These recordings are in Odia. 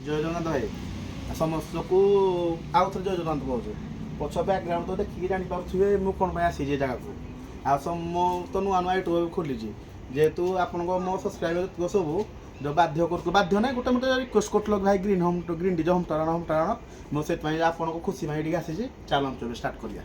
ଜୟ ଜଗନ୍ନାଥ ଭାଇ, ସମସ୍ତଙ୍କୁ ଆଉ ଥରେ ଜୟ ଜଗନ୍ନାଥ କହୁଛି। ପଛ ବ୍ୟାକଗ୍ରାଉଣ୍ଡ ତ ଦେଖିକି ଜାଣିପାରୁଥିବେ ମୁଁ କ'ଣ ପାଇଁ ଆସିଛି ଏ ଜାଗାକୁ। ଆଉ ମୁଁ ତ ନୂଆ ନୂଆ ୟୁଟ୍ୟୁବ୍ ଖୋଲିଛି, ଯେହେତୁ ଆପଣଙ୍କ ମୋ ସବସ୍କ୍ରାଇବର ଯେତିକ ସବୁ ଯେଉଁ ବାଧ୍ୟ କରୁଥିଲୁ, ବାଧ୍ୟ ନାହିଁ, ଗୋଟେ ମୋତେ ରିକ୍ୱେଷ୍ଟ କରୁଥିଲ ଭାଇ green home, green DJ home town, home town. ମୁଁ ସେଥିପାଇଁ ଆପଣଙ୍କ ଖୁସି ପାଇଁ ଏଠିକି ଆସିଛି। ଚାଲନ୍ତୁ ଏବେ ଷ୍ଟାର୍ଟ କରିବା।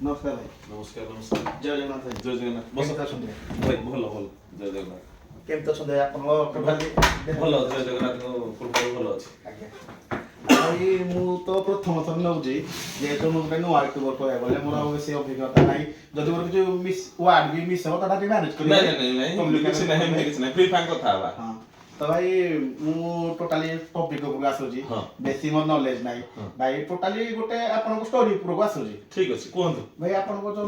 ନମସ୍କାର ଭାଇ। ନମସ୍କାର, ନମସ୍କାର। ଜୟ ଜଗନ୍ନାଥ ଭାଇ। ଜୟ ଜଗନ୍ନାଥ। କେମିତି ଅଛନ୍ତି? ଭାଇ, ଭଲ ଭଲ, ଜୟ ଜଗନ୍ନାଥ। କେମିତି ଅଛନ୍ତି ଆପଣଙ୍କ ଟୋଟାଲି? ଭଲ, ଜୟ ଜଗନ୍ନାଥଙ୍କ କୃପାରୁ ଭଲ ଅଛି। ଆଜ୍ଞା ଭାଇ, ମୁଁ ତ ପ୍ରଥମ ଥର ନେଉଛି, ଯେହେତୁ ମୁଁ ଗୋଟେ ନୂଆ ୟୁଟ୍ୟୁବର କହିବାକୁ ଗଲେ ମୋର ଆଉ ବେଶୀ ଅଭିଜ୍ଞତା ନାହିଁ। ଯଦି ମୋର କିଛି ମିସ୍ ୱାର୍ଡ ବି ମିସ୍ ହେବ, ତାଟା ଟିକେ ମ୍ୟାନେଜ କରିବେ। ନାଇଁ ନାଇଁ ନାଇଁ ନାଇଁ, କିଛି ନାହିଁ, ଏମିତି କିଛି ନାହିଁ, ଫ୍ରି ଫାଙ୍କ କଥା ହବା। ହଁ, ତ ଭାଇ ମୁଁ ଟୋଟାଲି ଟପିକ ଉପରକୁ ଆସୁଛି। ବେଶୀ ମୋର ନଲେଜ ନାହିଁ। ଭାଇ, ଟୋଟାଲି ଗୋଟେ ଆପଣଙ୍କ ଷ୍ଟୋରି ଉପରକୁ ଆସୁଛି। ଠିକ ଅଛି, କୁହନ୍ତୁ। ଭାଇ, ଆପଣଙ୍କ ଯୋଉ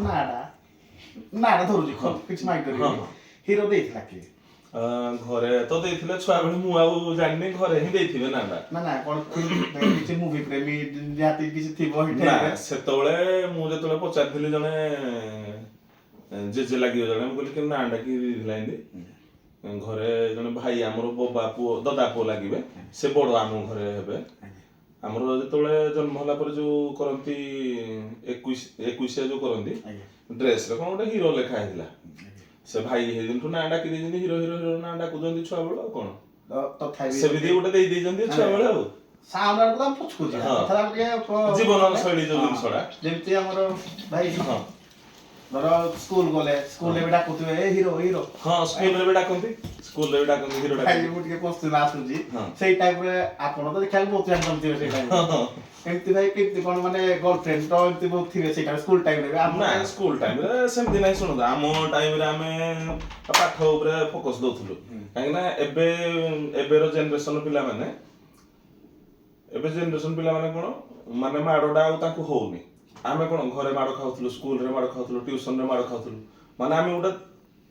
ନାଁଟା ଧରୁଛି, କିଛି ମାଇଣ୍ଡ କରିବେନି, ହିରୋ ଦେଇଥିଲା କିଏ? ଘରେ ତ ଦେଇଥିଲେ ଛୁଆ ବେଳେ, ମୁଁ ଆଉ ଜାଣିନି, ଘରେ ହିଁ ଦେଇଥିବେ ନାଁଟା। ନା ନା, କଣ କିଛି ମୁଭି ପ୍ରେମୀ ନିହାତି କିଛି ଥିବ ନା। ହିଟ୍? ସେତେବେଳେ ମୁଁ ଯେତେବେଳେ ପଚାରିଥିଲି ଜଣେ ଜେଜେ ଲାଗିବ ଜଣେ, ମୁଁ କହିଲି କି ନାଁଟା କି ଦେଇଥିଲା ଏମିତି। ଘରେ ଜଣେ ଭାଇ, ଆମର ବବା ପୁଅ, ଦଦା ପୁଅ ଲାଗିବେ, ସେ ବଡ ଆମ ଘରେ ହେବେ। ଆମର ଯେତେବେଳେ ଜନ୍ମ ହେଲା ପରେ ଯୋଉ କରନ୍ତି 21 ଏକୋଇଶିଆ ଯୋଉ କରନ୍ତି, ଡ୍ରେସରେ କଣ ଗୋଟେ ହିରୋ ଲେଖା ହେଇଥିଲା। ସେ ଭାଇ ହେଇଦିନଠୁ ନାଁ ଡାକି ଦେଇଛନ୍ତି, ହିରୋ ହିରୋ ହିରୋ ନାଁ ଡାକୁଛନ୍ତି ଛୁଆ ବେଳୁ, ଆଉ କଣ। ତଥାପି ସେମିତି ଗୋଟେ ଦେଇ ଦେଇଛନ୍ତି ଛୁଆ ବେଳେ ଆଉ। ସାଉଣ୍ଡ ଆଡକୁ ତ ଆମେ ପଛକୁ ଯିବା। କଥା ଟିକେ ଜୀବନ ଶୈଳୀ ଯୋଉ ଜିନିଷଟା। ଯେମିତି ଆମର ଭାଇ, ଧର ସ୍କୁଲ ଗଲେ, ସ୍କୁଲରେ ବି ଡାକୁଥିବେ, ଏ ହିରୋ ହିରୋ। ହଁ, ସ୍କୁଲରେ ବି ଡାକନ୍ତି, ସ୍କୁଲରେ ବି ଡାକନ୍ତି ହିରୋ ଭାଇ, ଡାକନ୍ତି। ମୁଁ ଟିକେ ପଶ୍ଚିମ ଆସୁଛି। ସେଇ ଟାଇପରେ ଆପଣ ତ ଦେଖିବାକୁ ବହୁତ ଜାଣିଥିବେ ସେଇ ଟାଇମରେ। ଏମିତି ଭାଇ କେମିତି କଣ, ମାନେ ଗର୍ଲଫ୍ରେଣ୍ଡ ତ ଏମିତି ବହୁତ ଥିବେ ସେଇ ଟାଇମ, ସ୍କୁଲ ଟାଇମରେ ବି ଆମ ନା, ସ୍କୁଲ ଟାଇମରେ ସେମିତି ନାହିଁ। ଶୁଣନ୍ତୁ, ଆମ ଟାଇମରେ ଆମେ ପାଠ ଉପରେ ଫୋକସ ଦଉଥିଲୁ, କାହିଁକି ନା ଏବେର ଜେନେରେସନ ପିଲାମାନେ, ଏବେ ଜେନେରେସନ ପିଲାମାନେ କଣ, ମାନେ ମାଡ଼ଟା ଆଉ ତାଙ୍କୁ ହଉନି। ଆମେ କଣ ଘରେ ମାଡ଼ ଖାଉଥିଲୁ, ସ୍କୁଲରେ ମାଡ଼ ଖାଉଥିଲୁ, ଟ୍ୟୁସନରେ ମାଡ଼ ଖାଉଥିଲୁ, ମାନେ ଆମେ ଗୋଟେ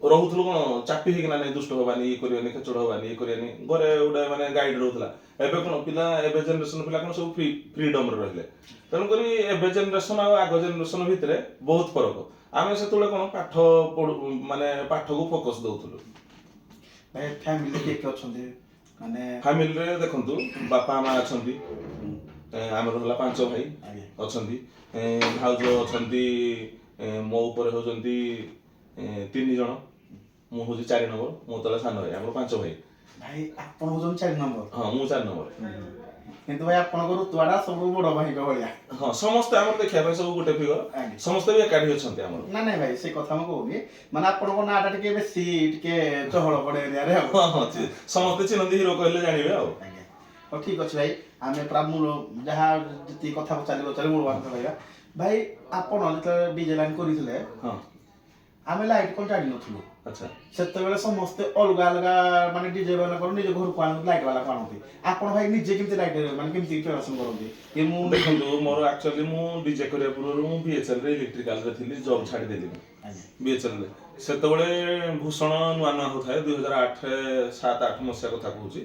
ରହୁଥିଲୁ କଣ ଚାପି ହେଇକିନା, ନାଇଁ ଦୁଷ୍ଟ ହବାନି, ଇଏ କରିବାନି, ଖେଚଡ଼ ହବାନି, ଇଏ କରିବାନି, ଘରେ ଗୋଟେ ମାନେ ଗାଇଡ ରହୁଥିଲା। ଏବେ କଣ ପିଲା, ଏବେ ଜେନେରେସନ ପିଲା କଣ ସବୁ ଫ୍ରିଡମରେ ରହିଲେ। ତେଣୁକରି ଏବେ ଜେନେରେସନ ଆଉ ଆଗ ଜେନେରେସନ ଭିତରେ ବହୁତ ଫରକ। ଆମେ ସେତେବେଳେ କଣ ପାଠ ପଢୁ, ମାନେ ପାଠକୁ ଫୋକସ ଦଉଥିଲୁ। ଭାଇ, ଫ୍ୟାମିଲି କିଏ କିଏ ଅଛନ୍ତି ମାନେ? ଫ୍ୟାମିଲିରେ ଦେଖନ୍ତୁ, ବାପା ମା ଅଛନ୍ତି, ଆମର ହେଲା ପାଞ୍ଚ ଭାଇ ଅଛନ୍ତି, ଭାଉଜ ଅଛନ୍ତି, ମୋ ଉପରେ ହଉଛନ୍ତି ତିନି ଜଣ, ମୁଁ ହଉଛି 4 ନମ୍ବର, ମୋ ତଳେ ସାନ ଭାଇ, ଆମର ପାଞ୍ଚ ଭାଇ। ଭାଇ, ଆପଣ ହଉଛନ୍ତି 4 ନମ୍ବର? ହଁ, ମୁଁ 4 ନମ୍ବର। କିନ୍ତୁ ଭାଇ, ଆପଣଙ୍କ ରୁତୁଆଟା ସବୁ ବଡ ଭାଇଙ୍କ ଭଳିଆ। ହଁ, ସମସ୍ତେ ଆମର ଦେଖିବା ପାଇଁ ସବୁ ଗୋଟେ ଫିଗର। ସମସ୍ତେ ବି ଏକାଠି ଅଛନ୍ତି ଆମର। ନା ନାଇଁ ଭାଇ, ସେ କଥା ମୁଁ କହୁନି, ମାନେ ଆପଣଙ୍କ ନାଁଟା ଟିକେ ବେଶୀ ଟିକେ ଚହଳ ପଡେ ଏରିଆରେ ଆଉ। ହଁ, ସମସ୍ତେ ଚିହ୍ନନ୍ତି, ହିରୋ କହିଲେ ଜାଣିବେ ଆଉ। ଆଜ୍ଞା, ହଉ ଠିକ ଅଛି ଭାଇ, ଆମେ ପୁରା ମୂଳ ଯାହା ଯେତିକି କଥା ପଚାରି ପଚାରି ମୂଳ ବାଟ ରହିବା। ଭାଇ, ଆପଣ ଯେତେବେଳେ ଡିଜେ ଲାଇନ୍ କରିଥିଲେ, ଆମେ ଲାଇଟ୍ କଣ ଜାଣିନଥିଲୁ। ସେତେବେଳେ ସମସ୍ତେ ଅଲଗା ଅଲଗା, ମାନେ ଡିଜେ ବାଲା କଣ ନିଜ ଘରକୁ ଆଣନ୍ତି, ଲାଇଟ୍ ବାଲାକୁ ଆଣନ୍ତି। ଆପଣ ଭାଇ ନିଜେ କେମିତି ଲାଇଟ୍, ମାନେ କେମିତି ପ୍ରିପାରେସନ କରନ୍ତି କି ମୁଁ ଦେଖନ୍ତୁ, ମୋର ଆକ୍ଚୁଆଲି ମୁଁ ଡିଜେ କରିବା ପୂର୍ବରୁ ମୁଁ ବିଏଚଏଲ ରେ ଇଲେକ୍ଟ୍ରିକାଲ ରେ ଥିଲି, ଜବ୍ ଛାଡ଼ିଦେଲି ମୁଁ। ବିଏଚଏଲ ରେ ସେତେବେଳେ ଭୂଷଣ ନୂଆ ନୂଆ ହଉଥାଏ, 2008, 7-8 ମସିହା କଥା କହୁଛି।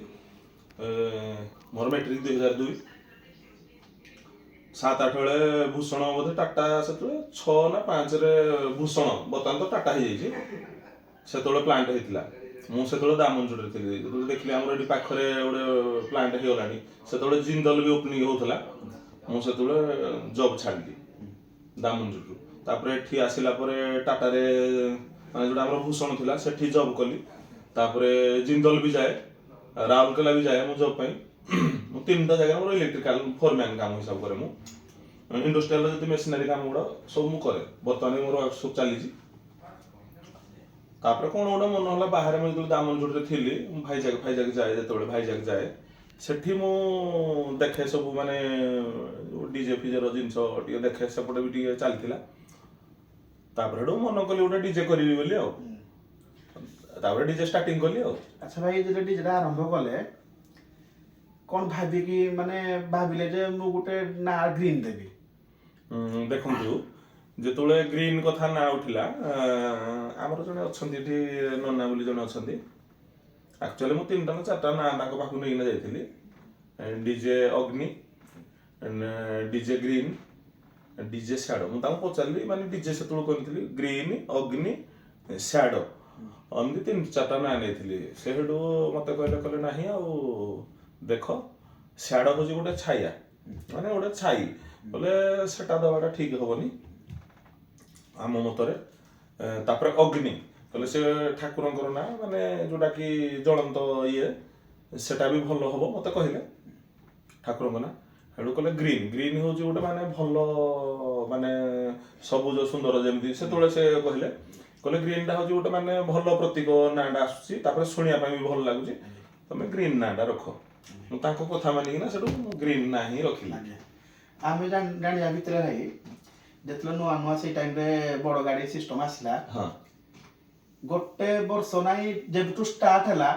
ମୋର ମେଟ୍ରିକ 2002। 7-8 ବେଳେ ଭୂଷଣ ବୋଧେ ଟାଟା, ସେତେବେଳେ 6 ନା 5ରେ ଭୂଷଣ, ବର୍ତ୍ତମାନ ତ ଟାଟା ହେଇଯାଇଛି, ସେତେବେଳେ ପ୍ଲାଣ୍ଟ ହେଇଥିଲା। ମୁଁ ସେତେବେଳେ ଦାମନଯୋଡ଼ିରେ ଥିଲି। ଯେତେବେଳେ ଦେଖିଲି ଆମର ଏଠି ପାଖରେ ଗୋଟେ ପ୍ଲାଣ୍ଟ ହେଇଗଲାଣି, ସେତେବେଳେ ଜିନ୍ଦଲ ବି ଓପନିଂ ହଉଥିଲା, ମୁଁ ସେତେବେଳେ ଜବ୍ ଛାଡ଼ିଲି ଦାମନଯୋଡ଼ିରୁ। ତାପରେ ଏଠି ଆସିଲା ପରେ ଟାଟାରେ, ମାନେ ଯୋଉଟା ଆମର ଭୂଷଣ ଥିଲା, ସେଠି ଜବ୍ କଲି। ତାପରେ ଜିନ୍ଦଲ ବି ଯାଏ, ରାଉରକେଲା ବି ଯାଏ ମୁଁ ଜବ୍ ପାଇଁ। ମୁଁ ତିନିଟା ଜାଗାରେ ମୋର ଇଲେକ୍ଟ୍ରିକାଲ ଫୋରମ୍ୟାନ୍ କାମ ହିସାବ କରେ ମୁଁ। ଇଣ୍ଡଷ୍ଟ୍ରିଆଲର ଯେତେ ମେସିନାରୀ କାମ ଗୁଡ଼ା ସବୁ ମୁଁ କରେ। ବର୍ତ୍ତମାନ ବି ମୋର ୱାର୍କସପ୍ ଚାଲିଛି। ତାପରେ କ'ଣ ଗୋଟେ ମନ ହେଲା, ବାହାରେ ମୁଁ ଯେତେବେଳେ ଦାମନଯୋଡ଼ିରେ ଥିଲି, ମୁଁ ଭାଇଜାଗ ଫାଇଜାଗ ଯାଏ, ଯେତେବେଳେ ଭାଇଜାଗ ଯାଏ ସେଠି ମୁଁ ଦେଖେ ସବୁ, ମାନେ ଡିଜେ ଫିଜେର ଜିନିଷ ଟିକେ ଦେଖେ, ସେପଟେ ବି ଟିକେ ଚାଲିଥିଲା। ତାପରେ ହେଠୁ ମନ କଲି ଗୋଟେ ଡିଜେ କରିବି ବୋଲି ଆଉ ତାପରେ ଡିଜେ ଷ୍ଟାର୍ଟିଂ କଲି ଆଉ। ଆଚ୍ଛା ଭାଇ, ଯେତେବେଳେ ଡିଜେଟା ଆରମ୍ଭ କଲେ, କଣ ଭାବିକି ମାନେ ଭାବିଲେ ଯେ ମୁଁ ଗୋଟେ ନାଁ ଗ୍ରୀନ୍ ଦେବି? ଦେଖନ୍ତୁ, ଯେତେବେଳେ ଗ୍ରୀନ୍ କଥା ନାଁ ଉଠିଲା, ଆମର ଜଣେ ଅଛନ୍ତି ଏଠି ନନା ବୋଲି ଜଣେ ଅଛନ୍ତି। ଆକ୍ଚୁଆଲି ମୁଁ ତିନିଟା ନା ଚାରିଟା ନାଁ ତାଙ୍କ ପାଖକୁ ନେଇକିନା ଯାଇଥିଲି, ଡିଜେ ଅଗ୍ନି, ଡିଜେ ଗ୍ରୀନ୍, ଡିଜେ ସ୍ୟାଡୋ। ମୁଁ ତାଙ୍କୁ ପଚାରିଲି, ମାନେ ଡିଜେ ସେତେବେଳକୁ କହିଥିଲି ଗ୍ରୀନ୍, ଅଗ୍ନି, ସ୍ୟାଡୋ, ଏମିତି ତିନି ଚାରିଟା ନାଁ ନେଇଥିଲି। ସେ ସେଠୁ ମତେ କହିଲେ ନାହିଁ, ଆଉ ଦେଖ, ସ୍ୟାଡୋ ହଉଛି ଗୋଟେ ଛାୟା, ମାନେ ଗୋଟେ ଛାଇ ବୋଲେ ସେଟା ଦେବାଟା ଠିକ ହବନି ଆମ ମତରେ। ତାପରେ ଅଗ୍ନି କହିଲେ ସେ ଠାକୁରଙ୍କର ନାଁ, ମାନେ ଯୋଉଟା କି ଜଳନ୍ତ ଇଏ, ସେଟା ବି ଭଲ ହବ ମତେ କହିଲେ ଠାକୁରଙ୍କ ନାଁ। ସେଠୁ କହିଲେ ଗ୍ରୀନ୍। ଗ୍ରୀନ୍ ହଉଛି ଗୋଟେ ମାନେ ଭଲ, ମାନେ ସବୁଜ ସୁନ୍ଦର ଯେମିତି। ସେତେବେଳେ ସେ କହିଲେ ଗ୍ରୀନ୍ଟା ହଉଛି ଗୋଟେ ମାନେ ଭଲ ପ୍ରତୀକ ନାଁଟା ଆସୁଛି, ତାପରେ ଶୁଣିବା ପାଇଁ ବି ଭଲ ଲାଗୁଛି, ତମେ ଗ୍ରୀନ୍ ନାଁଟା ରଖ। ମୁଁ ତାଙ୍କ କଥା ମାନିକିନା ସେଠୁ ମୁଁ ଗ୍ରୀନ୍ ନାଁ ହିଁ ରଖିଲି। ଆଜ୍ଞା, ଆମେ ଜାଣିବା ଭିତରେ ଭାଇ, ଯେତେବେଳେ ନୂଆ ନୂଆ ସେଇ ଟାଇମରେ ବଡ ଗାଡି ସିଷ୍ଟମ ଆସିଲା, ଗୋଟେ ବର୍ଷ ନାଇଁ, ଯେବେଠୁ ଷ୍ଟାର୍ଟ ହେଲା,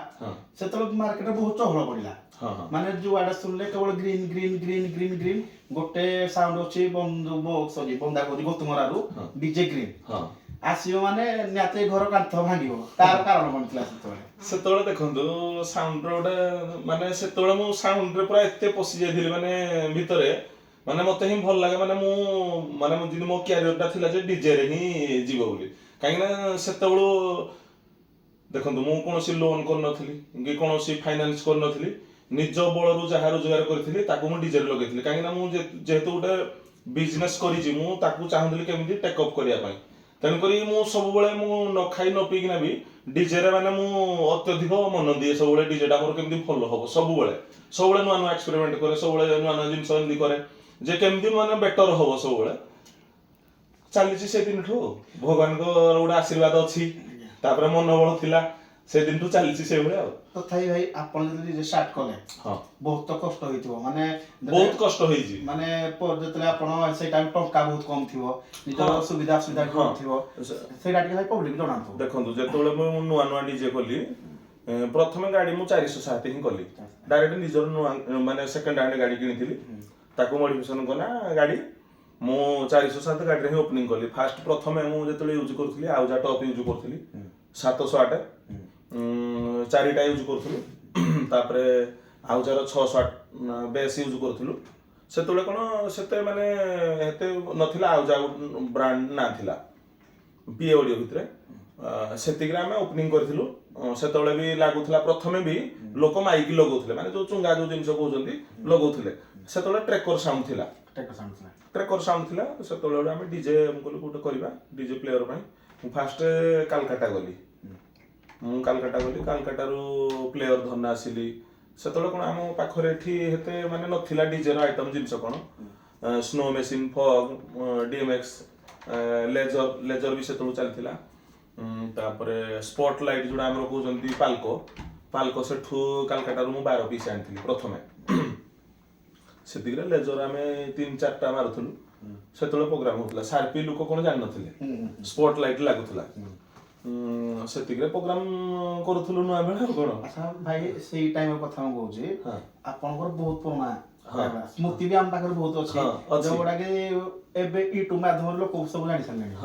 ସେତେବେଳେ ମାର୍କେଟରେ ବହୁତ ଚହଳ ପଡିଲା। ହଁ ହଁ ମାନେ ଯୁଆଡେ ଶୁଣିଲେ କେବଳ green, green, green, green, green. ଗୋଟେ ସାଉଣ୍ଡ ଅଛି, ବନ୍ଧୁ, ସରି, ବନ୍ଦା କହୁଛି, ଗୋତମରାରୁ ଡିଜେ ଗ୍ରୀନ୍ ଆସିବ ମାନେ ନିହାତି ଘର କାନ୍ଥ ଭାଙ୍ଗିବ। ତାର କାରଣ କଣ ଥିଲା ସେତେବେଳେ? ସେତେବେଳେ ଦେଖନ୍ତୁ, ସାଉଣ୍ଡର ଗୋଟେ ମାନେ ସେତେବେଳେ ମୁଁ ସାଉଣ୍ଡରେ ପୁରା ଏତେ ପଶି ଯାଇଥିଲି, ମାନେ ଭିତରେ, ମାନେ ମତେ ହିଁ ଭଲ ଲାଗେ। ମାନେ ମୁଁ ମାନେ ମୁଁ ଯେମିତି ମୋ କ୍ୟାରିୟରଟା ଥିଲା ଯେ ଡିଜେରେ ହିଁ ଯିବ ବୋଲି। କାହିଁକି ନା ସେତେବେଳୁ ଦେଖନ୍ତୁ, ମୁଁ କୌଣସି ଲୋନ୍ କରିନଥିଲି କି କୌଣସି ଫାଇନାନ୍ସ କରିନଥିଲି। ନିଜ ବଳରୁ ଯାହା ରୋଜଗାର କରିଥିଲି, ତାକୁ ମୁଁ ଡିଜେରେ ଲଗେଇଥିଲି। କାହିଁକି ନା ମୁଁ ଯେହେତୁ ଗୋଟେ ବିଜନେସ୍ କରିଛି, ମୁଁ ତାକୁ ଚାହୁଁଥିଲି କେମିତି ଟେକଅପ୍ କରିବା ପାଇଁ। ତେଣୁକରି ମୁଁ ସବୁବେଳେ ମୁଁ ନ ଖାଇ ନ ପିଇକିନା ବି ଡିଜେରେ ମାନେ ମୁଁ ଅତ୍ୟଧିକ ମନ ଦିଏ ସବୁବେଳେ, ଡିଜେଟା ମୋର କେମିତି ଭଲ ହବ। ସବୁବେଳେ ସବୁବେଳେ ନୂଆ ନୂଆ ଏକ୍ସପେରିମେଣ୍ଟ କରେ, ସବୁବେଳେ ନୂଆ ନୂଆ ଜିନିଷ ଏମିତି କରେ ଯେ କେମିତି ମାନେ ବେଟର ହବ। ସବୁବେଳେ ଚାଲିଛି ସେ ଦିନଠୁ। ଭଗବାନଙ୍କର ଗୋଟେ ଆଶୀର୍ବାଦ ଅଛି, ତାପରେ ମନୋବଳ ଥିଲା, ସେ ଦିନଠୁ ଚାଲିଛି ସେଇଭଳିଆ ଆଉ। ତଥାପି ଭାଇ, ଆପଣ ଯଦି ନିଜେ ଷ୍ଟାର୍ଟ କଲେ, ବହୁତ ତ କଷ୍ଟ ହେଇଥିବ ମାନେ ବହୁତ କଷ୍ଟ ହେଇଛି। ମାନେ ଯେତେବେଳେ ଆପଣ ସେଇ ଟାଇମ ଟଙ୍କା ବହୁତ କମ ଥିବ, ନିଜର ସୁବିଧା ଅସୁବିଧା କମ ଥିବ, ସେଇଟା ଟିକେ ଭାଇ ପବ୍ଲିକ ଜଣାନ୍ତୁ। ଦେଖନ୍ତୁ, ଯେତେବେଳେ ମୁଁ ନୂଆ ନୂଆ ଡିଜେ କଲି, ପ୍ରଥମେ ଗାଡି ମୁଁ 407 ହିଁ କଲି। ଡାଇରେକ୍ଟ ନିଜର ନୂଆ ମାନେ ସେକେଣ୍ଡ ହ୍ୟାଣ୍ଡ ଗାଡି କିଣିଥିଲି, ତାକୁ ମଡିଫିକେସନ କଲା ଗାଡି। ମୁଁ 407 ଗାଡିରେ ହିଁ ଓପନିଂ କଲି ଫାଷ୍ଟ। ପ୍ରଥମେ ମୁଁ ଯେତେବେଳେ ୟୁଜ୍ କରୁଥିଲି, ଆଉ ଯାହା ଟପ୍ ୟୁଜ୍ କରୁଥିଲି 708, ଚାରିଟା ୟୁଜ୍ କରୁଥିଲୁ। ତାପରେ ଆଉ ଯାହାର 608 ବେସ୍ ୟୁଜ୍ କରୁଥିଲୁ। ସେତେବେଳେ କ'ଣ ସେତେ ମାନେ ଏତେ ନଥିଲା, ଆଉ ଯାହା ବ୍ରାଣ୍ଡ ନାଁ ଥିଲା ପିଏ ଅଡ଼ିଓ ଭିତରେ, ସେତିକିରେ ଆମେ ଓପନିଂ କରିଥିଲୁ। ସେତେବେଳେ ବି ଲାଗୁଥିଲା, ପ୍ରଥମେ ବି ଲୋକ ମାଇକି ଲଗଉଥିଲେ, ମାନେ ଯୋଉ ଚୁଙ୍ଗା ଯୋଉ ଜିନିଷ କହୁଛନ୍ତି ଲଗଉଥିଲେ। ସେତେବେଳେ ଟ୍ରେକର ସାଉଣ୍ଡ ଥିଲା। ଟେକ ସାଉଣ୍ଡ ଥିଲା। ଟ୍ରେକର ସାଉଣ୍ଡ ଥିଲା ସେତେବେଳେ। ଗୋଟେ ଆମେ ଡିଜେ ମୁଁ କହିଲି ଗୋଟେ କରିବା ଡିଜେ ପ୍ଲେୟର ପାଇଁ। ମୁଁ ଫାଷ୍ଟ କାଲକାଟା ଗଲି। ମୁଁ କାଲକାଟା ଗଲି, କାଲକାଟାରୁ ପ୍ଲେୟର ଧରିନା ଆସିଲି। ସେତେବେଳେ କ'ଣ ଆମ ପାଖରେ ଏଠି ଏତେ ମାନେ ନଥିଲା ଡିଜେର ଆଇଟମ ଜିନିଷ କ'ଣ, snow machine, fog, DMX, laser, laser ବି ସେତେବେଳକୁ ଚାଲିଥିଲା। ତାପରେ ସ୍ପଟ୍ ଲାଇଟ୍ ଯୋଉଟା ଆମର କହୁଛନ୍ତି ପାଲକୋ, ପାଲକୋ ସେଠୁ କାଲକାଟାରୁ ମୁଁ 12 ପିସ୍ ଆଣିଥିଲି ପ୍ରଥମେ। ସେତିକିରେ ଲେଜର ଆମେ ତିନି ଚାରିଟା ମାରୁଥିଲୁ। ସେତେବେଳେ ପ୍ରୋଗ୍ରାମ ହଉଥିଲା, ସାର୍ପି ଲୋକ କ'ଣ ଜାଣିନଥିଲେ, ସ୍ପଟ୍ ଲାଇଟ୍ ଲାଗୁଥିଲା। ସେତିକିରେ ପ୍ରୋଗ୍ରାମ କରୁଥିଲୁ ନୂଆ ବେଳେ, ଆଉ କ'ଣ। ଆଚ୍ଛା ଭାଇ, ସେଇ ଟାଇମ କଥା ମୁଁ କହୁଛି, ଆପଣଙ୍କର ବହୁତ ପୁରୁଣା ସ୍ମୃତି ବି ଆମ ପାଖରେ ବହୁତ ଅଛି, ହଁ, ଅଛି। ଯୋଉଗୁଡା କି ଏବେ ୟୁଟ୍ୟୁବ ମାଧ୍ୟମରେ ଲୋକ ସବୁ ଜାଣି ସାରିଲେଣି।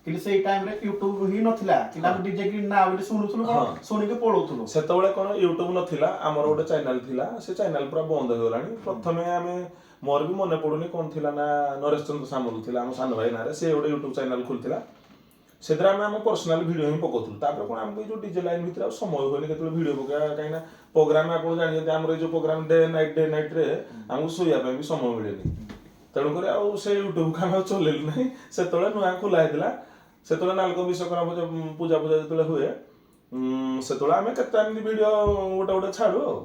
କିନ୍ତୁ ସେଇ ଟାଇମରେ ୟୁଟ୍ୟୁବ ହିଁ ନଥିଲା, କିନ୍ତୁ ଆମେ ଡିଜେ ଗ୍ରୀନ୍ ନା ବୋଲି ଶୁଣୁଥିଲୁ, କଣ ଶୁଣିକି ପଳଉଥିଲୁ। ସେତେବେଳେ କ'ଣ ୟୁଟ୍ୟୁବ ନଥିଲା, ଆମର ଗୋଟେ ଚ୍ୟାନେଲ ଥିଲା, ସେ ଚ୍ୟାନେଲ ପୁରା ବନ୍ଦ ହେଇଗଲାଣି। ପ୍ରଥମେ ଆମେ ମୋର ବି ମନେ ପଡୁନି କ'ଣ ଥିଲା ନା, ନରେଶ ଚନ୍ଦ୍ର ସାମଲ ଥିଲା ଆମ ସାନ ଭାଇ ନାଁରେ, ସେ ଗୋଟେ ୟୁଟ୍ୟୁବ ଚ୍ୟାନେଲ ଖୋଲିଥିଲା। ସେଥିରେ ଆମେ ଆମ ପର୍ସନାଲ ଭିଡ଼ିଓ ହିଁ ପକଉଥିଲୁ। ତାପରେ କ'ଣ ଆମକୁ ଏଇ ଯୋଉ ଡିଜେ ଲାଇନ୍ ଭିତରେ ଆଉ ସମୟ ହୁଏନି କେତେବେଳେ ଭିଡ଼ିଓ ପକେଇବା। କାହିଁକି ନା ପ୍ରୋଗ୍ରାମ ଆପଣ ଜାଣିଛନ୍ତି, ଆମର ଏଇ ଯୋଉ ପ୍ରୋଗ୍ରାମ ଡେ ନାଇଟ୍, ଡେ ନାଇଟ୍ରେ ଆମକୁ ଶୋଇବା ପାଇଁ ବି ସମୟ ମିଳେନି। ତେଣୁକରି ଆଉ ସେ ୟୁଟ୍ୟୁବକୁ ଆମେ ଆଉ ଚଲେଇଲୁ ନାହିଁ। ସେତେବେଳେ ନୂଆ ଖୋଲା ହେଇଥିଲା। ସେତେବେଳେ ନାଲକୋ ବିଶ୍ୱକର୍ମା ପୂଜା ପୂଜା ପୂଜା ଯେତେବେଳେ ହୁଏ, ସେତେବେଳେ ଆମେ କେତେ ଏମିତି ଭିଡ଼ିଓ ଗୋଟେ ଗୋଟେ ଛାଡୁ ଆଉ।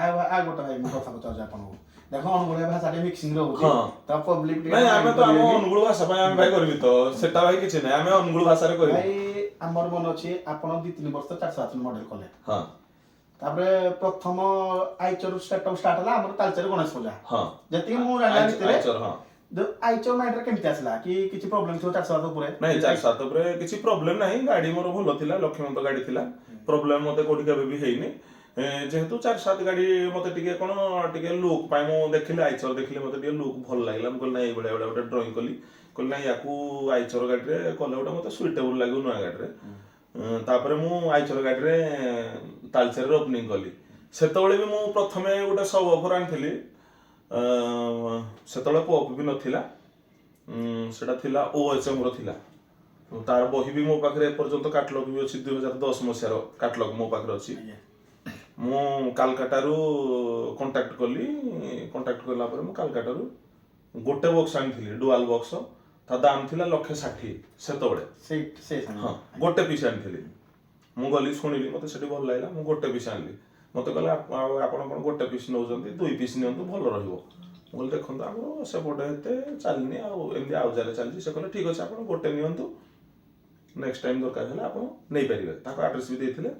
ଆଉ ଆଉ ଗୋଟେ ଭାଇ ମୁଁ କଥା ପଚାରୁଛି ଆପଣଙ୍କୁ। ଦେଖ, ଅନୁଗୁଳିଆ ଭାଷା ଟିକେ ମିକ୍ସିଂ ରହୁଛି, ତ ପବ୍ଲିକ ନାଇଁ, ଆମେ ତ ଆମ ଅନୁଗୁଳ ଭାଷା ପାଇଁ ଆମେ ଭାଇ କରିବି ତ, ସେଟା ଭାଇ କିଛି ନାହିଁ, ଆମେ ଅନୁଗୁଳ ଭାଷାରେ କରିବୁ। ଭାଇ, ଆମର ମନେ ଅଛି, ଆପଣ 2-3 ବର୍ଷ 407 ମଡେଲ କଲେ। ତାପରେ ପ୍ରଥମ ଆଇଚର ଷ୍ଟାର୍ଟ ଷ୍ଟାର୍ଟ ହେଲା ଆମର ତାଲଚେର ଗଣେଶ ପୂଜା। ଯେତିକି ମୁଁ ଜାଣିଲା ଭିତରେ, ଆଇଚର, ହଁ। ଆଇଚର ମାଇଣ୍ଡରେ କେମିତି ଆସିଲା କି କିଛି ପ୍ରୋବ୍ଲେମ ଥିବ 407 ଉପରେ? ନାଇଁ, 407 ଉପରେ କିଛି ପ୍ରୋବ୍ଲେମ ନାହିଁ। ଗାଡି ମୋର ଭଲ ଥିଲା, ଲକ୍ଷ୍ମୀମନ୍ତ ଗାଡି ଥିଲା। ପ୍ରୋବ୍ଲେମ ମତେ କୋଉଠି କେବେ ବି ହେଇନି। ଯେହେତୁ 407 ଗାଡି ମତେ ଟିକେ କ'ଣ ଟିକେ ଲୁକ୍ ପାଇଁ ମୁଁ ଦେଖିଲି, ଆଇଚର ଦେଖିଲି, ମତେ ଟିକେ ଲୁକ୍ ଭଲ ଲାଗିଲା। ମୁଁ କହିଲି ନାଇଁ, ଏଇଭଳିଆ ଭଳିଆ ଗୋଟେ ଡ୍ରଇଂ କଲି। କହିଲି ନାଇଁ, ୟାକୁ ଆଇଚର ଗାଡିରେ କଲେ ଗୋଟେ ମତେ ସୁଇଟେବୁଲ ଲାଗିବ ନୂଆ ଗାଡିରେ। ତାପରେ ମୁଁ ଆଇଚର ଗାଡିରେ ତାଲଚେରରେ ଓପନିଂ କଲି। ସେତେବେଳେ ବି ମୁଁ ପ୍ରଥମେ ଗୋଟେ ସବ୍ ଅଫର ଆଣିଥିଲି। ସେତେବେଳେ ପପ୍ ବି ନଥିଲା। ସେଟା ଥିଲା OHM ର ଥିଲା। ତାର ବହି ବି ମୋ ପାଖରେ ଏପର୍ଯ୍ୟନ୍ତ କାଟଲଗ ବି ଅଛି। 2010 ମସିହାର କାଟଲଗ ମୋ ପାଖରେ ଅଛି। ମୁଁ କାଲକାଟାରୁ କଣ୍ଟାକ୍ଟ କଲି। କଣ୍ଟାକ୍ଟ କଲା ପରେ ମୁଁ କାଲକାଟାରୁ ଗୋଟେ ବକ୍ସ ଆଣିଥିଲି, ଡୁଆଲ ବକ୍ସ। ତା ଦାମ ଥିଲା 1.60 ଲକ୍ଷ ସେତେବେଳେ। ସେଇ ସେଇ ସମୟ। ହଁ, ଗୋଟେ ପିସ୍ ଆଣିଥିଲି। ମୁଁ ଗଲି, ଶୁଣିଲି, ମୋତେ ସେଠି ଭଲ ଲାଗିଲା, ମୁଁ ଗୋଟେ ପିସ୍ ଆଣିଲି। ମୋତେ କହିଲେ, ଆଉ ଆପଣ କ'ଣ ଗୋଟେ ପିସ୍ ନେଉଛନ୍ତି? ଦୁଇ ପିସ୍ ନିଅନ୍ତୁ, ଭଲ ରହିବ। ମୁଁ କହିଲି, ଦେଖନ୍ତୁ, ଆମର ସେପଟେ ଏତେ ଚାଲିନି ଆଉ ଏମିତି ଆଉ ଜାଗାରେ ଚାଲିଛି। ସେ କହିଲେ, ଠିକ୍ ଅଛି, ଆପଣ ଗୋଟେ ନିଅନ୍ତୁ, ନେକ୍ସଟ ଟାଇମ୍ ଦରକାର ହେଲେ ଆପଣ ନେଇପାରିବେ। ତାଙ୍କ ଆଡ୍ରେସ୍ ବି ଦେଇଥିଲେ।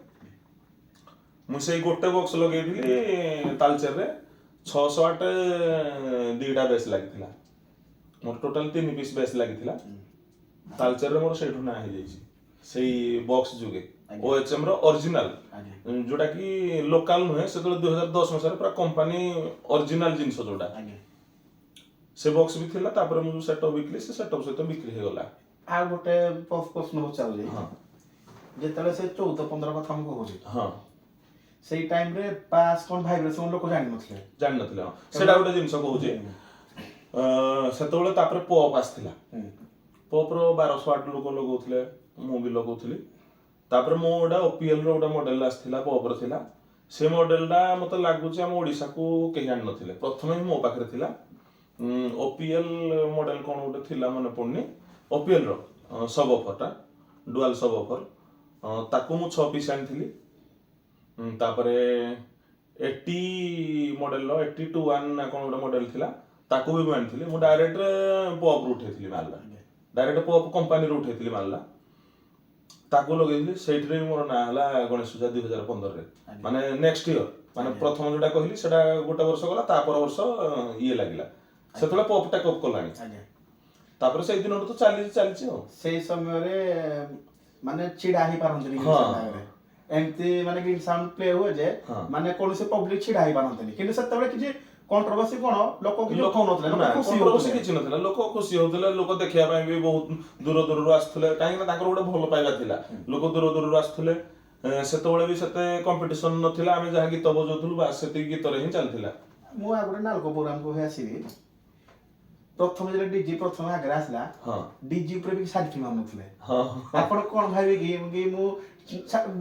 ମୁଁ ସେଇ ଗୋଟେ ବକ୍ସ ଲଗେଇଥିଲି ତାଲଚେରରେ, 600 ୱାଟ ଦିଟା ବେସ୍ ଲାଗିଥିଲା। ମୋର ଟୋଟାଲ ତିନି ପିସ୍ ବେସ୍ ଲାଗିଥିଲା ତାଲଚେରରେ। ମୋର ସେଇଠୁ ନାଁ ହେଇଯାଇଛି ସେଇ ବକ୍ସ ଯୋଗେ, OHM ର ଅରିଜିନାଲ, ଯୋଉଟା କି ଲୋକାଲ ନୁହେଁ। ସେତେବେଳେ 2010 ମସିହାରେ ପୁରା କମ୍ପାନୀ ଅରିଜିନାଲ ଜିନିଷ ଯୋଉଟା, ସେ ବକ୍ସ ବି ଥିଲା। ତାପରେ ମୁଁ ଯୋଉ ସେଟଅପ୍ ବିକିଲି, ସେ ସେଟଅପ୍ ସହିତ ବିକ୍ରି ହେଇଗଲା। ଆଉ ଗୋଟେ ପ୍ରଶ୍ନ ପଚାରୁଛି। ଯେତେବେଳେ ସେ 14-15 କଥା ମୁଁ କହୁଛି, ସେଇ ଟାଇମରେ ବାସ୍ କଣ, ଭାଇବ୍ରେସନ ଲୋକ ଜାଣିନଥିଲେ। ଜାଣିନଥିଲେ, ହଁ, ସେଇଟା ଗୋଟେ ଜିନିଷ କହୁଛି। ସେତେବେଳେ ତାପରେ ପପ୍ ଆସିଥିଲା। ପପ୍ର 1200 ୱାଟ ଲୋକ ଲଗାଉଥିଲେ, ମୁଁ ବି ଲଗାଉଥିଲି। ତାପରେ ମୁଁ ଗୋଟେ OPL ର ଗୋଟେ ମଡେଲ ଆସିଥିଲା, ପପ୍ର ଥିଲା। ସେ ମଡେଲଟା ମତେ ଲାଗୁଛି ଆମ ଓଡ଼ିଶାକୁ କେହି ଆଣିନଥିଲେ, ପ୍ରଥମେ ହିଁ ମୋ ପାଖରେ ଥିଲା। OPL model କ'ଣ ଗୋଟେ ଥିଲା, ମନେ ପଡୁନି। OPL ର ସବ୍ ଅଫରଟା, ଡୁଆଲ ସବ୍ ଅଫର, ତାକୁ ମୁଁ ଛଅ ପିସ୍ ଆଣିଥିଲି। ତାପରେ ଏଟି ମଡେଲର 821 ନା କ'ଣ ଗୋଟେ ମଡେଲ ଥିଲା, ତାକୁ ବି ମୁଁ ଆଣିଥିଲି। ମୁଁ ଡାଇରେକ୍ଟ ପପ୍ରୁ ଉଠେଇଥିଲି ମାଲଟା, ଡାଇରେକ୍ଟ ପପ୍ କମ୍ପାନୀରୁ ଉଠେଇଥିଲି ମାଲଟା, ତାକୁ ଲଗେଇଥିଲି। ସେଇଥିରେ ବି ମୋର ନାଁ ହେଲା ଗଣେଶ ପୂଜା 2015ରେ, ମାନେ ନେକ୍ସଟ ଇୟର। ମାନେ ପ୍ରଥମ ଯୋଉଟା କହିଲି ସେଟା ଗୋଟେ ବର୍ଷ ଗଲା, ତା ପର ବର୍ଷ ଇଏ ଲାଗିଲା। ସେତେବେଳେ ପପ୍ ଟେକ୍ ଅପ୍ କଲାଣି। ତାପରେ ସେଇ ଦିନଠୁ ତ ଚାଲିଛି ଚାଲିଛି ଆଉ। ସେଇ ସମୟରେ ମାନେ ଛିଡା ହେଇପାରନ୍ତିନି ଗ୍ରୀନ୍ ସାଉଣ୍ଡ ଆଗରେ। ଏମିତି ମାନେ ଗ୍ରୀନ୍ ସାଉଣ୍ଡ ପ୍ଲେ ହୁଏ ଯେ ମାନେ କୌଣସି ପବ୍ଲିକ ଛିଡା ହେଇପାରନ୍ତିନି। କିନ୍ତୁ ସେତେବେଳେ କିଛି କଣ୍ଟ୍ରୋଭର୍ସି କଣ, ଲୋକ କିଛି ଉଠଉନଥିଲେ, ଲୋକ ନା, ଖୁସି controversy ହଉଥିଲେ। କିଛି ନଥିଲା। ଲୋକ ଖୁସି ହଉଥିଲେ, ଲୋକ ଦେଖିବା ପାଇଁ ବି ବହୁତ ଦୂର ଦୂରରୁ ଆସୁଥିଲେ, କାହିଁକି ନା ତାଙ୍କର ଗୋଟେ ଭଲ ପାଇବା ଥିଲା। ଲୋକ ଦୂର ଦୂରରୁ ଆସୁଥିଲେ। ସେତେବେଳେ ବି ସେତେ କମ୍ପିଟିସନ ନଥିଲା। ଆମେ ଯାହା ଗୀତ ବଜାଉଥିଲୁ, ବାସ୍ ସେତିକି ଗୀତରେ ହିଁ ଚାଲିଥିଲା। ମୁଁ ଆଉ ଗୋଟେ ନାଲକୋ ପ୍ରୋଗ୍ରାମକୁ ଆସିବି। ପ୍ରଥମେ ଯେତେବେଳେ ଡିଜି ପ୍ରଥମେ ଆଗରେ ଆସିଲା, ଡିଜି ଉପରେ ବି ସାର୍ଫି ମାରୁନଥିଲେ। ଆପଣ କଣ ଭାବିବେ କି ମୁଁ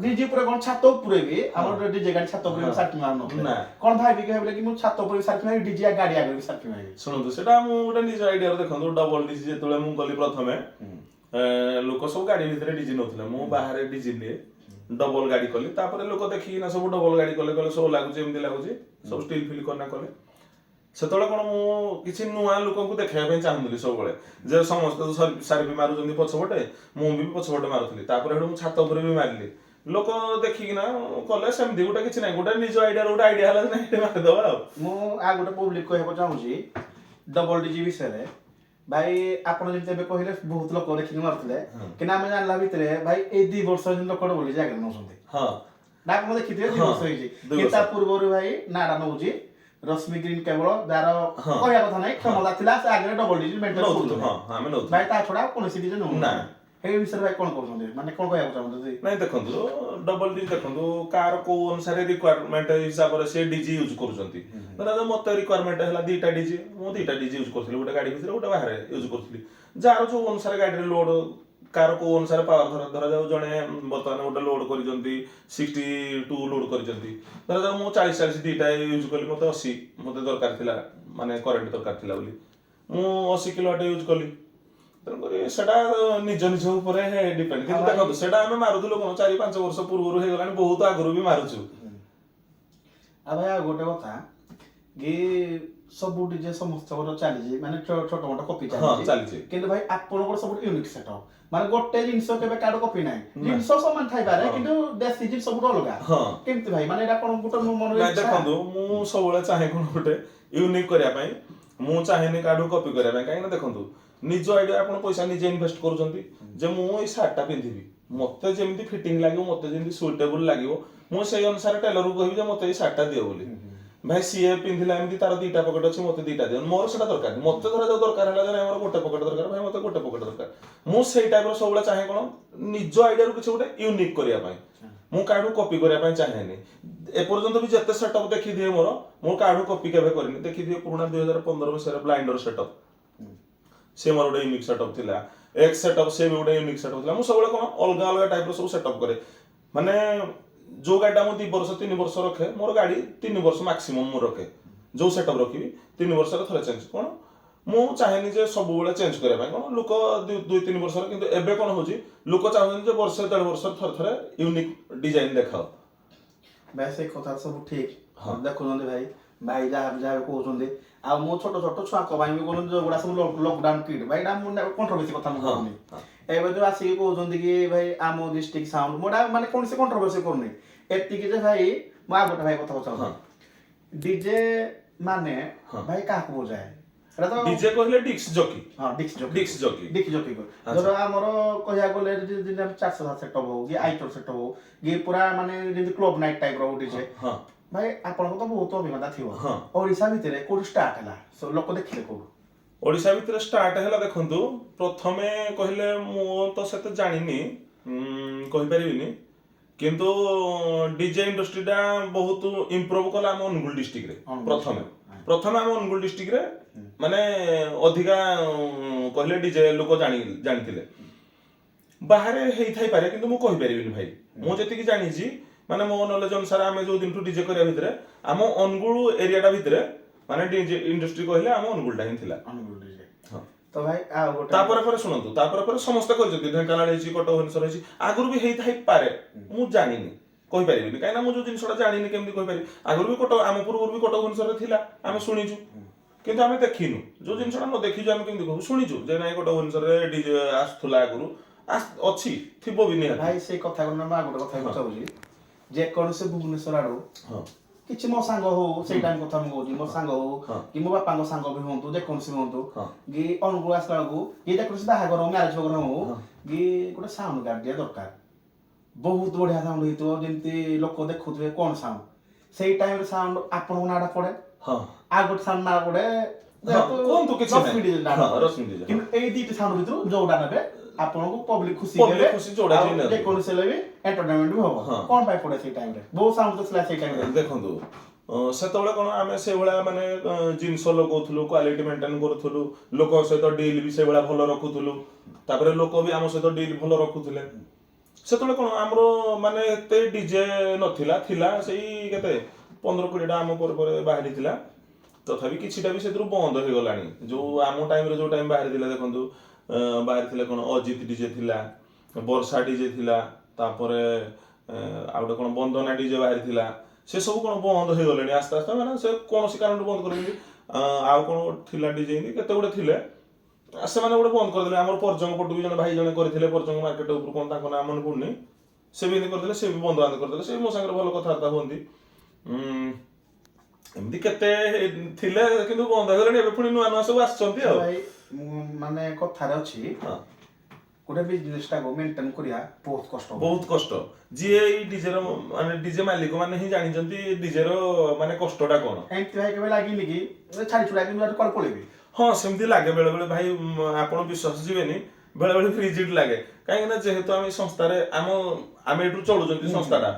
ଡିଜି ଉପରେ କଣ, ଛାତ ଉପରେ ବି, ଆମର ଡିଜେ ଗାଡି ଛାତ ଉପରେ ବି ସାର୍ଫି ମାରୁନଥିଲେ? ନା। କଣ ଭାବିକି ଭାବିଲେ କି ମୁଁ ଛାତ ଉପରେ ବି ସାର୍ଫି ମାରିବି, ଡିଜେ ଗାଡି ଆଗରେ ବି ସାର୍ଫି ମାରିବି? ଶୁଣନ୍ତୁ, ସେଟା ମୁଁ ଗୋଟେ ନିଜ ଆଇଡିଆରେ, ଦେଖନ୍ତୁ, ଡବଲ ଡିଜି ଯେତେବେଳେ ମୁଁ ଗଲି ପ୍ରଥମେ, ଲୋକ ସବୁ ଗାଡି ଭିତରେ ଡିଜି ନଉଥିଲେ, ମୁଁ ବାହାରେ ଡିଜି ନିଏ। ଡବଲ ଗାଡି କଲି, ତାପରେ ଲୋକ ଦେଖିକିନା ସବୁ ଡବଲ ଗାଡି କଲେ। କହିଲେ ସବୁ ଲାଗୁଛି, ଏମିତି ଲାଗୁଛି, ସବୁ ଷ୍ଟିଲ୍ ଫିଲ୍ କରିନା କଲେ। ସେତେବେଳେ କଣ, ମୁଁ କିଛି ନୂଆ ଲୋକଙ୍କୁ ଦେଖେଇବା ପାଇଁ ଚାହୁଁଥିଲି ସବୁବେଳେ ଯେ ସମସ୍ତେ ତ ସାରିଫି ମାରୁଛନ୍ତି ପଛପଟେ, ମୁଁ ବି ପଛପଟେ ମାରୁଥିଲି। ତାପରେ ହେଠୁ ମୁଁ ଛାତ ଉପରେ ବି ମାରିଲି। ଲୋକ ଦେଖିକିନା କଲେ। ସେମିତି ଗୋଟେ କିଛି ନାହିଁ, ଗୋଟେ ନିଜ ଆଇଡିଆର ଗୋଟେ ଆଇଡିଆ ହେଲା ଯେ ନାଇଁ, ଏଠି ମାରିଦବା ଆଉ। ମୁଁ ଆଉ ଗୋଟେ ପବ୍ଲିକ କହିବାକୁ ଚାହୁଁଛି ଡବଲ ଡିଜି ବିଷୟରେ। ଭାଇ, ଆପଣ ଯେମିତି ଏବେ କହିଲେ ବହୁତ ଲୋକ ଦେଖିକି ମାରୁଥିଲେ, କିନ୍ତୁ ଆମେ ଜାଣିଲା ଭିତରେ ଭାଇ ଏଇ 2 ବର୍ଷ ଯେମିତି ଲୋକ ଡବଲ ଡିଜି ଆଗରେ ନଉଛନ୍ତି। ନା, ଆପଣ ଦେଖିଥିବେ ଦି ବର୍ଷ ହେଇଛି। ଦୁଇ କିନ୍ତୁ ତା ବର୍ଷ। ପୂର୍ବରୁ ଭାଇ ନାଁଟା ନଉଛି ରଶ୍ମି ଗ୍ରୀନ କେବଳ, ଯାର କହିବା କଥା ନାହିଁ, କ୍ଷମତା ଥିଲା, ସେ ଆଗରେ ଡବଲ ଡିଜି ମେଣ୍ଟେନ ନଉଥିଲୁ। କରୁଥିଲେ। ହଁ ହଁ, ଆମେ ନଉଥିଲୁ। ଭାଇ, ତା ଛଡା ଆଉ କୌଣସି ଡିଜେ ନଉ ନା। ଏଇ ବିଷୟରେ ଭାଇ କଣ କହୁଛନ୍ତି? ମାନେ କଣ କହିବାକୁ ଚାହୁଁଛନ୍ତି? ନାଇଁ, ଦେଖନ୍ତୁ, ଡବଲ ଡିଜି, ଦେଖନ୍ତୁ, କାର କୋଉ ଅନୁସାରେ ରିକ୍ୱାରମେଣ୍ଟ ହିସାବରେ ସେ ଡିଜି ୟୁଜ କରୁଛନ୍ତି। ଧରାଯାଉ ମତେ ରିକ୍ୱାରମେଣ୍ଟ ହେଲା ଦିଟା ଡିଜି, ମୁଁ ଦିଟା ଡିଜି ୟୁଜ କରୁଥିଲି, ଗୋଟେ ଗାଡି ଭିତରେ, ଗୋଟେ ବାହାରେ ୟୁଜ କରୁଥିଲି। ଯାହାର ଯୋଉ ଅନୁସାରେ ଗାଡିରେ ଲୋଡ, କାର କୋଉ ଅନୁସାରେ ପାୱାର, ଧରାଯାଉ ଜଣେ ବର୍ତ୍ତମାନ ଗୋଟେ ଲୋଡ କରିଛନ୍ତି, 62 ଲୋଡ କରିଛନ୍ତି, ଧରାଯାଉ ମୁଁ 40 40 ଦିଟା ୟୁଜ କଲି। ମତେ 80 ମତେ ଦରକାର ଥିଲା, ମାନେ କରେଣ୍ଟ ଦରକାର ଥିଲା ବୋଲି ମୁଁ 80 କିଲୋ ୱାଟ ୟୁଜ କଲି। ତେଣୁକରି ସେଟା ନିଜ ନିଜ ଉପରେ ଡିପେଣ୍ଡ। କିନ୍ତୁ ଦେଖନ୍ତୁ, ସେଟା ଆମେ ମାରୁଥିଲୁ କଣ, 4-5 ବର୍ଷ ପୂର୍ବରୁ ହେଇଗଲାଣି, ବହୁତ ଆଗରୁ ବି ମାରୁଛୁ। ଆଉ ଭାଇ, ଆଉ ଗୋଟେ କଥା କି ସବୁ ଡିଜେ ସମସ୍ତଙ୍କର ଚାଲିଛି, ମାନେ ଛୋଟ ମୋଟ କପି ଚାଲିଛି। ଚାଲିଛି। କିନ୍ତୁ ଭାଇ, ଆପଣଙ୍କର ସବୁଠୁ ୟୁନିକ୍ ସେଟଅପ୍, ମାନେ ଗୋଟେ ଜିନିଷ କେବେ କାହାଠୁ କପି ନାହିଁ। ଜିନିଷ ସମାନ ଥାଇପାରେ, କିନ୍ତୁ ଦେଶୀ ଜିନିଷ ସବୁଠୁ ଅଲଗା। କେମିତି ଭାଇ, ମାନେ ଏଇଟା କଣ ଗୋଟେ ମୋ ମନରେ ନାଇଁ, ଇଚ୍ଛା? ଦେଖନ୍ତୁ, ମୁଁ ସବୁବେଳେ ଚାହେଁ କଣ ଗୋଟେ ୟୁନିକ୍ କରିବା ପାଇଁ। ମୁଁ ଚାହେଁନି କାହାଠୁ କପି କରିବା ପାଇଁ। କାହିଁକି ନା ଦେଖନ୍ତୁ, ନିଜ ଆଇଡିଆ, ଆପଣ ପଇସା ନିଜେ ଇନଭେଷ୍ଟ କରୁଛନ୍ତି ଯେ ମୁଁ ଏଇ ସାର୍ଟଟା ପିନ୍ଧିବି, ମତେ ଯେମିତି ଫିଟିଂ ଲାଗିବ, ମତେ ଯେମିତି ସୁଇଟେବୁଲ ଲାଗିବ, ମୁଁ ସେଇ ଅନୁସାରେ ଟେଲରକୁ କହିବି ଯେ ମତେ ଏଇ ସାର୍ଟଟା ଦିଅ ବୋଲି। ଭାଇ, ସିଏ ପିନ୍ଧିଲା ଏମିତି, ତାର ଦିଟା ପକେଟ ଅଛି, ମତେ ଦିଟା ଦିଅ, ମୋର ସେଟା ଦରକାର ନାହିଁ। ମତେ ଧରାଯାଉ ଦରକାର ହେଲା ଯେ ନାଇଁ, ମୋର ଗୋଟେ ପକେଟ ଦରକାର, ଭାଇ ମତେ ଗୋଟେ ପକେଟ ଦରକାର। ମୁଁ ସେଇ ଟାଇପର ସବୁବେଳେ ଚାହେଁ କଣ, ନିଜ ଆଇଡିଆରୁ କିଛି ଗୋଟେ ୟୁନିକ୍ କରିବା ପାଇଁ। ମୁଁ କାହାଠୁ କପି କରିବା ପାଇଁ ଚାହେଁନି। ଏପର୍ଯ୍ୟନ୍ତ ବି ଯେତେ ସେଟଅପ୍ ଦେଖିଥିବେ ମୋର, ମୁଁ କାହାଠୁ କପି କେବେ କରିନି। ଦେଖିଥିବେ ପୁରୁଣା 2015 ମସିହାରେ ବ୍ଲାଇଣ୍ଡର ସେଟଅପ୍, ସେ ମୋର ଗୋଟେ ୟୁନିକ୍ ସେଟଅପ୍ ଥିଲା। ଏକ୍ସ ସେଟଅପ୍, ସେ ବି ଗୋଟେ ୟୁନିକ୍ ସେଟଅପ୍ ଥିଲା। ମୁଁ ସବୁବେଳେ କ'ଣ ଅଲଗା ଅଲଗା ଟାଇପ୍ର ସବୁ ସେଟଅପ୍ କରେ। ମାନେ ଯୋଉ ଗାଡ଼ିଟା ମୁଁ 2 ବର୍ଷ 3 ବର୍ଷ ରଖେ, ମୋର ଗାଡ଼ି 3 ବର୍ଷ ମାକ୍ସିମମ୍ ମୁଁ ରଖେ। ଯୋଉ ସେଟଅପ୍ ରଖିବି, 3 ବର୍ଷରେ ଥରେ ଚେଞ୍ଜ। କ'ଣ ମୁଁ ଚାହେଁନି ଯେ ସବୁବେଳେ ଚେଞ୍ଜ କରିବା ପାଇଁ। କ'ଣ ଲୋକ 2-3 ବର୍ଷର, କିନ୍ତୁ ଏବେ କ'ଣ ହଉଛି, ଲୋକ ଚାହୁଁଛନ୍ତି ଯେ ବର୍ଷେ 1.5 ବର୍ଷରେ ଥରେ ଥରେ ୟୁନିକ୍ ଡିଜାଇନ ଦେଖାଅ। ଭାଇ, ସେ କଥା ସବୁ ଠିକ ଦେଖୁଛନ୍ତି ଭାଇ। ଭାଇ ଯାହା ବି କହୁଛନ୍ତି, ଆଉ ମୁଁ ଛୋଟ ଛୋଟ ଛୁଆଙ୍କ ପାଇଁ ବି କହୁଛନ୍ତି, ଯୋଉଗୁଡ଼ା ସବୁ ଲକଡାଉନ କିଟ୍, ଭାଇ, ଏଇଟା ମୁଁ କଣ୍ଟ୍ରୋଭର୍ସି କଥା ମୁଁ କହୁନି। ଏବେ ଯୋଉ ଆସିକି କହୁଛନ୍ତି କି ଭାଇ ଆମ ଡିଷ୍ଟ୍ରିକ୍ଟ ସାଉଣ୍ଡ, ମୁଁ ଏଇଟା ମାନେ କୌଣସି କଣ୍ଟ୍ରୋଭର୍ସି କରୁନି। ଏତିକି ଯେ ଭାଇ, ମୁଁ ଆଉ ଗୋଟେ ଭାଇ କଥା ପଚାରୁଛି, ଡିଜେ ମାନେ ଭାଇ କାହାକୁ ବୁଝାଏ ଏଟା ତ? ଡିଜେ କହିଲେ ଡିସ୍କ ଜକି। ହଁ, disc jockey. Disc jockey. Disc jockey. ଧର ଆମର କହିବାକୁ ଗଲେ ଯଦି ଯେମିତି ଆମେ 407 ସେଟଅପ୍ ହଉ କି ଆଇଚର ସେଟଅପ୍ ହଉ କି ପୁରା ମାନେ ଯେମିତି କ୍ଲବ ନାଇଟ୍ ଟାଇପ୍ ର ଡିଜେ, ଭାଇ, ଆପଣଙ୍କ ତ ବହୁତ ଅଭିଜ୍ଞତା ଥିବ। ଓଡ଼ିଶା ଭିତରେ କୋଉଠୁ ଷ୍ଟାର୍ଟ ହେଲା, ସବୁ ଲୋକ ଦେଖିଲେ କୋଉଠୁ? ଓଡ଼ିଶା ଭିତରେ ଷ୍ଟାର୍ଟ ହେଲା, ଦେଖନ୍ତୁ, ପ୍ରଥମେ କହିଲେ ମୁଁ ତ ସେତେ ଜାଣିନି, କହିପାରିବିନି। କିନ୍ତୁ ଡିଜେ ଇଣ୍ଡଷ୍ଟ୍ରିଟା ବହୁତ ଇମ୍ପ୍ରୁଭ କଲା ଆମ ଅନୁଗୁଳ ଡିଷ୍ଟ୍ରିକ୍ଟରେ। ଅନୁଗୁଳ। ପ୍ରଥମେ ପ୍ରଥମେ ଆମ ଅନୁଗୁଳ ଡିଷ୍ଟ୍ରିକ୍ଟରେ ମାନେ ଅଧିକା କହିଲେ ଡିଜେ ଲୋକ ଜାଣିଥିଲେ। ବାହାରେ ହେଇଥାଇପାରେ, କିନ୍ତୁ ମୁଁ କହିପାରିବିନି ଭାଇ। ମୁଁ ଯେତିକି ଜାଣିଛି, ମାନେ ମୋ ନଲେଜ ଅନୁସାରେ, ଆମେ ଯୋଉ ଦିନଠୁ ଡିଜେ କରିବା ଭିତରେ ଆମ ଅନୁଗୁଳ ଏରିଆଟା ଭିତରେ, ମାନେ ଡିଜେ ଇଣ୍ଡଷ୍ଟ୍ରି କହିଲେ ଆମ ଅନୁଗୁଳଟା ହିଁ ଥିଲା। ଅନୁଗୁଳ ଡିଜେ। ହଁ। ତ ଭାଇ, ଆଉ ଗୋଟେ ତାପରେ ପରେ ଶୁଣନ୍ତୁ, ତାପରେ ପରେ ସମସ୍ତେ କହିଛନ୍ତି, ଢେଙ୍କାନାଳ ହେଇଛି, କଟକ ଭୁବନେଶ୍ୱର ହେଇଛି, ଆଗରୁ ବି ହେଇଥାଇପାରେ। ମୁଁ ଜାଣିନି, କହିପାରିବିନି। କାହିଁକିନା ମୁଁ ଯୋଉ ଜିନିଷଟା ଜାଣିନି, କେମିତି କହିପାରିବି? ଆଗରୁ ବି କଟକ, ଆମ ପୂର୍ବରୁ ବି କଟକ ଭୁବନେଶ୍ୱରରେ ଥିଲା, ଆମେ ଶୁଣିଛୁ, କିନ୍ତୁ ଆମେ ଦେଖିନୁ। ଯୋଉ ଜିନିଷଟା ନ ଦେଖିଛୁ, ଆମେ କେମିତି କହିବୁ? ଶୁଣିଛୁ ଯେ ନାଇଁ, କଟକ ଭୁବନେଶ୍ୱରରେ ଡିଜେ ଆସୁଥିଲା ଆଗରୁ, ଅଛି, ଥିବ ବି ନିହାତି। ଭାଇ, ସେଇ କଥା ମୁଁ ଆଉ ଗୋଟେ କଥା ପଚାରୁଛି। ଯେକୌଣସି ଭୁବନେଶ୍ୱର ଆଡୁ କିଛି ମୋ ସାଙ୍ଗ ହଉ, ସେଇ ଟାଇମ କଥା ମୁଁ କହୁଛି, ମୋ ସାଙ୍ଗ ହଉ କି ମୋ ବାପାଙ୍କ ସାଙ୍ଗ ବି ହୁଅନ୍ତୁ, ଯେକୌଣସି ବି ହୁଅନ୍ତୁ, କି ଅନୁଗୁଳ ଆସିଲା ବେଳକୁ କି ଯେକୌଣସି ବାହାଘର ମ୍ୟାରେଜ ପ୍ରୋଗ୍ରାମ ହଉ କି ଗୋଟେ ସାଉଣ୍ଡ କାର୍ଡ ଦିଆ ଦରକାର, ବହୁତ ବଢିଆ ସାଉଣ୍ଡ ହେଇଥିବ, ଯେମିତି ଲୋକ ଦେଖୁଥିବେ କଣ ସାଉଣ୍ଡ, ସେଇ ଟାଇମରେ ସାଉଣ୍ଡ ଆପଣଙ୍କ ନାଁଟା ପଡେ। ଆଉ ଗୋଟେ ସାଉଣ୍ଡ ନାଁ ପଡେ କୁହନ୍ତୁ, କିଛି ରଶ୍ମି ନାହିଁ। DJ ନାଁ ପଡେ। ରଶ୍ମି DJ। କିନ୍ତୁ ଏଇ ଦିଟା ସାଉଣ୍ଡ ଭିତରୁ ଯୋଉଟା ନେବେ, ଆପଣଙ୍କୁ ପବ୍ଲିକ ଖୁସି Public ହେବେ। ଖୁସି ଯୋଉଟା ଆଉ ବି ନେବେ। ଯେକୌଣସି ହେଲେ ବି ଏଣ୍ଟରଟେନମେଣ୍ଟ ବି ହବ। କଣ ପାଇଁ ପଡେ ସେଇ ଟାଇମରେ? ବହୁତ ସାଉଣ୍ଡ ତ ଥିଲା ସେଇ ଟାଇମରେ। ଦେଖନ୍ତୁ, ସେତେବେଳେ କ'ଣ ଆମେ ସେଇଭଳିଆ ମାନେ ଜିନିଷ ଲଗାଉଥିଲୁ, କ୍ୱାଲିଟି ମେଣ୍ଟେନ୍ କରୁଥିଲୁ, ଲୋକଙ୍କ ସହିତ ଡିଲ୍ ବି ସେଇଭଳିଆ ଭଲ ରଖୁଥିଲୁ। ତାପରେ ଲୋକ ବି ଆମ ସହିତ ଡିଲ୍ ଭଲ ରଖୁଥିଲେ। ସେତେବେଳେ କ'ଣ ଆମର ମାନେ ଏତେ ଡିଜେ ନଥିଲା, ଥିଲା ସେଇ କେତେ 15-20ଟା ଆମ ପରେ ପରେ ବାହାରିଥିଲା। ତଥାପି କିଛିଟା ବି ସେଥିରୁ ବନ୍ଦ ହେଇଗଲାଣି। ଯୋଉ ଆମ ଟାଇମରେ ଯୋଉ ଟାଇମ ବାହାରିଥିଲା, ଦେଖନ୍ତୁ, ବାହାରିଥିଲା କ'ଣ, ଅଜିତ ଡିଜେ ଥିଲା, ବର୍ଷା ଡିଜେ ଥିଲା, ତାପରେ ଆଉ ଗୋଟେ କ'ଣ ବନ୍ଦନା ଡିଜେ ବାହାରିଥିଲା। ସେ ସବୁ କ'ଣ ବନ୍ଦ ହେଇଗଲେଣି ଆସ୍ତେ ଆସ୍ତେ, ମାନେ ସେ କୌଣସି କାରଣରୁ ବନ୍ଦ କରିଦେଲେ। ଆଉ କ'ଣ ଥିଲା ଡିଜେ, ଏମିତି କେତେ ଗୋଟେ ଥିଲେ, ସେମାନେ ଗୋଟେ ବନ୍ଦ କରିଦେଲେ। ଆମର ପରଜଙ୍ଗ ପଟୁ ବି ଜଣେ ଭାଇ ଜଣେ କରିଥିଲେ, ପରଜଙ୍ଗ ମାର୍କେଟ ଉପରୁ, କ'ଣ ତାଙ୍କ ନାଁ ମନେ ପଡୁନି, ସେ ବି ଏମିତି କରିଦେଲେ, ସେ ବି ବନ୍ଦ ବାନ୍ଦ କରିଦେଲେ। ସେ ବି ମୋ ସାଙ୍ଗରେ ଭଲ କଥାବାର୍ତ୍ତା ହୁଅନ୍ତି। ଏମିତି କେତେ ଥିଲେ, କିନ୍ତୁ ବନ୍ଦ ହେଇଗଲେଣି। ଏବେ ପୁଣି ନୂଆ ନୂଆ ସବୁ ଆସିଛନ୍ତି ଆଉ। ଭାଇ, ମୁଁ ମାନେ କଥାରେ ଅଛି, ଗୋଟେ ବିଜନେସ ଟାକୁ ମେଣ୍ଟେନ କରିବା ବହୁତ କଷ୍ଟ। ବହୁତ କଷ୍ଟ। ଯିଏ ଏଇ ଡିଜେର ମାନେ ଡିଜେ ମାଲିକ ମାନେ ହିଁ ଜାଣିଛନ୍ତି ଡିଜେର ମାନେ କଷ୍ଟଟା କଣ। ଏମିତି ଭାଇ କେବେ ଲାଗିନି କି ଏ ଛାଡି ଛୁଡା କି ମୁଁ କୁଆଡେ ପଳେଇବି? ହଁ, ସେମିତି ଲାଗେ ବେଳେ ବେଳେ ଭାଇ। ଆପଣ ବିଶ୍ୱାସ ଯିବେନି, ବେଳେ ବେଳେ ଫ୍ରିଜିଡ୍ ଲାଗେ। କାହିଁକି ନା ଯେହେତୁ ଆମେ ସଂସ୍ଥାରେ ଆମେ ଏଠୁ ଚଳୁଛନ୍ତି ସଂସ୍ଥାଟା,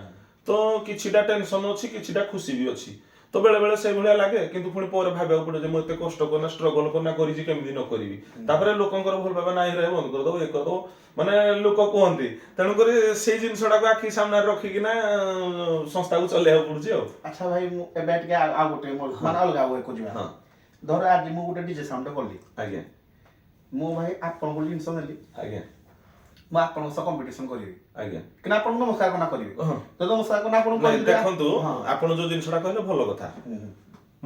ତ କିଛିଟା ଟେନସନ ଅଛି, କିଛିଟା ଖୁସି ବି ଅଛି। ତ ବେଳେ ବେଳେ ସେଇଭଳିଆ ଲାଗେ, କିନ୍ତୁ ପୁଣି ପରେ ଭାବିବାକୁ ପଡେ ଯେ ମୁଁ ଏତେ କଷ୍ଟ କରିନା, ଷ୍ଟ୍ରଗଲ କରିନା କରିଛି, କେମିତି ନ କରିବି? ତାପରେ ଲୋକଙ୍କର ଭଲ ପାଇବା ନାହିଁ, ରହେ, ବନ୍ଦ କରିଦବ, ଇଏ କରିଦବ, ମାନେ ଲୋକ କୁହନ୍ତି। ତେଣୁକରି ସେଇ ଜିନିଷଟାକୁ ଆଖି ସାମ୍ନାରେ ରଖିକିନା ସଂସ୍ଥାକୁ ଚଲେଇବାକୁ ପଡୁଛି ଆଉ। ଆଚ୍ଛା ଭାଇ, ମୁଁ ଏବେ ଟିକେ ଆଉ ଗୋଟେ ମୋର ମାନେ ଅଲଗା ୱେକୁ ଯିବା। ଧର ଆଜି ମୁଁ ଗୋଟେ ଡିଜେ ସାଉଣ୍ଡ କଲି। ମୁଁ ଭାଇ ଆପଣଙ୍କୁ ଜିନିଷ ନେଲି। ମୁଁ ଆପଣଙ୍କ ସହ କମ୍ପିଟିସନ କରିବି କିନ୍ତୁ ଆପଣଙ୍କୁ ନମସ୍କାର କନା କରିବି। ତ ନମସ୍କାର କନା ଆପଣଙ୍କୁ ନାଇଁ, କରିବି। ଦେଖନ୍ତୁ, ଆପଣ ଯୋଉ ଜିନିଷଟା କହିଲେ ଭଲ କଥା।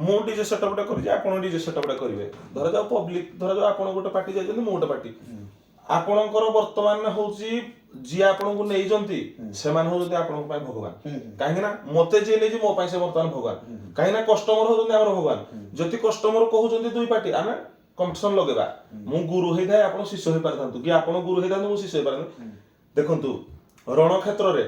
ମୁଁ ଡିଜେ ସେଟଅପ୍ ଟା କରିଛି, ଆପଣ ଡିଜେ ସେଟଅପ୍ ଟା କରିବେ। ଧରାଯାଉ ପବ୍ଲିକ, ଧରାଯାଉ ଆପଣ ଗୋଟେ ପାର୍ଟି ଯାଇଛନ୍ତି, ମୁଁ ଗୋଟେ ପାର୍ଟି। ଆପଣଙ୍କର ବର୍ତ୍ତମାନ ହଉଛି ଯିଏ ଆପଣଙ୍କୁ ନେଇଛନ୍ତି, ସେମାନେ ହଉଛନ୍ତି ଆପଣଙ୍କ ପାଇଁ ଭଗବାନ। କାହିଁକି ନା ମତେ ଯିଏ ନେଇଛି, ମୋ ପାଇଁ ସେ ବର୍ତ୍ତମାନ ଭଗବାନ। କାହିଁକି ନା କଷ୍ଟମର ହଉଛନ୍ତି ଆମର ଭଗବାନ। ଯଦି କଷ୍ଟମର କହୁଛନ୍ତି ଦୁଇ ପାର୍ଟି ଆମେ କମ୍ପିଟିସନ ଲଗେଇବା, ମୁଁ ଗୁରୁ ହେଇଥାଏ, ଆପଣ ଶିଷ୍ୟ ହେଇପାରିଥାନ୍ତୁ, କି ଆପଣ ଗୁରୁ ହେଇଥାନ୍ତୁ, ମୁଁ ଶିଷ୍ୟ ହେଇପାରିଥାନ୍ତି। ଦେଖନ୍ତୁ, ରଣକ୍ଷେତ୍ରରେ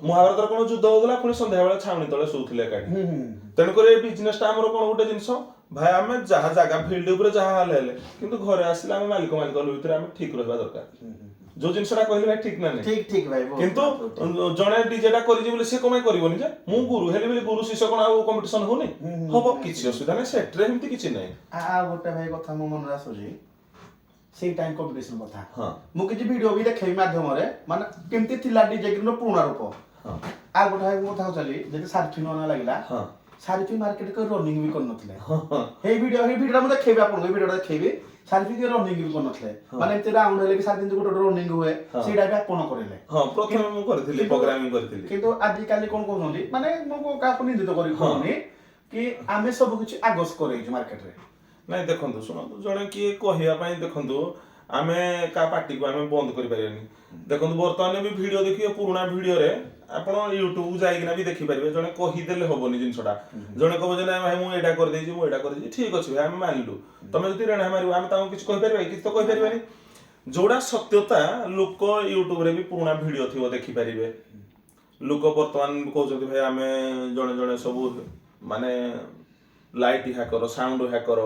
ମହାଭାରତରେ କଣ ଯୁଦ୍ଧ ହଉଥିଲା, ପୁଣି ସନ୍ଧ୍ୟାବେଳେ ଛାଉଣି ତଳେ ଶୋଉଥିଲେ ଏକାଠି। ହୁଁ ହୁଁ ତେଣୁକରି ଏ ବିଜନେସଟା ଆମର କଣ ଗୋଟେ ଜିନିଷ, ଭାଇ ଆମେ ଯାହା ଜାଗା ଫିଲ୍ଡ ଉପରେ ଯାହା ହେଲେ ହେଲେ, କିନ୍ତୁ ଘରେ ଆସିଲେ ଆମେ ମାଲିକ ମାଲିକ ଭିତରେ ଆମେ ଠିକ ରହିବା ଦରକାର। ଯୋଉ ଜିନିଷଟା କହିଲେ ଭାଇ ଠିକ ନା ନାହିଁ? ଠିକ ଠିକ ଭାଇ, ବହୁତ କିନ୍ତୁ ବହୁତ। ଜଣେ ଡିଜେଟା କରିଛି ବୋଲି ସେ କଣ ପାଇଁ କରିବନି ଯେ ମୁଁ ଗୁରୁ ହେଲି ବୋଲି ଗୁରୁ ଶିଷ୍ୟ କଣ ଆଉ କମ୍ପିଟିସନ ହଉନି? ହବ, କିଛି ଅସୁବିଧା ନାହିଁ, ସେଠିରେ ଏମିତି କିଛି ନାହିଁ। ଆଉ ଗୋଟେ ଭାଇ କଥା ମୋ ମନରେ ଆସୁଛି, ସେଇ ଟାଇମ୍ କମ୍ପିଟିସନ କଥା। ମୁଁ କିଛି ଭିଡିଓ ବି ଦେଖେଇବି ମାଧ୍ୟମରେ, ମାନେ କେମିତି ଥିଲା ଡିଜେ ଗ୍ରୀନର ପୁରୁଣା ରୂପ। ଆଉ ଗୋଟେ ଭାଇ ମୁଁ କଥା କହୁଥିଲି, ଯଦି ସାରିଫି ନୂଆ ନୂଆ ଲାଗିଲା, ସାରିଫି ମାର୍କେଟ କରି ରନିଂ ବି କରିନଥିଲେ। ହଁ ହଁ ଏଇ ଭିଡିଓଟା ମୁଁ ଦେଖେଇବି ଆପଣଙ୍କୁ, ଏଇ ଭିଡିଓଟା ଦେଖେଇବି। ସାରିଫି କିଏ ରନିଂ ବି କରିନଥିଲେ, ମାନେ ଏମିତି ରାଉଣ୍ଡ ହେଲେ ବି ସାରିଫି ଗୋଟେ ଗୋଟେ ରନିଂ ହୁଏ, ସେଇଟା ବି ଆପଣ କରିଲେ। ହଁ, ପ୍ରଥମେ ମୁଁ କରିଥିଲି, ପ୍ରୋଗ୍ରାମିଂ କରିଥିଲି। କିନ୍ତୁ ଆଜିକାଲି କଣ କହୁଛନ୍ତି, ମାନେ ମୁଁ କାହାକୁ ନିନ୍ଦିତ କରି କହୁନି କି ଆମେ ସବୁ କିଛି ଆଗସ୍ କରେଇଛୁ ମାର୍କେଟରେ। ନାଇଁ, ଦେଖନ୍ତୁ, ଶୁଣନ୍ତୁ, ଜଣେ କିଏ କହିବା ପାଇଁ, ଦେଖନ୍ତୁ, ଆମେ କାହା ପାଟିକୁ ଆମେ ବନ୍ଦ କରିପାରିବାନି। ଦେଖନ୍ତୁ, ବର୍ତ୍ତମାନ ବି ଭିଡିଓ ଦେଖିବେ, ପୁରୁଣା ଭିଡିଓରେ ଆପଣ ୟୁଟ୍ୟୁବ ଯାଇକିନା ବି ଦେଖିପାରିବେ। ଜଣେ କହିଦେଲେ ହବନି ଜିନିଷଟା। ଜଣେ କହିବ ଯେ ନାଇଁ ଭାଇ, ମୁଁ ଏଇଟା କରିଦେଇଛି, ମୁଁ ଏଇଟା କରିଦେଇଛି। ଠିକ ଅଛି ଭାଇ, ଆମେ ମାନିଲୁ। ତମେ ଯଦି ରେଣା ମାରିବ, ଆମେ ତାଙ୍କୁ କିଛି କହିପାରିବା କି? କିଛି ତ କହିପାରିବାନି। ଯୋଉଟା ସତ୍ୟତା, ଲୋକ ୟୁଟ୍ୟୁବରେ ବି ପୁରୁଣା ଭିଡିଓ ଥିବ, ଦେଖିପାରିବେ। ଲୋକ ବର୍ତ୍ତମାନ କହୁଛନ୍ତି ଭାଇ, ଆମେ ଜଣେ ଜଣେ ସବୁ ମାନେ ଲାଇଟ୍ ହ୍ୟାକର, ସାଉଣ୍ଡ ହ୍ୟାକର,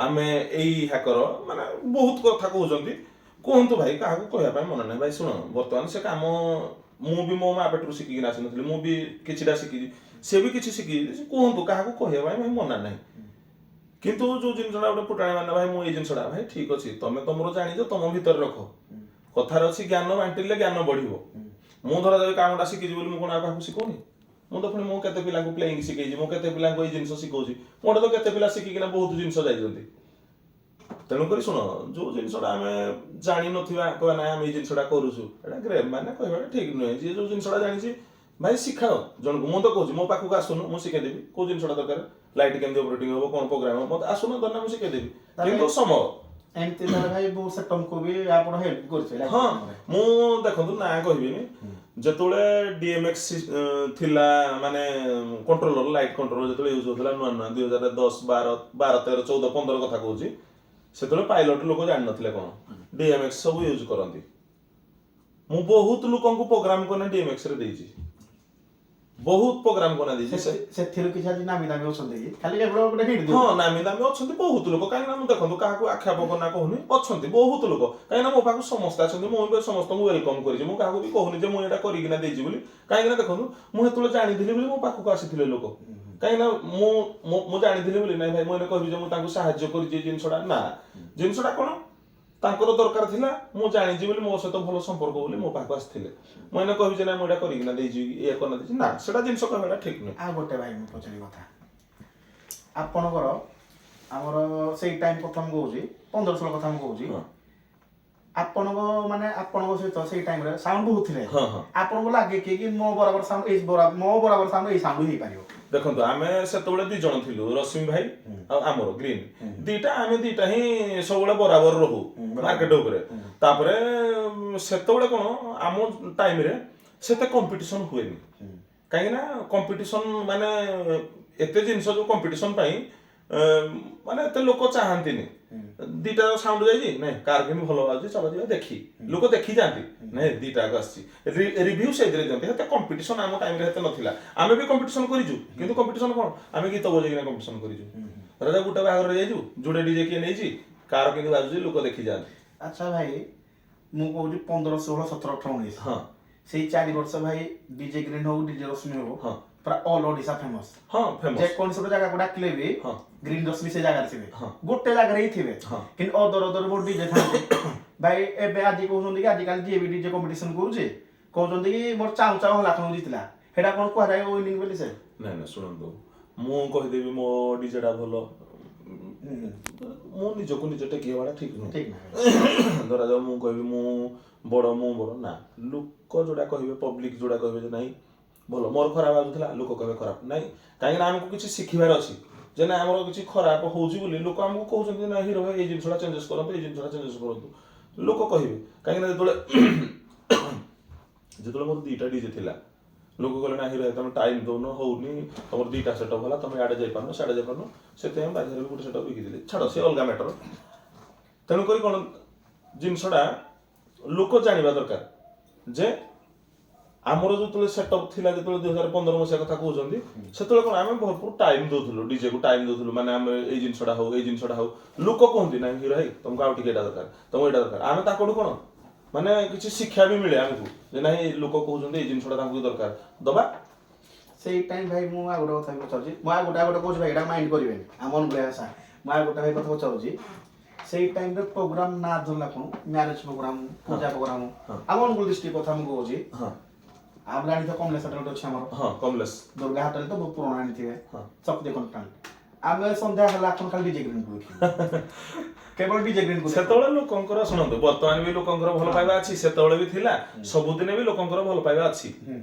ଆମେ ଏଇ ହ୍ୟାକର, ମାନେ ବହୁତ କଥା କହୁଛନ୍ତି। କୁହନ୍ତୁ ଭାଇ, କାହାକୁ କହିବା ପାଇଁ ମନେ ନାହିଁ। ଭାଇ ଶୁଣ, ବର୍ତ୍ତମାନ ସେ କାମ ମୁଁ ବି ମୋ ମା ପେଟରୁ ଶିଖିକିନା ଆସିନଥିଲି। ମୁଁ ବି କିଛିଟା ଶିଖିଛି, ସେ ବି କିଛି ଶିଖିଛି। ସେ କୁହନ୍ତୁ, କାହାକୁ କହିବା ପାଇଁ ଭାଇ ମନା ନାହିଁ। କିନ୍ତୁ ଯୋଉ ଜିନିଷଟା ଗୋଟେ ଫୁଟାଣି ମାନେ ଭାଇ ମୁଁ ଏଇ ଜିନିଷଟା, ଭାଇ ଠିକ ଅଛି, ତମେ ତମର ଜାଣିଛ, ତମ ଭିତରେ ରଖ। କଥାରେ ଅଛି, ଜ୍ଞାନ ବାଣ୍ଟିଲେ ଜ୍ଞାନ ବଢିବ। ମୁଁ ଧରାଯାଉ କାମଟା ଶିଖିଛି ବୋଲି ମୁଁ କଣ ଆଉ କାହାକୁ ଶିଖଉନି? ମୁଁ ତ ପୁଣି ମୁଁ କେତେ ପିଲାଙ୍କୁ ପ୍ଲେଇଂ ଶିଖେଇଛି, ମୁଁ କେତେ ପିଲାଙ୍କୁ ଏଇ ଜିନିଷ ଶିଖଉଛି। ମୋଟେ ତ କେତେ ପିଲା ଶିଖିକିନା ବହୁତ ଜିନିଷ ଯାଇଛନ୍ତି। ତେଣୁକରି ଶୁଣ, ଯୋଉ ଜିନିଷଟା ଆମେ ଜାଣିନଥିବା, କହିବା ନାଇଁ ଆମେ ଏଇ ଜିନିଷଟା କରୁଛୁ, ଏଇଟା ଗ୍ରେଭ୍ ମାନେ କହିବାଟା ଠିକ ନୁହେଁ। ଯିଏ ଯୋଉ ଜିନିଷଟା ଜାଣିଛି ଭାଇ ଶିଖାଅ ଜଣକୁ। ମୁଁ ତ କହୁଛି, ମୋ ପାଖକୁ ଆସୁନୁ, ମୁଁ ଶିଖେଇଦେବି। କୋଉ ଜିନିଷଟା ଦରକାର, ଲାଇଟ୍ କେମିତି ଅପରେଟିଂ ହବ, କଣ ପ୍ରୋଗ୍ରାମ ହବ, ମତେ ଆସୁନ ଦରକାର, ମୁଁ ଶିଖେଇଦେବି। କିନ୍ତୁ ସମୟ ଏମିତି ତାହେଲେ ଭାଇ ବହୁତ ସେଟଅପକୁ ବି ଆପଣ ହେଲ୍ପ କରିଥିବେ? ହଁ, ମୁଁ ଦେଖନ୍ତୁ, ନାଁ କହିବିନି, ଯେତେବେଳେ ଡିଏମଏକ୍ସ ଥିଲା, ମାନେ କଣ୍ଟ୍ରୋଲର, ଲାଇଟ୍ କଣ୍ଟ୍ରୋଲର ଯେତେବେଳେ ୟୁଜ୍ ହଉଥିଲା ନୂଆ ନୂଆ, 2010, 12, 12, 13, 14, 15 କଥା କହୁଛି, ସେତେବେଳେ ପାଇଲଟ ଲୋକ ଜାଣିନଥିଲେ କଣ, ଡିଏମଏକ୍ସ ସବୁ ୟୁଜ୍ କରନ୍ତି। ମୁଁ ବହୁତ ଲୋକଙ୍କୁ ପ୍ରୋଗ୍ରାମ କରିନା ଡିଏମଏକ୍ସ ରେ ଦେଇଛି, ବହୁତ ପ୍ରୋଗ୍ରାମ କରିନା ଦେଇଛି। ସେଥିରୁ କିଛି ଆଜି ନାମୀ ଦାମୀ ଅଛନ୍ତି କି? ଖାଲି କେବଳ ଗୋଟେ ହିଟ୍ ହଁ, ନାମୀ ଦାମୀ ଅଛନ୍ତି ବହୁତ ଲୋକ। କାହିଁକି ନା ମୁଁ ଦେଖନ୍ତୁ, କାହାକୁ ଆକ୍ଷେପ କରିନା କହୁନି, ଅଛନ୍ତି ବହୁତ ଲୋକ। କାହିଁକି ନା ମୋ ପାଖକୁ ସମସ୍ତେ ଅଛନ୍ତି, ମୁଁ ଏବେ ସମସ୍ତଙ୍କୁ welcome କରିଛି। ମୁଁ କାହାକୁ ବି କହୁନି ଯେ ମୁଁ ଏଇଟା କରିକିନା ଦେଇଛି ବୋଲି। କାହିଁକି ନା ଦେଖନ୍ତୁ, ମୁଁ ସେତେବେଳେ ଜାଣିଥିଲି ବୋଲି ମୋ ପାଖକୁ ଆସିଥିଲେ ଲୋକ। କାହିଁକି ନା ମୁଁ ମୁଁ ମୁଁ ଜାଣିଥିଲି ବୋଲି। ନାଇଁ ଭାଇ, ମୁଁ ଏଇନେ କହିବି ଯେ ମୁଁ ତାଙ୍କୁ ସାହାଯ୍ୟ କରିଛି ଏଇ ଜିନିଷଟା, ନା। ଜିନିଷଟା କଣ ତାଙ୍କର ଦରକାର ଥିଲା, ମୁଁ ଜାଣିଛି ବୋଲି, ମୋ ସହିତ ଭଲ ସମ୍ପର୍କ ବୋଲି ମୋ ପାଖକୁ ଆସିଥିଲେ। ମୁଁ ଏଇନେ କହିବି ଯେ ନାଇଁ, ମୁଁ ଏଇଟା କରିକିନା ଦେଇଛି, ଇଏ କରିନା ଦେଇଛି, ନା, ସେଟା ଜିନିଷ କହିବାଟା ଠିକ ନୁହେଁ। ଆଉ ଗୋଟେ ଭାଇ ମୁଁ ପଚାରିବି କଥା, ଆପଣଙ୍କର ଆମର ସେଇ ଟାଇମ୍ କଥା ମୁଁ କହୁଛି, 15 16 କଥା ମୁଁ କହୁଛି। ଆପଣଙ୍କ ମାନେ ଆପଣଙ୍କ ସହିତ ସେଇ ଟାଇମରେ ସାଉଣ୍ଡ ବହୁତ ଥିଲେ। ହଁ ହଁ ଆପଣଙ୍କୁ ଲାଗେ କି କି ମୋ ବରାବର ସାଉଣ୍ଡ ଏଇ ବରାବର, ମୋ ବରାବର ସାଉଣ୍ଡ ଏଇ ସାଉଣ୍ଡ ହେଇପାରିବ? ଦେଖନ୍ତୁ, ଆମେ ସେତେବେଳେ ଦି ଜଣ ଥିଲୁ, ରଶ୍ମି ଭାଇ ଆଉ ଆମର ଗ୍ରୀନ ଦିଟା। ଆମେ ଦିଟା ହିଁ ସବୁବେଳେ ବରାବର ରହୁ ମାର୍କେଟ ଉପରେ। ତାପରେ ସେତେବେଳେ କଣ, ଆମ ଟାଇମରେ ସେତେ କମ୍ପିଟିସନ ହୁଏନି। କାହିଁକି ନା କମ୍ପିଟିସନ ମାନେ ଏତେ ଜିନିଷ ଯୋଉ କମ୍ପିଟିସନ ପାଇଁ ମାନେ ଏତେ ଲୋକ ଚାହାନ୍ତିନି। ଦିଟା ସାଉଣ୍ଡ ଯାଇଛି, ନାଇଁ କାର କେମିତି ଭଲ ବାଜୁଛି, ଚାଲ ଯିବା ଦେଖି। ଲୋକ ଦେଖି ଯାଆନ୍ତି, ନାଇଁ ଦିଟା ଯାକ ଆସିଛି, ରିଭ୍ୟୁ ସେଇଥିରେ ଦିଅନ୍ତି। ଏତେ କମ୍ପିଟିସନ ଆମ ଟାଇମରେ ଏତେ ନଥିଲା। ଆମେ ବି କମ୍ପିଟିସନ କରିଛୁ, କିନ୍ତୁ କମ୍ପିଟିସନ କଣ, ଆମେ ଗୀତ ବଜେଇକିନା କମ୍ପିଟିସନ କରିଛୁ। ରାଜା ଗୋଟେ ବାହାଘରରେ ଯାଇଛୁ, ଯୋଡ଼େ ଡିଜେ କିଏ ନେଇଛି, କାର କେମିତି ବାଜୁଛି, ଲୋକ ଦେଖି ଯାଆନ୍ତି। ଆଚ୍ଛା ଭାଇ, ମୁଁ କହୁଛି 15, 16, 17, 18, 19, ସେଇ 4 ବର୍ଷ ଭାଇ ଡିଜେ ଗ୍ରୀନ ହଉ, ଡିଜେ ରଶ୍ମି ହଉ, ପୁରା ଅଲ୍ ଓଡ଼ିଶା ଫେମସ। ହଁ, ଫେମସ। ଯେକୌଣସି ଗୋଟେ ଜାଗାକୁ ଡାକିଲେ ବି ଗ୍ରୀନ ରଶ୍ମି ସେ ଜାଗାରେ ଥିବେ, ଗୋଟେ ଜାଗାରେ ହିଁ ଥିବେ। କିନ୍ତୁ ଅଦର ଅଦର ବହୁତ ଡିଜେ ଥାନ୍ତି ଭାଇ। ଏବେ ଆଜି କହୁଛନ୍ତି କି ଆଜିକାଲି ଯିଏ ବି ଡିଜେ କମ୍ପିଟିସନ କରୁଛି, କହୁଛନ୍ତି କି ମୋର ଚାଉଁ ଚାଉଁ ହେଲା ଖଣ୍ଡ ଜିତିଲା। ସେଇଟା କଣ କୁହାଯାଏ ୱିନିଂ ବୋଲି ସେ? ନାଇଁ ନାଇଁ, ଶୁଣନ୍ତୁ, ମୁଁ କହିଦେବି ମୋ ଡିଜେଟା ଭଲ, ମୁଁ ନିଜକୁ ନିଜେ ଟେକି ହେବାଟା ଠିକ ନୁହେଁ। ଠିକ ନା। ଧରାଯାଉ ମୁଁ କହିବି ମୁଁ ବଡ଼, ମୁଁ ବଡ଼, ନା। ଲୋକ ଯୋଉଟା କହିବେ, ପବ୍ଲିକ ଯୋଉଟା କହିବେ ଯେ ନାଇଁ ଭଲ, ମୋର ଖରାପ ଆସୁଥିଲା, ଲୋକ କହିବେ ଖରାପ ନାଇଁ। କାହିଁକି ନା ଆମକୁ କିଛି ଶିଖିବାର ଅଛି ଯେ ନା ଆମର କିଛି ଖରାପ ହଉଛି ବୋଲି ଲୋକ ଆମକୁ କହୁଛନ୍ତି ଯେ ନା ହିରୋ ଭାଇ, ଏଇ ଜିନିଷଟା ଚେଞ୍ଜେସ୍ କରନ୍ତୁ, ଏଇ ଜିନିଷଟା ଚେଞ୍ଜେସ୍ କରନ୍ତୁ, ଲୋକ କହିବେ। କାହିଁକି ନା ଯେତେବେଳେ ଯେତେବେଳେ ମୋର ଦିଟା ଡିଜେ ଥିଲା, ଲୋକ କହିଲେ ନା ହିରୋ ଭାଇ, ତମେ ଟାଇମ୍ ଦଉନ, ହଉନି, ତମର ଦିଟା ସେଟଅପ୍ ହେଲା, ତମେ ଇଆଡ଼େ ଯାଇପାରୁନ, ସିଆଡ଼େ ଯାଇପାରୁନ। ସେଥିପାଇଁ ବାଧ୍ୟରେ ବି ଗୋଟେ ସେଟଅପ୍ ବିକିଦେଲି। ଛାଡ଼, ସେ ଅଲଗା ମ୍ୟାଟର। ତେଣୁକରି କ'ଣ ଜିନିଷଟା ଲୋକ ଜାଣିବା ଦରକାର ଯେ ଆମର ଯେତେବେଳେ ସେଟଅପ୍ ଥିଲା, ଯେତେବେଳେ 2015 ମସିହା କଥା କହୁଛନ୍ତି, ସେତେବେଳେ କ'ଣ ଆମେ ଭରପୁର ଟାଇମ୍ ଦଉଥିଲୁ, ଡିଜେକୁ ଟାଇମ୍ ଦଉଥିଲୁ। ମାନେ ଆମେ ଏଇ ଜିନିଷଟା ହଉ, ଏଇ ଜିନିଷଟା ହଉ। ଲୋକ କୁହନ୍ତି, ନାଇଁ ହିରୋ ଭାଇ, ତମକୁ ଆଉ ଟିକେ ଏଇଟା ଦରକାର, ତମକୁ ଏଇଟା ଦରକାର। ଆମେ ତାଙ୍କଠୁ କ'ଣ ମାନେ କିଛି ଶିକ୍ଷା ବି ମିଳେ ଆମକୁ ଯେ ନାଇଁ, ଲୋକ କହୁଛନ୍ତି ଏଇ ଜିନିଷଟା ତାଙ୍କୁ ଦରକାର, ଦବା। ସେଇ ଟାଇମ୍ ଭାଇ, ମୁଁ ଆଉ ଗୋଟେ କଥା ବି ପଚାରୁଛି। ମୁଁ ଆଉ ଗୋଟେ କହୁଛି ଭାଇ, ଏଇଟା ମାଇଣ୍ଡ କରିବେନି, ଆମ ଅନୁଗୁଳିଆ ଭାଷା। ମୁଁ ଆଉ ଗୋଟେ ଭାଇ କଥା ପଚାରୁଛି। ସେଇ ଟାଇମ୍ରେ ପ୍ରୋଗ୍ରାମ ନା ଧରିଲା କ'ଣ ମ୍ୟାରେଜ ପ୍ରୋଗ୍ରାମ, ପୂଜା ପ୍ରୋଗ୍ରାମ, ଆମ ଅନୁଗୁଳ ଡିଷ୍ଟ୍ରିକ୍ଟ କଥା ମୁଁ କହୁଛି। ଆମ ଜାଣିଥିବ କମଲେଶ ହୋଟେଲ ଗୋଟେ ଅଛି ଆମର। ହଁ, କମଲେଶ। ଦୁର୍ଗା ହୋଟେଲ ତ ବହୁତ ପୁରୁଣା, ଆଣିଥିବେ। ଶକ୍ତି କଣ୍ଟାଣ୍ଟ। ଆମେ ସନ୍ଧ୍ୟା ହେଲା ଆପଣ ଖାଲି ଡିଜେ ଗ୍ରୀନକୁ ଦେଖିବେ, କେବଳ ଡିଜେ ଗ୍ରୀନକୁ। ସେତେବେଳେ ଲୋକଙ୍କର, ଶୁଣନ୍ତୁ, ବର୍ତ୍ତମାନ ବି ଲୋକଙ୍କର ଭଲ ପାଇବା ଅଛି, ସେତେବେଳେ ବି ଥିଲା, ସବୁଦିନେ ବି ଲୋକଙ୍କର ଭଲ ପାଇବା ଅଛି,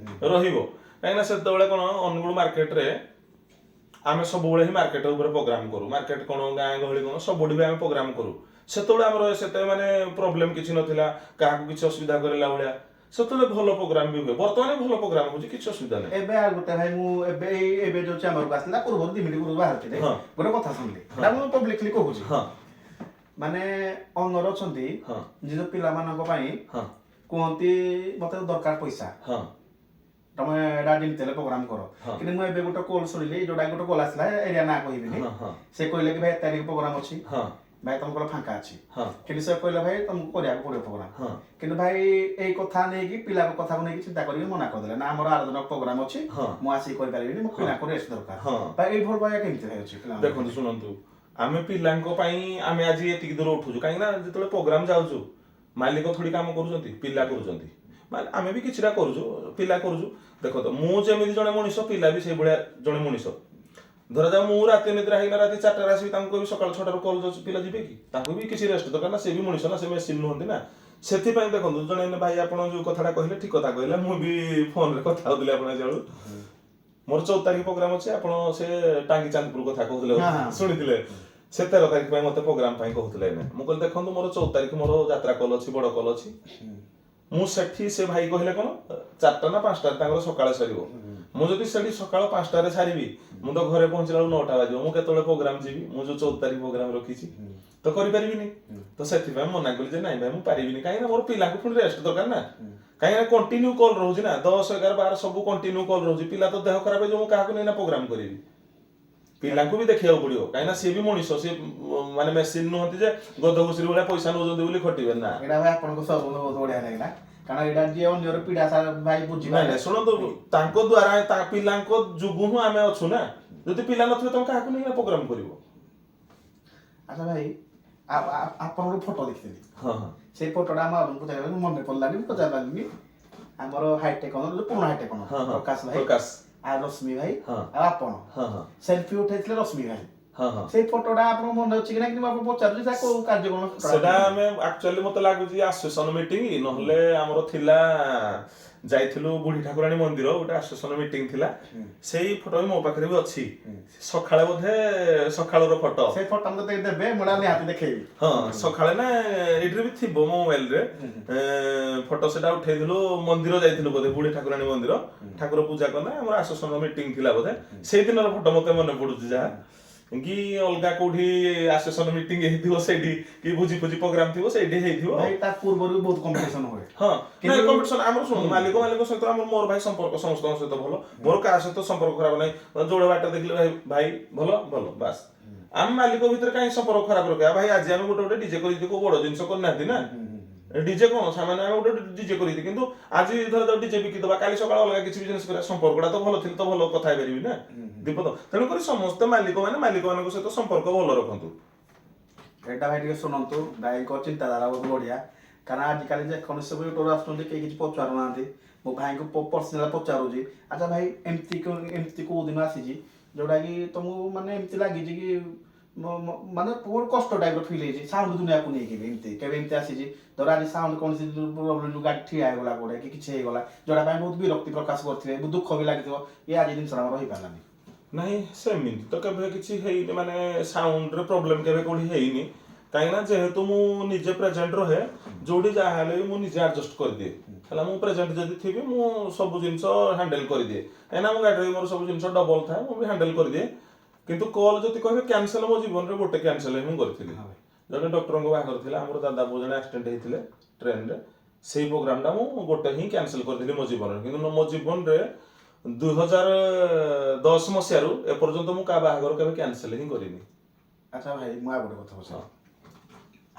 ରହିବ। କାହିଁକିନା ସେତେବେଳେ କ'ଣ ଅନୁଗୁଳ ମାର୍କେଟରେ ଆମେ ସବୁବେଳେ ହିଁ ମାର୍କେଟ ଉପରେ ପ୍ରୋଗ୍ରାମ କରୁ। ମାର୍କେଟ କ'ଣ, ଗାଁ ଗହଳି କ'ଣ, ସବୁଠି ବି ଆମେ ପ୍ରୋଗ୍ରାମ କରୁ। ସେତେବେଳେ ଆମର ସେତେ ମାନେ ପ୍ରୋବ୍ଲେମ କିଛି ନଥିଲା, କାହାକୁ କିଛି ଅସୁବିଧା କରିଲା ଭଳିଆ। ସେତେବେଳେ ଭଲ ପ୍ରୋଗ୍ରାମ ବି ହୁଏ, ବର୍ତ୍ତମାନ ବି ଭଲ ପ୍ରୋଗ୍ରାମ ହଉଛି, କିଛି ଅସୁବିଧା ନାହିଁ। ଏବେ ଆଉ ଗୋଟେ ଭାଇ, ମୁଁ ଏବେ ଏଇ ଏବେ ଯୋଉ ଚାମ୍ବରକୁ ଆସିଲା ପୂର୍ବରୁ, 2 ମିନିଟ୍ ପୂର୍ବରୁ ବାହାରିଥିଲେ, ଗୋଟେ କଥା ଶୁଣିଲି, ଏଟା ମୁଁ ପବ୍ଲିକଲି କହୁଛି। ମାନେ ଅନର ଅଛନ୍ତି, ନିଜ ପିଲାମାନଙ୍କ ପାଇଁ କୁହନ୍ତି, ମତେ ଦରକାର ପଇସା, ତମେ ଏଇଟା ଯେମିତି ହେଲେ ପ୍ରୋଗ୍ରାମ କର। କିନ୍ତୁ ମୁଁ ଏବେ ଗୋଟେ କଲ୍ ଶୁଣିଲି, ଯୋଉଟା ଗୋଟେ କଲ୍ ଆସିଲା, ଏରିଆ ନାଁ କହିବିନି। ହଁ ହଁ ସେ କହିଲେ କି ଭାଇ, ଏତେ ତାରିଖ ପ୍ରୋଗ୍ରାମ ଅଛି, ଭାଇ ତମଙ୍କର ଫାଙ୍କା ଅଛି? କିନ୍ତୁ ସେ କହିଲେ, ଭାଇ ତମକୁ କରିବାକୁ ପଡିବ ପ୍ରୋଗ୍ରାମ। କିନ୍ତୁ ଭାଇ ଏଇ କଥା ନେଇକି, ପିଲାଙ୍କ କଥାକୁ ନେଇକି ଚିନ୍ତା କରିକି ମନା କରିଦେଲେ, ନା ଆମର ଆର ଦିନ ପ୍ରୋଗ୍ରାମ ଅଛି, ମୁଁ ଆସିକି କରିପାରିବିନି, ମୋ ପିଲାଙ୍କୁ ରେଷ୍ଟ ଦରକାର। ଭାଇ, ଏଇ ଭଲ ପାଇବା କେମିତି ଭାଇ ଅଛି ପିଲାମାନଙ୍କ? ଦେଖନ୍ତୁ, ଶୁଣନ୍ତୁ, ଆମେ ପିଲାଙ୍କ ପାଇଁ ଆମେ ଆଜି ଏତିକି ଦୂର ଉଠୁଛୁ। କାହିଁକି ନା ଯେତେବେଳେ ପ୍ରୋଗ୍ରାମ ଯାଉଛୁ, ମାଲିକ ଥୋଡ଼ି କାମ କରୁଛନ୍ତି, ପିଲା କରୁଛନ୍ତି। ମାନେ ଆମେ ବି କିଛିଟା କରୁଛୁ, ପିଲା କରୁଛୁ। ଦେଖନ୍ତୁ, ମୁଁ ଯେମିତି ଜଣେ ମଣିଷ, ପିଲା ବି ସେଇଭଳିଆ ଜଣେ ମଣିଷ। ଧରାଯାଉ ମୁଁ ରାତି ନିଦ୍ରା ହେଇକିନା ରାତି 4ଟାରେ ଆସିବି, ତାଙ୍କୁ କହିବି ସକାଳ 6ଟାରୁ କଲ୍ ଯାଉଛି, ପିଲା ଯିବେ କି? ତାଙ୍କୁ ବି କିଛି ରେଷ୍ଟ ଦରକାର ନା, ସେ ବି ମଣିଷ ନା, ସେ ମେସିନ୍ ନୁହନ୍ତି ନା। ସେଥିପାଇଁ ଦେଖନ୍ତୁ, ଜଣେ ଭାଇ ଆପଣ ଯୋଉ କଥାଟା କହିଲେ ଠିକ କଥା କହିଲେ। ମୁଁ ବି ଫୋନରେ କଥା ହଉଥିଲି ଆପଣ ଆଜି ବେଳୁ। ମୋର 14 ତାରିଖ ପ୍ରୋଗ୍ରାମ ଅଛି। ଆପଣ ସେ ଟାଙ୍ଗି ଚାନ୍ଦପୁର କଥା କହୁଥିଲେ, ହଁ, ହଁ। ଶୁଣିଥିଲେ। ସେ 13 ତାରିଖ ପାଇଁ ମତେ ପ୍ରୋଗ୍ରାମ ପାଇଁ କହୁଥିଲେ ଏଇନେ। ମୁଁ କହିଲି, ଦେଖନ୍ତୁ, ମୋର 14 ତାରିଖ ମୋର ଯାତ୍ରା କଲ୍ ଅଛି, ବଡ କଲ୍ ଅଛି। ମୁଁ ସେଠି, ସେ ଭାଇ କହିଲେ କ'ଣ 4ଟା ନା 5ଟାରେ ତାଙ୍କର ସକାଳେ ସରିବ। ମୁଁ ଯଦି ସେଠି ସକାଳ 5ଟାରେ ସାରିବି, ମୁଁ ତ ଘରେ ପହଞ୍ଚିଲା ବେଳକୁ 9ଟା ବାଜିବ। ମୁଁ କେତେବେଳେ ପ୍ରୋଗ୍ରାମ ଯିବି? ମୁଁ ଯୋଉ 14 ତାରିଖ ପ୍ରୋଗ୍ରାମ ରଖିଛି ତ କରିପାରିବିନି। ତ ସେଥିପାଇଁ ମନା କଲି ଯେ ନାଇଁ ଭାଇ, ମୁଁ ପାରିବିନି। କାହିଁକି ନା ମୋର ପିଲାଙ୍କୁ ପୁଣି ରେଷ୍ଟ ଦରକାର ନା। କାହିଁକି ନା କଣ୍ଟିନ୍ୟୁ କଲ୍ ରହୁଛି ନା, 10, 11, 12 ସବୁ କଣ୍ଟିନ୍ୟୁ କଲ୍ ରହୁଛି। ପିଲା ତ ଦେହ ଖରାପ ହେଇଯିବ, ମୁଁ କାହାକୁ ନେଇନା ପ୍ରୋଗ୍ରାମ କରିବି? ପିଲାଙ୍କୁ ବି ଦେଖିବାକୁ ପଡିବ, କାହିଁକି ନା ସିଏ ବି ମଣିଷ। ସିଏ ମାନେ ମେସିନ୍ ନୁହନ୍ତି ଯେ ଗଧ ଘୁଷୁରୀ ଭଳିଆ ପଇସା ନଉଛନ୍ତି ବୋଲି ଖଟିବେ ନା। ଏଇଟା ଭାଇ ଆପଣଙ୍କ ସବୁ ବହୁତ ବଢିଆ ଲାଗିଲା, କାରଣ ଏଇଟା ଯିଏ ଅନ୍ୟର ପୀଡା ଭାଇ ବୁଝିବା। ନାଇଁ ନାଇଁ, ଶୁଣନ୍ତୁ, ତାଙ୍କ ଦ୍ୱାରା, ତା ପିଲାଙ୍କ ଯୋଗୁଁ ହିଁ ଆମେ ଅଛୁ ନା। ଯଦି ପିଲା ନଥିବେ, ତମେ କାହାକୁ ନେଇକିନା ପ୍ରୋଗ୍ରାମ କରିବ? ଆଚ୍ଛା ଭାଇ, ଆପଣଙ୍କର ଫଟୋ ଦେଖିଥିଲି। ହଁ ହଁ ସେଇ ଫଟୋଟା ଆମ ଆପଣଙ୍କୁ ପଚାରିବାକୁ ମନେ ପଡିଲାନି, ମୁଁ ପଚାରି ପାରିଲିନି। ଆମର ହାଇଟେକ୍ ଅନର, ଯୋଉ ପୁରୁଣା ହାଇଟେକ୍ ଅନର, ହଁ ହଁ ପ୍ରକାଶ ଭାଇ, ପ୍ରକାଶ। ଆଉ ରଶ୍ମି ଭାଇ, ଆଉ ଆପଣ ହଁ ହଁ ସେଲ୍ଫି ଉଠେଇଥିଲେ ରଶ୍ମି ଭାଇ। ହଁ ହଁ ସେଇ ଫଟୋଟା ଆପଣଙ୍କ ମନେ ଅଛି କି ନା? କିନ୍ତୁ ମୁଁ ଆପଣଙ୍କୁ ପଚାରୁଛି, ସେଟା କୋଉ କାର୍ଯ୍ୟକ୍ରମ ଫଟୋ? ସେଟା ଆମେ ଆକ୍ଚୁଆଲି ମତେ ଲାଗୁଛି ଆସୋସିଏସନ ମିଟିଂ, ନହେଲେ ଆମର ଥିଲା, ଯାଇଥିଲୁ ବୁଢୀ ଠାକୁରାଣୀ ମନ୍ଦିର, ଗୋଟେ ଆସୋସିଏସନ ମିଟିଂ ଥିଲା। ସେଇ ଫଟୋ ବି ମୋ ପାଖରେ ବି ଅଛି। ସକାଳେ ବୋଧେ, ସକାଳର ଫଟୋ। ସେଇ ଫଟୋ ମତେ ଦେବେ, ମୁଁ ଏଟା ନିହାତି ଦେଖେଇବି। ହଁ, ସକାଳେ ନା ଏଇଥିରେ ବି ଥିବ ମୋ ମୋବାଇଲରେ ଫଟୋ। ସେଟା ଉଠେଇଥିଲୁ, ମନ୍ଦିର ଯାଇଥିଲୁ ବୋଧେ, ବୁଢୀ ଠାକୁରାଣୀ ମନ୍ଦିର। ଠାକୁର ପୂଜା କଲା, ଆମର ଆସୋସିଏସନ ମିଟିଂ ଥିଲା ବୋଧେ। ସେଇ ଦିନର ଫଟୋ ମତେ ମନେ ପଡୁଛି ଯାହା କି ଅଲଗା କୋଉଠି ଆସୋସିଏସନ ମିଟିଂ ହେଇଥିବ ସେଇଠି, କି ଭୋଜି ଫୋଜି ପ୍ରୋଗ୍ରାମ ଥିବ ସେଇଠି ହେଇଥିବ। ଭାଇ, ତା ପୂର୍ବରୁ ବି ବହୁତ କମ୍ପିଟିସନ ହୁଏ। ହଁ, ନାଇଁ, କମ୍ପିଟିସନ ଆମର, ଶୁଣନ୍ତୁ, ମାଲିକ ସହିତ ଆମର, ମୋର ଭାଇ ସମ୍ପର୍କ ସମସ୍ତଙ୍କ ସହିତ ଭଲ। ମୋର କାହା ସହିତ ସମ୍ପର୍କ ଖରାପ ନାହିଁ। ଯୋଉଟା ବାଟରେ ଦେଖିଲେ, ଭାଇ ଭାଇ, ଭଲ ଭଲ, ବାସ୍। ଆମେ ମାଲିକ ଭିତରେ କାହିଁ ସମ୍ପର୍କ ଖରାପ ରଖିବା ଭାଇ? ଆଜି ଆମେ ଗୋଟେ ଗୋଟେ ଡିଜେ କରିକି, କୋଉ ବଡ ଜିନିଷ କରିନାହାନ୍ତି ନା। ଡିଜେ କଣ ସାମାନ୍ୟ, ଆମେ ଗୋଟେ ଡିଜେ କରିକି, କିନ୍ତୁ ଆଜି ଧର ଡିଜେ ବିକିଦବା, କାଲି ସକାଳେ ଅଲଗା କିଛି ବିଜନେସ କରିବା। ସମ୍ପର୍କଟା ତ ଭଲ ଥିଲେ ତ ଭଲ କଥା ହେଇପାରିବି ନା ବିପଦ। ତେଣୁକରି ସମସ୍ତେ ମାଲିକ ମାନେ ମାଲିକ ମାନଙ୍କ ସହିତ ସମ୍ପର୍କ ଭଲ ରଖନ୍ତୁ। ଏଇଟା ଭାଇ ଟିକେ ଶୁଣନ୍ତୁ, ଭାଇଙ୍କ ଚିନ୍ତାଧାରା ବହୁତ ବଢିଆ। କାରଣ ଆଜିକାଲି ଯେକୌଣସି ସବୁ ୟୁଟ୍ୟୁବର ଆସୁଛନ୍ତି, କେହି କିଛି ପଚାରୁନାହାନ୍ତି। ମୋ ଭାଇଙ୍କୁ ପର୍ସନାଲ ପଚାରୁଛି। ଆଚ୍ଛା ଭାଇ, ଏମିତି କୋଉ ଦିନ ଆସିଛି ଯୋଉଟା କି ତମକୁ ମାନେ ଏମିତି ଲାଗିଛି କି ମାନେ ବହୁତ କଷ୍ଟ ଟାଇପର ଫିଲ୍ ହେଇଛି ସାଉଣ୍ଡ ଦୁନିଆକୁ ନେଇକି ବି? ଏମିତି କେବେ ଏମିତି ଆସିଛି, ଧର ଆଜି ସାଉଣ୍ଡ କୌଣସି ପ୍ରୋବ୍ଲେମ, ଗାଡ଼ି ଠିଆ ହେଇଗଲା କୋଉଟେ କି କିଛି ହେଇଗଲା, ଯୋଉଟା ପାଇଁ ବହୁତ ବିରକ୍ତି ପ୍ରକାଶ କରିଥିବେ, ବହୁତ ଦୁଃଖ ବି ଲାଗିଥିବ, ଏ ଆଜି ଜିନିଷଟା ଆମର ହେଇପାରିଲାନି? ନାଇଁ, ସେମିତି ତ କେବେ କିଛି ହେଇନି। ମାନେ ସାଉଣ୍ଡରେ ପ୍ରୋବ୍ଲେମ କେବେ କୋଉଠି ହେଇନି। କାହିଁକି ନା ଯେହେତୁ ମୁଁ ନିଜେ ପ୍ରେଜେଣ୍ଟ ରହେ ଯୋଉଠି, ଯାହା ହେଲେ ବି ମୁଁ ନିଜେ ଆଡଜଷ୍ଟ କରିଦିଏ। ହେଲା, ମୁଁ ପ୍ରେଜେଣ୍ଟ ଯଦି ଥିବି, ମୁଁ ସବୁ ଜିନିଷ ହ୍ୟାଣ୍ଡେଲ କରିଦିଏ। କାହିଁକିନା ମୋ ଗାଡ଼ିରେ ବି ମୋର ସବୁ ଜିନିଷ ଡବଲ ଥାଏ, ମୁଁ ବି ହ୍ୟାଣ୍ଡେଲ କରିଦିଏ। କିନ୍ତୁ କଲ୍ ଯଦି କହିବେ କ୍ୟାନସେଲ, ମୋ ଜୀବନରେ ଗୋଟେ କ୍ୟାନସେଲ ହିଁ ମୁଁ କରିଥିଲି। ହଁ ଭାଇ। ଜଣେ ଡକ୍ଟରଙ୍କ ବାହାଘର ଥିଲା। ଆମର ଦାଦା ପୁଅ ଜଣେ ଆକ୍ସିଡେଣ୍ଟ ହେଇଥିଲେ ଟ୍ରେନରେ। ସେଇ ପ୍ରୋଗ୍ରାମଟା ମୁଁ ଗୋଟେ ହିଁ କ୍ୟାନସେଲ କରିଥିଲି ମୋ ଜୀବନରେ। କିନ୍ତୁ ମୋ ଜୀବନରେ 2010 ମସିହାରୁ ଏପର୍ଯ୍ୟନ୍ତ ମୁଁ କାହା ବାହାଘର କେବେ କ୍ୟାନସେଲ ହିଁ କରିନି। ଆଚ୍ଛା ଭାଇ, ମୁଁ ଆଉ ଗୋଟେ କଥା ପଚାରିବି।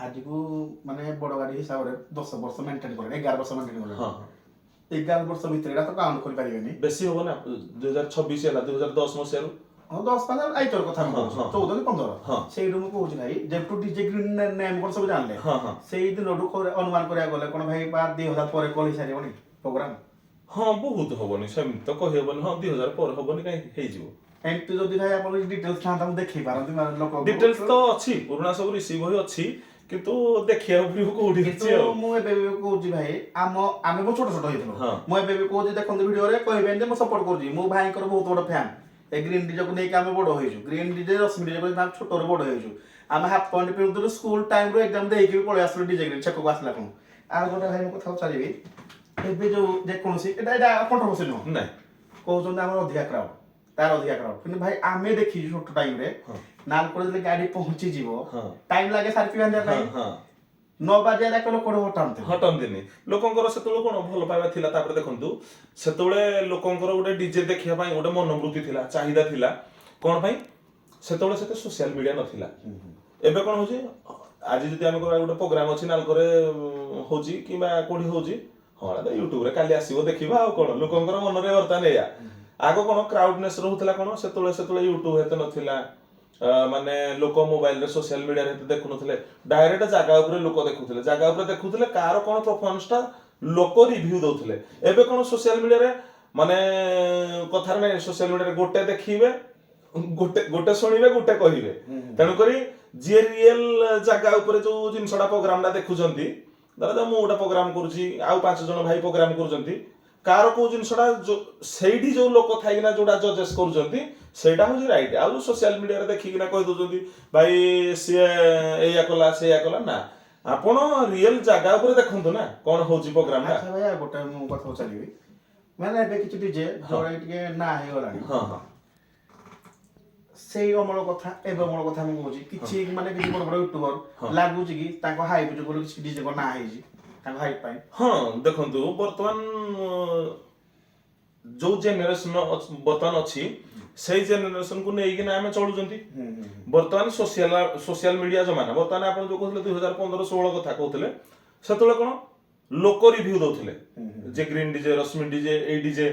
ଆଜିକୁ ମାନେ ବଡ଼ ଗାଡ଼ି ହିସାବରେ 10 ବର୍ଷ ମେଣ୍ଟେନ୍ କଲେଣି, 11 ବର୍ଷ ମେଣ୍ଟେନ୍ କଲେଣି। 11 ବର୍ଷ ଭିତରେ ଏଇଟା ତ କାଉଣ୍ଟ କରିପାରିବେନି। ବେଶୀ ହବ ନା, 2026 ହେଲା, 2010 ମସିହାରୁ। ହଁ, 10 ପାଞ୍ଚ ଆଇଚର କଥା ମୁଁ କହୁଛି। 14 କି 15। ସେଇଠୁ ମୁଁ କହୁଛି ଭାଇ, ଯେବେଠୁ ଡିଜେ ଗ୍ରୀନ୍ ନେମ୍ କଣ ସବୁ ଜାଣିଲେ, ହଁ ହଁ ସେଇ ଦିନଠୁ ଅନୁମାନ କରିବାକୁ ଗଲେ କଣ ଭାଇ, ବା 2000 ପରେ କଲ୍ ହେଇସାରିବଣି ପ୍ରୋଗ୍ରାମ? ହଁ, ବହୁତ ହବନି, ସେମିତି ତ କହିହବନି। ହଁ, 2000 ପରେ ହବନି କାହିଁକି, ହେଇଯିବ। ଏମିତି ଯଦି ଭାଇ ଆପଣଙ୍କ ଡିଟେଲ୍ସ ଥାନ୍ତା, ମୁଁ ଦେଖେଇ ପାରନ୍ତି ମାନେ ଲୋକଙ୍କୁ। ଡିଟେଲ୍ସ ତ ଅଛି, ପୁରୁଣା ସବୁ ରିସିଭ୍ ହୋଇ ଅଛି, କିନ୍ତୁ ଦେଖିବାକୁ ପଡିବ କୋଉଠି କିନ୍ତୁ ଅଛି ଆଉ। ମୁଁ ଏବେ ବି କହୁଛି ଭାଇ, ଆମେ ବହୁତ ଛୋଟ ଛୋଟ ହେଇଥିଲୁ। ମୁଁ ଏବେ ବି କହୁଛି, ଦେଖନ୍ତୁ ଭିଡିଓରେ, କହିବେନି ଯେ ମୁଁ ସପୋର୍ଟ କରୁଛି। ମୁଁ ଭାଇଙ୍କର ବହୁତ ବଡ ଫ୍ୟାନ୍। ଏ ଗ୍ରୀନ୍ ଡିଜେକୁ ନେଇକି ଆମେ ବଡ ହେଇଛୁ। ଗ୍ରୀନ୍ ଡିଜେ, ରଶ୍ମି ଡିଜେ ଆମେ ଛୋଟରୁ ବଡ ହେଇଛୁ। ଆମେ ହାଫ୍ ପ୍ୟାଣ୍ଟ ପିନ୍ଧୁଥିଲୁ, ସ୍କୁଲ ଟାଇମରୁ ଏକ୍ଜାମ ଦେଇକି ବି ପଳେଇ ଆସିଲୁ ଡିଜେ ଗ୍ରୀନ୍ ଛକକୁ ଆସିଲା କଣ। ଆଉ ଗୋଟେ ଭାଇ ମୁଁ କଥା ପଚାରିବି, ଏବେ ଯୋଉ ଯେକୌଣସି ଏଇଟା କଣ୍ଟ୍ରୋଭର୍ସି ନୁହଁ, ନାଇଁ। କହୁଛନ୍ତି ଆମର ଅଧିକା କ୍ରାଉଡ, ତାର ଅଧିକା କ୍ରାଉଡ, କିନ୍ତୁ ଭାଇ ଆମେ ଦେଖିଛୁ ଛୋଟ ଟାଇମରେ ନାଲକୋରେ ଯେତେବେଳେ ଗାଡି ପହଞ୍ଚିଯିବ, ଟାଇମ ଲାଗେ ସାର୍ପି ବାନ୍ଧିବା ପାଇଁ, 9 ବାଜିଆ ଯାକ ଲୋକ ହଟାନ୍ତି। ହଟନ୍ତିନି। ଲୋକଙ୍କର ସେତେବେଳେ କଣ ଭଲ ପାଇବା ଥିଲା। ତାପରେ ଦେଖନ୍ତୁ, ସେତେବେଳେ ଲୋକଙ୍କର ଗୋଟେ ଡିଜେ ଦେଖିବା ପାଇଁ ଗୋଟେ ମନୋବୃତ୍ତି ଥିଲା, ଚାହିଦା ଥିଲା। କଣ ପାଇଁ? ସେତେବେଳେ ସେତେ ସୋସିଆଲ ମିଡିଆ ନଥିଲା। ଏବେ କଣ ହଉଛି, ଆଜି ଯଦି ଆମେ କହିବା ଗୋଟେ ପ୍ରୋଗ୍ରାମ ଅଛି ନାଲକୋରେ ହଉଛି କିମ୍ବା କୋଉଠି ହଉଛି, ହଁ, ଏଟା ତ ୟୁଟ୍ୟୁବରେ କାଲି ଆସିବ, ଦେଖିବା ଆଉ କଣ। ଲୋକଙ୍କର ମନରେ ବର୍ତ୍ତମାନ ଏଇଆ। ଆଗ କଣ କ୍ରାଉଡନେସ୍ ରହୁଥିଲା। କଣ ସେତେବେଳେ ୟୁଟ୍ୟୁବ ଏତେ ନଥିଲା, ମାନେ ଲୋକ ମୋବାଇଲରେ ସୋସିଆଲ ମିଡିଆରେ ଏତେ ଦେଖୁନଥିଲେ। ଡାଇରେକ୍ଟ ଜାଗା ଉପରେ ଲୋକ ଦେଖୁଥିଲେ, ଜାଗା ଉପରେ ଦେଖୁଥିଲେ କାହାର କଣ ପରଫର୍ମାନ୍ସଟା, ଲୋକ ରିଭ୍ୟୁ ଦଉଥିଲେ। ଏବେ କଣ ସୋସିଆଲ ମିଡିଆରେ, ମାନେ କଥାରେ ନାହିଁ, ସୋସିଆଲ ମିଡିଆରେ ଗୋଟେ ଦେଖିବେ, ଗୋଟେ ଗୋଟେ ଶୁଣିବେ, ଗୋଟେ କହିବେ। ତେଣୁକରି ଯିଏ ରିଏଲ ଜାଗା ଉପରେ ଯୋଉ ଜିନିଷଟା ପ୍ରୋଗ୍ରାମଟା ଦେଖୁଛନ୍ତି, ଧର ମୁଁ ଗୋଟେ ପ୍ରୋଗ୍ରାମ କରୁଛି, ଆଉ ପାଞ୍ଚ ଜଣ ଭାଇ ପ୍ରୋଗ୍ରାମ କରୁଛନ୍ତି, କାହାର କୋଉ ଜିନିଷଟା ସେଇଠି ଯୋଉ ଲୋକ ଥାଇକିନା ଯୋଉଟା ଜଜେସ୍ କରୁଛନ୍ତି, ସେଇଟା ହଉଛି ରାଇଟ୍। ଆଉ ଯୋଉ ସୋସିଆଲ ମିଡିଆରେ ଦେଖିକିନା କହି ଦଉଛନ୍ତି, ଭାଇ ସିଏ ଏଇଆ କଲା, ସେଇଆ କଲା, ନା, ଆପଣ ରିଏଲ ଜାଗା ଉପରେ ଦେଖନ୍ତୁ ନା କଣ ହଉଛି ପ୍ରୋଗ୍ରାମଟା। ଆଚ୍ଛା ଭାଇ, ଆଉ ଗୋଟେ ମୁଁ କଥା ପଚାରିବି। ମାନେ ଏବେ କିଛି ଡିଜେ ଯୋଉଟା କି ଟିକେ ନାଁ ହେଇଗଲାଣି, ହଁ ହଁ ସେଇ ଅମଳ କଥା, ଏବେ ଅମଳ କଥା ମୁଁ କହୁଛି, କିଛି ମାନେ କିଛି ବଡ ବଡ ୟୁଟ୍ୟୁବର ଲାଗୁଛି କି ତାଙ୍କ ହାଇପ୍ ଯୋଗୁଁ କିଛି ଡିଜେଙ୍କ ନାଁ ହେଇଛି ତାଙ୍କ ହାଇପ୍ ପାଇଁ? ହଁ, ଦେଖନ୍ତୁ, ବର୍ତ୍ତମାନ ଯୋଉ ଜେନେରେସନ ବର୍ତ୍ତମାନ ଅଛି, ସେଇ ଜେନେରେସନକୁ ନେଇକିନା ଆମେ ଚଳୁଛନ୍ତି। ବର୍ତ୍ତମାନ ସୋସିଆଲ ସୋସିଆଲ ମିଡିଆ ଜମାନା। ବର୍ତ୍ତମାନ ଆପଣ ଯୋଉ କହୁଥିଲେ 2015-16 କଥା କହୁଥିଲେ, ସେତେବେଳେ କଣ ଲୋକ ରିଭ୍ୟୁ ଦଉଥିଲେ ଯେ ଗ୍ରୀନ ଡିଜେ, ରଶ୍ମି ଡିଜେ, ଏଇ ଡିଜେ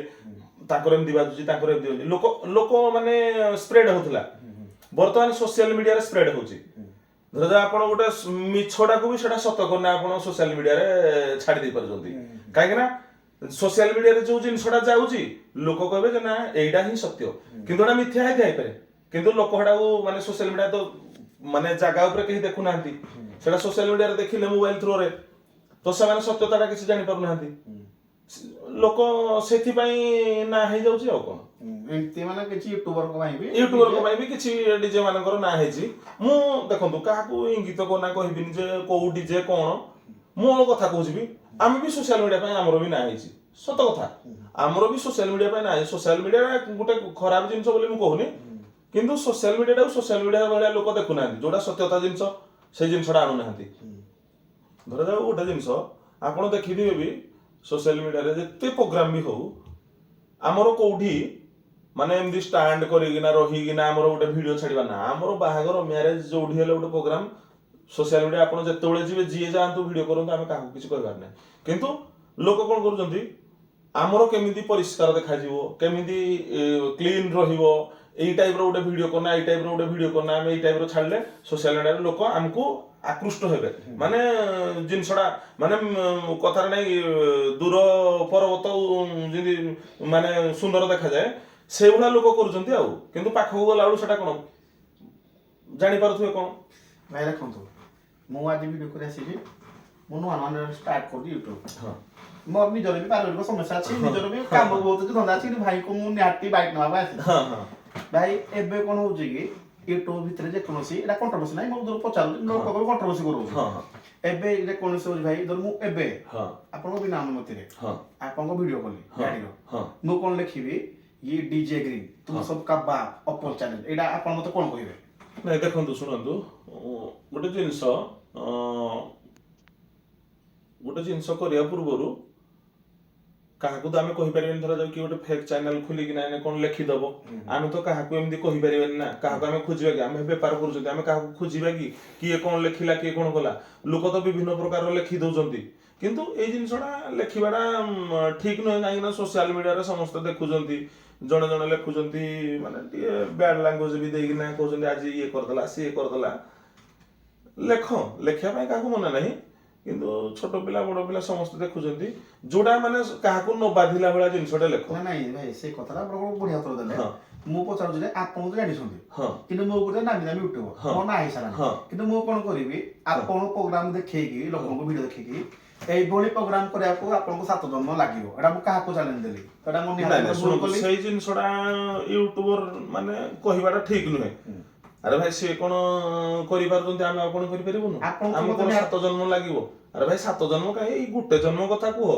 ତାଙ୍କର ଏମିତି ବାଜୁଛି, ତାଙ୍କର ଏମିତି ବାଜୁଛି। ଲୋକ ଲୋକ ମାନେ ସ୍ପ୍ରେଡ ହଉଥିଲା। ବର୍ତ୍ତମାନ ସୋସିଆଲ ମିଡିଆରେ ସ୍ପ୍ରେଡ ହଉଛି। ଧର ଆପଣ ଗୋଟେ ମିଛଟାକୁ ବି ସେଟା ସତ କରିନା ଆପଣ ସୋସିଆଲ ମିଡିଆରେ ଛାଡି ଦେଇ ପାରୁଛନ୍ତି। କାହିଁକି ନା ସୋସିଆଲ ମିଡିଆରେ ଯୋଉ ଜିନିଷଟା ଯାଉଛି, ଲୋକ କହିବେ ଯେ ନା, ଏଇଟା ହିଁ ସତ୍ୟ। କିନ୍ତୁ ଏଟା ମିଥ୍ୟା ହେଇଥାଇପାରେ, କିନ୍ତୁ ଲୋକ ସେଟାକୁ ମାନେ ସୋସିଆଲ ମିଡିଆ ତ ମାନେ ଜାଗା ଉପରେ କେହି ଦେଖୁନାହାନ୍ତି, ସେଟା ସୋସିଆଲ ମିଡିଆରେ ଦେଖିଲେ ମୋବାଇଲ ଥ୍ରୋରେ, ତ ସେମାନେ ସତ୍ୟତାଟା କିଛି ଜାଣିପାରୁନାହାନ୍ତି। ଲୋକ ସେଥିପାଇଁ ନା ହେଇଯାଉଛି ଆଉ କଣ। ଏମିତି ମାନେ କିଛି ୟୁଟ୍ୟୁବରଙ୍କ ପାଇଁ ବି ୟୁଟ୍ୟୁବରଙ୍କ ପାଇଁ ବି କିଛି ଡିଜେ ମାନଙ୍କର ନାଁ ହେଇଛି। ମୁଁ ଦେଖନ୍ତୁ, କାହାକୁ ଇଙ୍ଗିତ ନା କହିବିନି ଯେ କୋଉ ଡିଜେ କଣ। ମୁଁ ମୋ କଥା କହୁଛି ବି, ଆମେ ବି ସୋସିଆଲ ମିଡିଆ ପାଇଁ ଆମର ବି ନାଁ ହେଇଛି। ସତ କଥା, ଆମର ବି ସୋସିଆଲ ମିଡିଆ ପାଇଁ ନାଁ ହେଇଛି। ସୋସିଆଲ ମିଡିଆ ଗୋଟେ ଖରାପ ଜିନିଷ ବୋଲି ମୁଁ କହୁନି, କିନ୍ତୁ ସୋସିଆଲ ମିଡିଆଟାକୁ ସୋସିଆଲ ମିଡିଆ ଭଳିଆ ଲୋକ ଦେଖୁନାହାନ୍ତି। ଯୋଉଟା ସତ୍ୟତା ଜିନିଷ, ସେଇ ଜିନିଷଟା ଆଣୁନାହାନ୍ତି। ଧରାଯାଉ ଗୋଟେ ଜିନିଷ, ଆପଣ ଦେଖିଥିବେ ବି ସୋସିଆଲ ମିଡିଆରେ ଯେତେ ପ୍ରୋଗ୍ରାମ ବି ହଉ, ଆମର କୋଉଠି ମାନେ ଏମିତି ଷ୍ଟାଣ୍ଡ କରିକିନା ରହିକିନା ଆମର ଗୋଟେ ଭିଡିଓ ଛାଡିବା ନା, ଆମର ବାହାଘର ମ୍ୟାରେଜ ଯୋଉଠି ହେଲେ ଗୋଟେ ପ୍ରୋଗ୍ରାମ, ସୋସିଆଲ ମିଡିଆ ଆପଣ ଯେତେବେଳେ ଯିବେ, ଯିଏ ଯାଆନ୍ତୁ, ଭିଡିଓ କରନ୍ତୁ, ଆମେ କାହାକୁ କିଛି କହିବାର ନାହିଁ। କିନ୍ତୁ ଲୋକ କଣ କରୁଛନ୍ତି, ଆମର କେମିତି ପରିଷ୍କାର ଦେଖାଯିବ, କେମିତି କ୍ଲିନ ରହିବ, ଏଇ ଟାଇପର ଗୋଟେ ଭିଡିଓ କରନା, ଏଇ ଟାଇପର ଗୋଟେ ଭିଡିଓ କରନା, ଆମେ ଏଇ ଟାଇପର ଛାଡ଼ିଲେ ସୋସିଆଲ ମିଡିଆରେ ଲୋକ ଆମକୁ ଆକୃଷ୍ଟ ହେବେ। ମାନେ ଜିନିଷଟା ମାନେ କଥାରେ ନାଇଁ, ଦୂର ପର୍ବତ ଯେମିତି ମାନେ ସୁନ୍ଦର ଦେଖାଯାଏ, ସେଇଭଳିଆ ଲୋକ କରୁଛନ୍ତି ଆଉ। କିନ୍ତୁ ପାଖକୁ ଗଲା ବେଳକୁ ସେଟା କଣ ଜାଣିପାରୁଥିବେ କଣ। ଭାଇ ଦେଖନ୍ତୁ, ମୁଁ ଆଜି ଭିଡ଼ିଓ କରି ଆସିଛି। ମୁଁ ନୂଆ ନୂଆ ଷ୍ଟାର୍ଟ କରୁଛି ୟୁଟ୍ୟୁବ। ମୋର ନିଜର ବି ପାରିବାରିକ ସମସ୍ୟା ଅଛି, ନିଜର ବି କାମ ବହୁତ ଅଛି, ଧନ୍ଦା ଅଛି, କିନ୍ତୁ ଭାଇକୁ ମୁଁ ନିହାତି ବାଇଟ୍ ନେବା ପାଇଁ ଆସିଛି। ହଁ ହଁ ଭାଇ, ଏବେ କଣ ହଉଛି କି ୟୁଟ୍ୟୁବ ଭିତରେ ଯେକୌଣସି, ଏଇଟା କଣ୍ଟ୍ରୋଭର୍ସି ନାହିଁ, ମୁଁ ପଚାରୁଛି, ଲୋକ କଣ୍ଟ୍ରୋଭର୍ସି କରୁଛି। ହଁ ହଁ ଏବେ ଯେକୌଣସି ହଉଛି ଭାଇ, ଧର ମୁଁ ଏବେ ଆପଣଙ୍କ ବିନା ଅନୁମତିରେ ଆପଣଙ୍କ ଭିଡ଼ିଓ କଲି ଗାଡ଼ିର, ମୁଁ କଣ ଲେଖିବି, ଇଏ ଡିଜେ ଗ୍ରୀନ୍ ତୁମ सबका ବାପ ଓପନ ଚ୍ୟାଲେଞ୍ଜ, ଏଇଟା ଆପଣ ମତେ କଣ କହିବେ? ନାଇଁ, ଦେଖନ୍ତୁ, ଶୁଣନ୍ତୁ, ଗୋଟେ ଜିନିଷ, ଗୋଟେ ଜିନିଷ କରିବା ପୂର୍ବରୁ କାହାକୁ ତ ଆମେ କହିପାରିବାନି। ଧରାଯାଉ କି ଗୋଟେ ଫେକ୍ ଚ୍ୟାନେଲ ଖୋଲିକିନା ଏନେ କଣ ଲେଖିଦବ, ଆମେ ତ କାହାକୁ ଏମିତି କହିପାରିବାନି ନା। କାହାକୁ ଆମେ ଖୋଜିବା କି? ଆମେ ବେପାର କରୁଛନ୍ତି, ଆମେ କାହାକୁ ଖୋଜିବା କି କିଏ କଣ ଲେଖିଲା, କିଏ କଣ କଲା? ଲୋକ ତ ବିଭିନ୍ନ ପ୍ରକାରର ଲେଖି ଦଉଛନ୍ତି, କିନ୍ତୁ ଏଇ ଜିନିଷଟା ଲେଖିବାଟା ଠିକ ନୁହେଁ, କାହିଁକିନା ସୋସିଆଲ ମିଡିଆରେ ସମସ୍ତେ ଦେଖୁଛନ୍ତି। ଜଣେ ଜଣେ ଲେଖୁଛନ୍ତି, ମାନେ ଟିକେ ବ୍ୟାଡ ଲାଙ୍ଗୁଏଜ ବି ଦେଇକିନା କହୁଛନ୍ତି, ଆଜି ଇଏ କରିଦେଲା, ସିଏ କରିଦେଲା। ଲେଖ, ଲେଖିବା ପାଇଁ କାହାକୁ ମନା ନାହିଁ, କିନ୍ତୁ ଛୋଟ ପିଲା, ବଡ ପିଲା ସମସ୍ତେ ଦେଖୁଛନ୍ତି। ଯୋଉଟା ମାନେ କାହାକୁ ନ ବାଧିଲା ଭଳିଆ ଜିନିଷଟା ଲେଖ। ନା, ନାଇଁ ଭାଇ, ସେଇ କଥାଟା ଆପଣ ବଢିଆ ଉତ୍ତର ଦେଲେ। ମୁଁ ପଚାରୁଛି ଯେ ଆପଣ ତ ଜାଣିଛନ୍ତି, କିନ୍ତୁ ମୁଁ ଗୋଟେ ନାମୀ ଦାମୀ ୟୁଟ୍ୟୁବର, ମୋ ନାଁ ହେଇସାରିଲାଣି, କିନ୍ତୁ ମୁଁ କଣ କରିବି? ଆପଣ ପ୍ରୋଗ୍ରାମ ଦେଖେଇକି, ଲୋକଙ୍କୁ ଭିଡିଓ ଦେଖେଇକି, ଏଇଭଳି ପ୍ରୋଗ୍ରାମ କରିବାକୁ ଆପଣଙ୍କୁ 7 ଜନ୍ମ ଲାଗିବ। ଏଟା ମୁଁ କାହାକୁ ଚ୍ୟାଲେଞ୍ଜ ଦେଲି? ଏଟା ମୁଁ ନାଇଁ ନିହାତି ନାଇଁ ଭୁଲ ଶୁଣନ୍ତୁ, କଲି। ସେଇ ଜିନିଷଟା ୟୁଟ୍ୟୁବର ମାନେ କହିବାଟା ଠିକ ନୁହେଁ। ଆରେ ଭାଇ, ସିଏ କଣ କରିପାରୁଛନ୍ତି, ଆମେ ଆଉ କଣ କରିପାରିବୁନୁ? ଆପଣଙ୍କୁ ଆମକୁ ମତେ କଣ 7 ଜନ୍ମ ଲାଗିବ? ଆରେ ଭାଇ, 7 ଜନ୍ମ କାହିଁ, ଏଇ ଗୋଟେ ଜନ୍ମ କଥା କୁହ।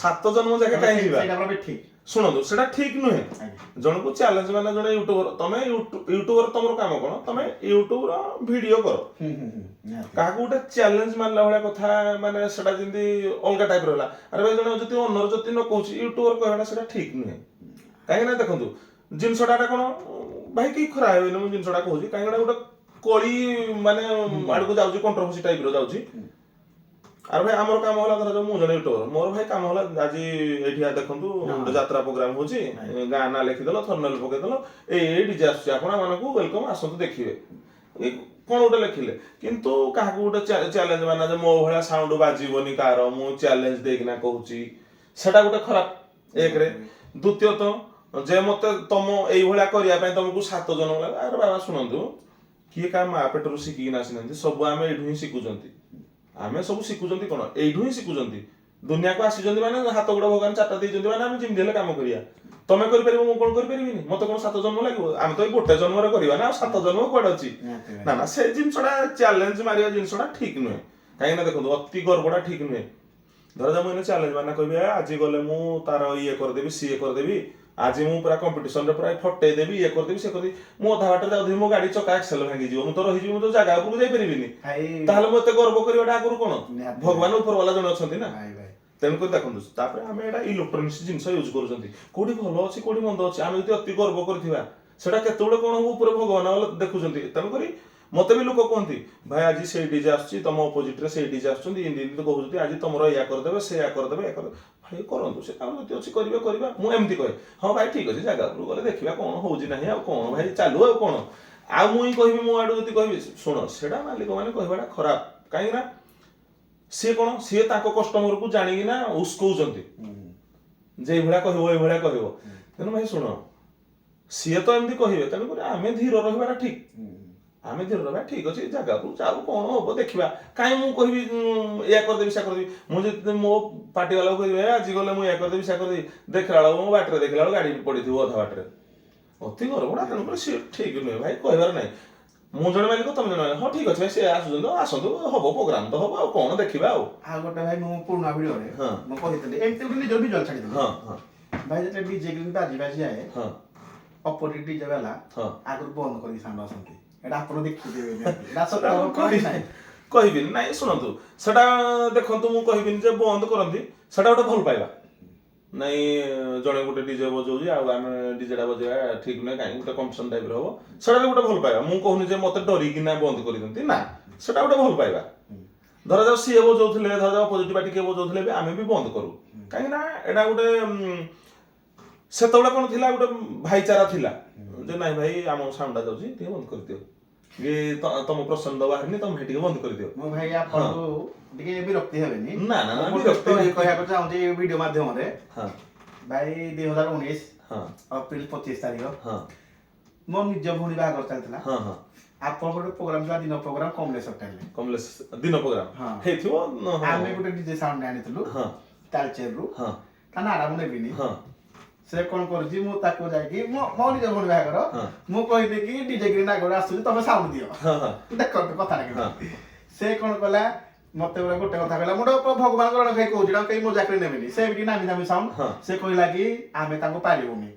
7 ଜନ୍ମ ଯାକେ କାହିଁ ଯିବା? ସେଇଟା ପୁରା ବି ଠିକ। ଶୁଣନ୍ତୁ, ସେଟା ଠିକ ନୁହେଁ। ଜଣକୁ ଚ୍ୟାଲେଞ୍ଜ ମାନେ ଜଣେ ୟୁଟ୍ୟୁବର, ତମେ ୟୁଟ୍ୟୁବର, ତମର କାମ କଣ? ତମେ ୟୁଟ୍ୟୁବର ଭିଡିଓ କର। ହୁଁ ହୁଁ ହୁଁ ନିହାତି। କାହାକୁ ଗୋଟେ ଚ୍ୟାଲେଞ୍ଜ ମାରିଲା ଭଳିଆ କଥା, ମାନେ ସେଟା ଯେମିତି ଅଲଗା ଟାଇପ ର ହେଲା। ଆରେ ଭାଇ, ଜଣେ ଯଦି ଅନର ଯଦି ନ କହୁଛି, ୟୁଟ୍ୟୁବର କହିବାଟା ସେଟା ଠିକ ନୁହେଁ। କାହିଁକି ନା ଦେଖନ୍ତୁ, ଜିନିଷଟା ଏଟା କଣ ଭାଇ, କେହି ଖରାପ ହେବେନି, ମୁଁ ଜିନିଷଟା କହୁଛି, କାହିଁକି ନା ଗୋଟେ କଳି ମାନେ ଆଡକୁ ଯାଉଛି, କଣ୍ଟ୍ରୋଭର୍ସି ଟାଇପ ର ଯାଉଛି। ଆରେ ଭାଇ, ଆମର କାମ ହେଲା, ଧରାଯାଉ ମୁଁ ଜଣେ ୟୁଟ୍ୟୁବର, ମୋର ଭାଇ କାମ ହେଲା ଆଜି ଏଇଠି ଦେଖନ୍ତୁ ଗୋଟେ ଯାତ୍ରା ପ୍ରୋଗ୍ରାମ ହଉଛି, ଗାଁ ନାଁ ଲେଖିଦେଲ, ଥମ୍ବନେଲ ପକେଇଦେଲ, ଏଇ ଏଇ ଡିଜେ ଆସୁଛି, ଆପଣ ମାନଙ୍କୁ welcome, ଆସନ୍ତୁ ଦେଖିବେ, ଏଇ କଣ ଗୋଟେ ଲେଖିଲେ। କିନ୍ତୁ କାହାକୁ ଗୋଟେ ଚ୍ୟାଲେଞ୍ଜ ମାନେ ଯେ ମୋ ଭଳିଆ ସାଉଣ୍ଡ ବାଜିବନି କାହାର, ମୁଁ ଚ୍ୟାଲେଞ୍ଜ ଦେଇକିନା କହୁଛି, ସେଟା ଗୋଟେ ଖରାପ ଏକରେ। ଦ୍ୱିତୀୟତଃ ଯେ ମତେ ତମ ଏଇଭଳିଆ କରିବା ପାଇଁ ତମକୁ 7 ଜଣ ଲାଗେ। ଆରେ ବାବା, ଶୁଣନ୍ତୁ, କିଏ କାହା ମା ପେଟରୁ ଶିଖିକିନା ଆସିନାହାନ୍ତି। ସବୁ ଆମେ ଏଇଠୁ ହିଁ ଶିଖୁଛନ୍ତି। ଆମେ ସବୁ ଶିଖୁଛନ୍ତି କଣ? ଏଇଠୁ ହିଁ ଶିଖୁଛନ୍ତି। ଦୁନିଆକୁ ଆସିଛନ୍ତି ମାନେ ହାତ ଗୋଡ ଭଗବାନ ଚାରିଟା ଦେଇଛନ୍ତି, ମାନେ ଆମେ ଯେମିତି ହେଲେ କାମ କରିବା। ତମେ କରିପାରିବ, ମୁଁ କଣ କରିପାରିବିନି? ମତେ କଣ 7 ଜନ୍ମ ଲାଗିବ? ଆମେ ତ ଏଇ ଗୋଟେ ଜନ୍ମରେ କରିବା ନା, ଆଉ 7 ଜନ୍ମ କୁଆଡେ ଅଛି? ନିହାତି ଭାଇ। ନା ନା, ସେ ଜିନିଷଟା ଚ୍ୟାଲେଞ୍ଜ ମାରିବା ଜିନିଷଟା ଠିକ ନୁହେଁ। କାହିଁକି ନା ଦେଖନ୍ତୁ, ଅତି ଗର୍ବଟା ଠିକ ନୁହେଁ। ଧରାଯାଉ ମୁଁ ଏଇନେ ଚ୍ୟାଲେଞ୍ଜ ମାନେ କହିବି, "ଏ, ଆଜି ଗଲେ ମୁଁ ତାର ଇଏ କରିଦେବି, ସିଏ କରିଦେବି, ଆଜି ମୁଁ ପୁରା କମ୍ପିଟିସନରେ ପୁରା ଫଟେଇ ଦେବି, ଇଏ କରିଦେବି, ସେ କରିଦେବି।" ମୁଁ ଅଧା ବାଟରେ ଯାଉଥିବି, ମୋ ଗାଡି ଚକା ଏକ୍ସେଲ ଭାଙ୍ଗିଯିବ, ମୁଁ ତ ରହିଯିବି, ମୁଁ ତ ଜାଗା ଉପରକୁ ଯାଇପାରିବିନି। ଭାଇ। ତାହେଲେ ମୁଁ ଏତେ ଗର୍ବ କରିବାଟା ଆଗରୁ କଣ? ଭଗବାନ ଉପର ବାଲା ଜଣେ ଅଛନ୍ତି ନା। ଭାଇ ଭାଇ। ତେଣୁକରି ଦେଖନ୍ତୁ, ତାପରେ ଆମେ ଏଇଟା ଇଲେକ୍ଟ୍ରୋନିକ୍ସ ଜିନିଷ ୟୁଜ୍ କରୁଛନ୍ତି, କୋଉଠି ଭଲ ଅଛି, କୋଉଠି ମନ୍ଦ ଅଛି। ଆମେ ଯଦି ଅତି ଗର୍ବ କରିଥିବା, ସେଟା କେତେବେଳେ କଣ ହବ, ଉପରେ ଭଗବାନ ବାଲା ଦେଖୁଛନ୍ତି। ତେଣୁକରି ମତେ ବି ଲୋକ କୁହନ୍ତି, ଭାଇ, ଆଜି ସେଇ ଡିଜେ ଆସୁଛି, ତମ ଅପୋଜିଟରେ ସେଇ ଡିଜେ ଆସୁଛନ୍ତି, ଏମିତି ଏମିତି କହୁଛନ୍ତି, ଆଜି ତମର ଏଇଆ କରିଦେବେ, ସେଇଆ କରିଦେବେ, ଏଇଆ କରିଦେବେ। ଭାଇ, କରନ୍ତୁ, ସେ ତାଙ୍କର ଯଦି ଅଛି କରିବେ, କରିବା। ମୁଁ ଏମିତି କହେ, ହଁ ଭାଇ, ଠିକ ଅଛି, ଜାଗା ଉପରକୁ ଗଲେ ଦେଖିବା କଣ ହଉଛି ନାହିଁ, ଆଉ କଣ ଭାଇ, ଚାଲୁ, ଆଉ କଣ। ଆଉ ମୁଁ ହିଁ କହିବି, ମୋ ଆଡୁ ଯଦି କହିବି, ଶୁଣ, ସେଟା ମାଲିକ ମାନେ କହିବାଟା ଖରାପ। କାହିଁକି ନା ସିଏ କଣ, ସିଏ ତାଙ୍କ କଷ୍ଟମରକୁ ଜାଣିକିନା ଉସ୍କଉଛନ୍ତି ଯେ ଏଇଭଳିଆ କହିବ, ଏଇଭଳିଆ କହିବ। ତେଣୁ ଭାଇ ଶୁଣ, ସିଏ ତ ଏମିତି କହିବେ, ତେଣୁକରି ଆମେ ଧୀର ରହିବାଟା ଠିକ। ଆମେ ଧୀର ରହିବା ଠିକ ଅଛି। ଜାଗାକୁ ଯାଉ, କଣ ହବ ଦେଖିବା। କାହିଁ ମୁଁ କହିବି ଏଇଆ କରିଦେବି, ସେୟା କରିଦେବି? ମୁଁ ଯଦି ମୋ ପାର୍ଟି ବାଲାକୁ କହିବି, "ଏ, ଆଜି ଗଲେ ମୁଁ ଏଇଆ କରିଦେବି, ସେୟା କରିଦେବି," ଦେଖିଲା ବେଳକୁ ମୋ ବାଟରେ ଦେଖିଲା ବେଳକୁ ଗାଡି ପଡିଥିବ ଅଧା ବାଟରେ। ଅତି ଗର୍ବଟା, ତେଣୁକରି ସିଏ ଠିକ ନୁହେଁ ଭାଇ, କହିବାର ନାହିଁ। ମୁଁ ଜଣେ ମାଲିକ, ତମେ ଜଣେ ମାଲିକ, ହଁ ଠିକ ଅଛି ଭାଇ, ସେ ଆସୁଛନ୍ତି ତ ଆସନ୍ତୁ, ହବ ପ୍ରୋଗ୍ରାମ ତ ହବ, ଆଉ କଣ ଦେଖିବା ଆଉ। ଆଉ ଗୋଟେ ଭାଇ, ମୁଁ ପୁରୁଣା ଭିଡିଓରେ ମୁଁ କହିଥିଲି, ଏମିତି ଗୋଟେ ନିଜର ଭିଜୁଆଲ ଛାଡ଼ିଥିଲି। ହଁ ହଁ ଭାଇ, ଯେତେବେଳେ ଡିଜେ ଗ୍ରୀନ୍ ବାଜି ବାଜି ଯାଏ, ଅପୋଜିଟ୍ ଡିଜେ ବାଲା ଆଗରୁ ବନ୍ଦ କରିକି ସାଉଣ୍ଡ ଆସନ୍ତି। ଏଇଟା ଆପଣ ଦେଖିଥିବେ ନିହାତି। ଏଇଟା ସତ ସେଟା ମୁଁ କଥା କି ନାହିଁ? କହିବିନି। ନାଇଁ, ଶୁଣନ୍ତୁ, ସେଟା ଦେଖନ୍ତୁ, ମୁଁ କହିବିନି ଯେ ବନ୍ଦ କରନ୍ତି। ସେଟା ଗୋଟେ ଭଲ ପାଇବା। ନାଇଁ, ଜଣେ ଗୋଟେ ଡିଜେ ବଜଉଛି, ଆଉ ଆମେ ଡିଜେଟା ବଜେଇବା ଠିକ ନୁହେଁ, କାହିଁକି ଗୋଟେ କମ୍ପିଟିସନ ଟାଇପର ହବ। ସେଟା ବି ଗୋଟେ ଭଲ ପାଇବା। ମୁଁ କହୁନି ଯେ ମତେ ଡରିକିନା ବନ୍ଦ କରିଦିଅନ୍ତି ନା, ସେଟା ଗୋଟେ ଭଲ ପାଇବା। ଧରାଯାଉ ସିଏ ବଜଉଥିଲେ, ଧରାଯାଉ ଅପୋଜିଟ୍ ପାର୍ଟି କିଏ ବଜଉଥିଲେ ବି ଆମେ ବି ବନ୍ଦ କରୁ। କାହିଁକି ନା ଏଇଟା ଗୋଟେ ସେତେବେଳେ କଣ ଥିଲା, ଗୋଟେ ଭାଇଚାରା ଥିଲା ଯେ ନାଇଁ ଭାଇ, ଆମ ସାଉଣ୍ଡଟା ଯାଉଛି, ଟିକେ ବନ୍ଦ କରିଦିଅ, କି ତମ ପ୍ରସନ୍ନ ବାହାରିନି, ତମେ ଟିକେ ବନ୍ଦ କରିଦିଅ। ମୁଁ ଭାଇ ଆପଣଙ୍କୁ ଟିକେ ବିରକ୍ତି ହେବେନି। ନା, ନା, ନା, ମୁଁ ଗୋଟେ ବିରକ୍ତି story ନାହିଁ। କହିବାକୁ ଚାହୁଁଛି ଏଇ ଭିଡିଓ ମାଧ୍ୟମରେ। ଭାଇ, 2019 ଅପ୍ରିଲ 25 ତାରିଖ ମୋ ନିଜ ଭଉଣୀ ବାହାଘର ଚାଲିଥିଲା। ହଁ ହଁ ଆପଣଙ୍କ ଗୋଟେ ପ୍ରୋଗ୍ରାମ ଥିଲା, ଦିନ ପ୍ରୋଗ୍ରାମ, କମଲେଶ୍ୱର ଟାଇମରେ। କମଲେଶ ଦିନ ପ୍ରୋଗ୍ରାମ ହଁ। ହେଇଥିବ ହଁ। ଆମେ ଗୋଟେ ଡିଜେ ସାଉଣ୍ଡ ଆଣିଥିଲୁ ତାଳଚେରରୁ। ତା ନାଁଟା ମୁଁ ନେବିନି। ସେ କଣ କରୁଛି, ମୁଁ ତାକୁ ଯାଇକି ମୋ ମୋ ନିଜ ଭଉଣୀ ବାହାଘର, ମୁଁ କହିଲି କି ଡିଜେ ଗ୍ରୀନ୍ ଆଗରେ ଆସୁଛି, ତମେ ସାଉଣ୍ଡ ଦିଅ। ହଁ ହଁ ଦେଖନ୍ତୁ କଥାଟା କେମିତି। ସେ କଣ କଲା, ମତେ ଗୋଟେ କଥା କହିଲା। ମୁଁ ଗୋଟେ ଭଗବାନଙ୍କ ଭାଇ କହୁଛି, ଏଇଟା କେହି ମଜାକରେ ନେବେନି। ସେ ବି ନାମୀ ଦାମୀ ସାଉଣ୍ଡ। ସେ କହିଲା କି ଆମେ ତାଙ୍କୁ ପାରିବୁନି।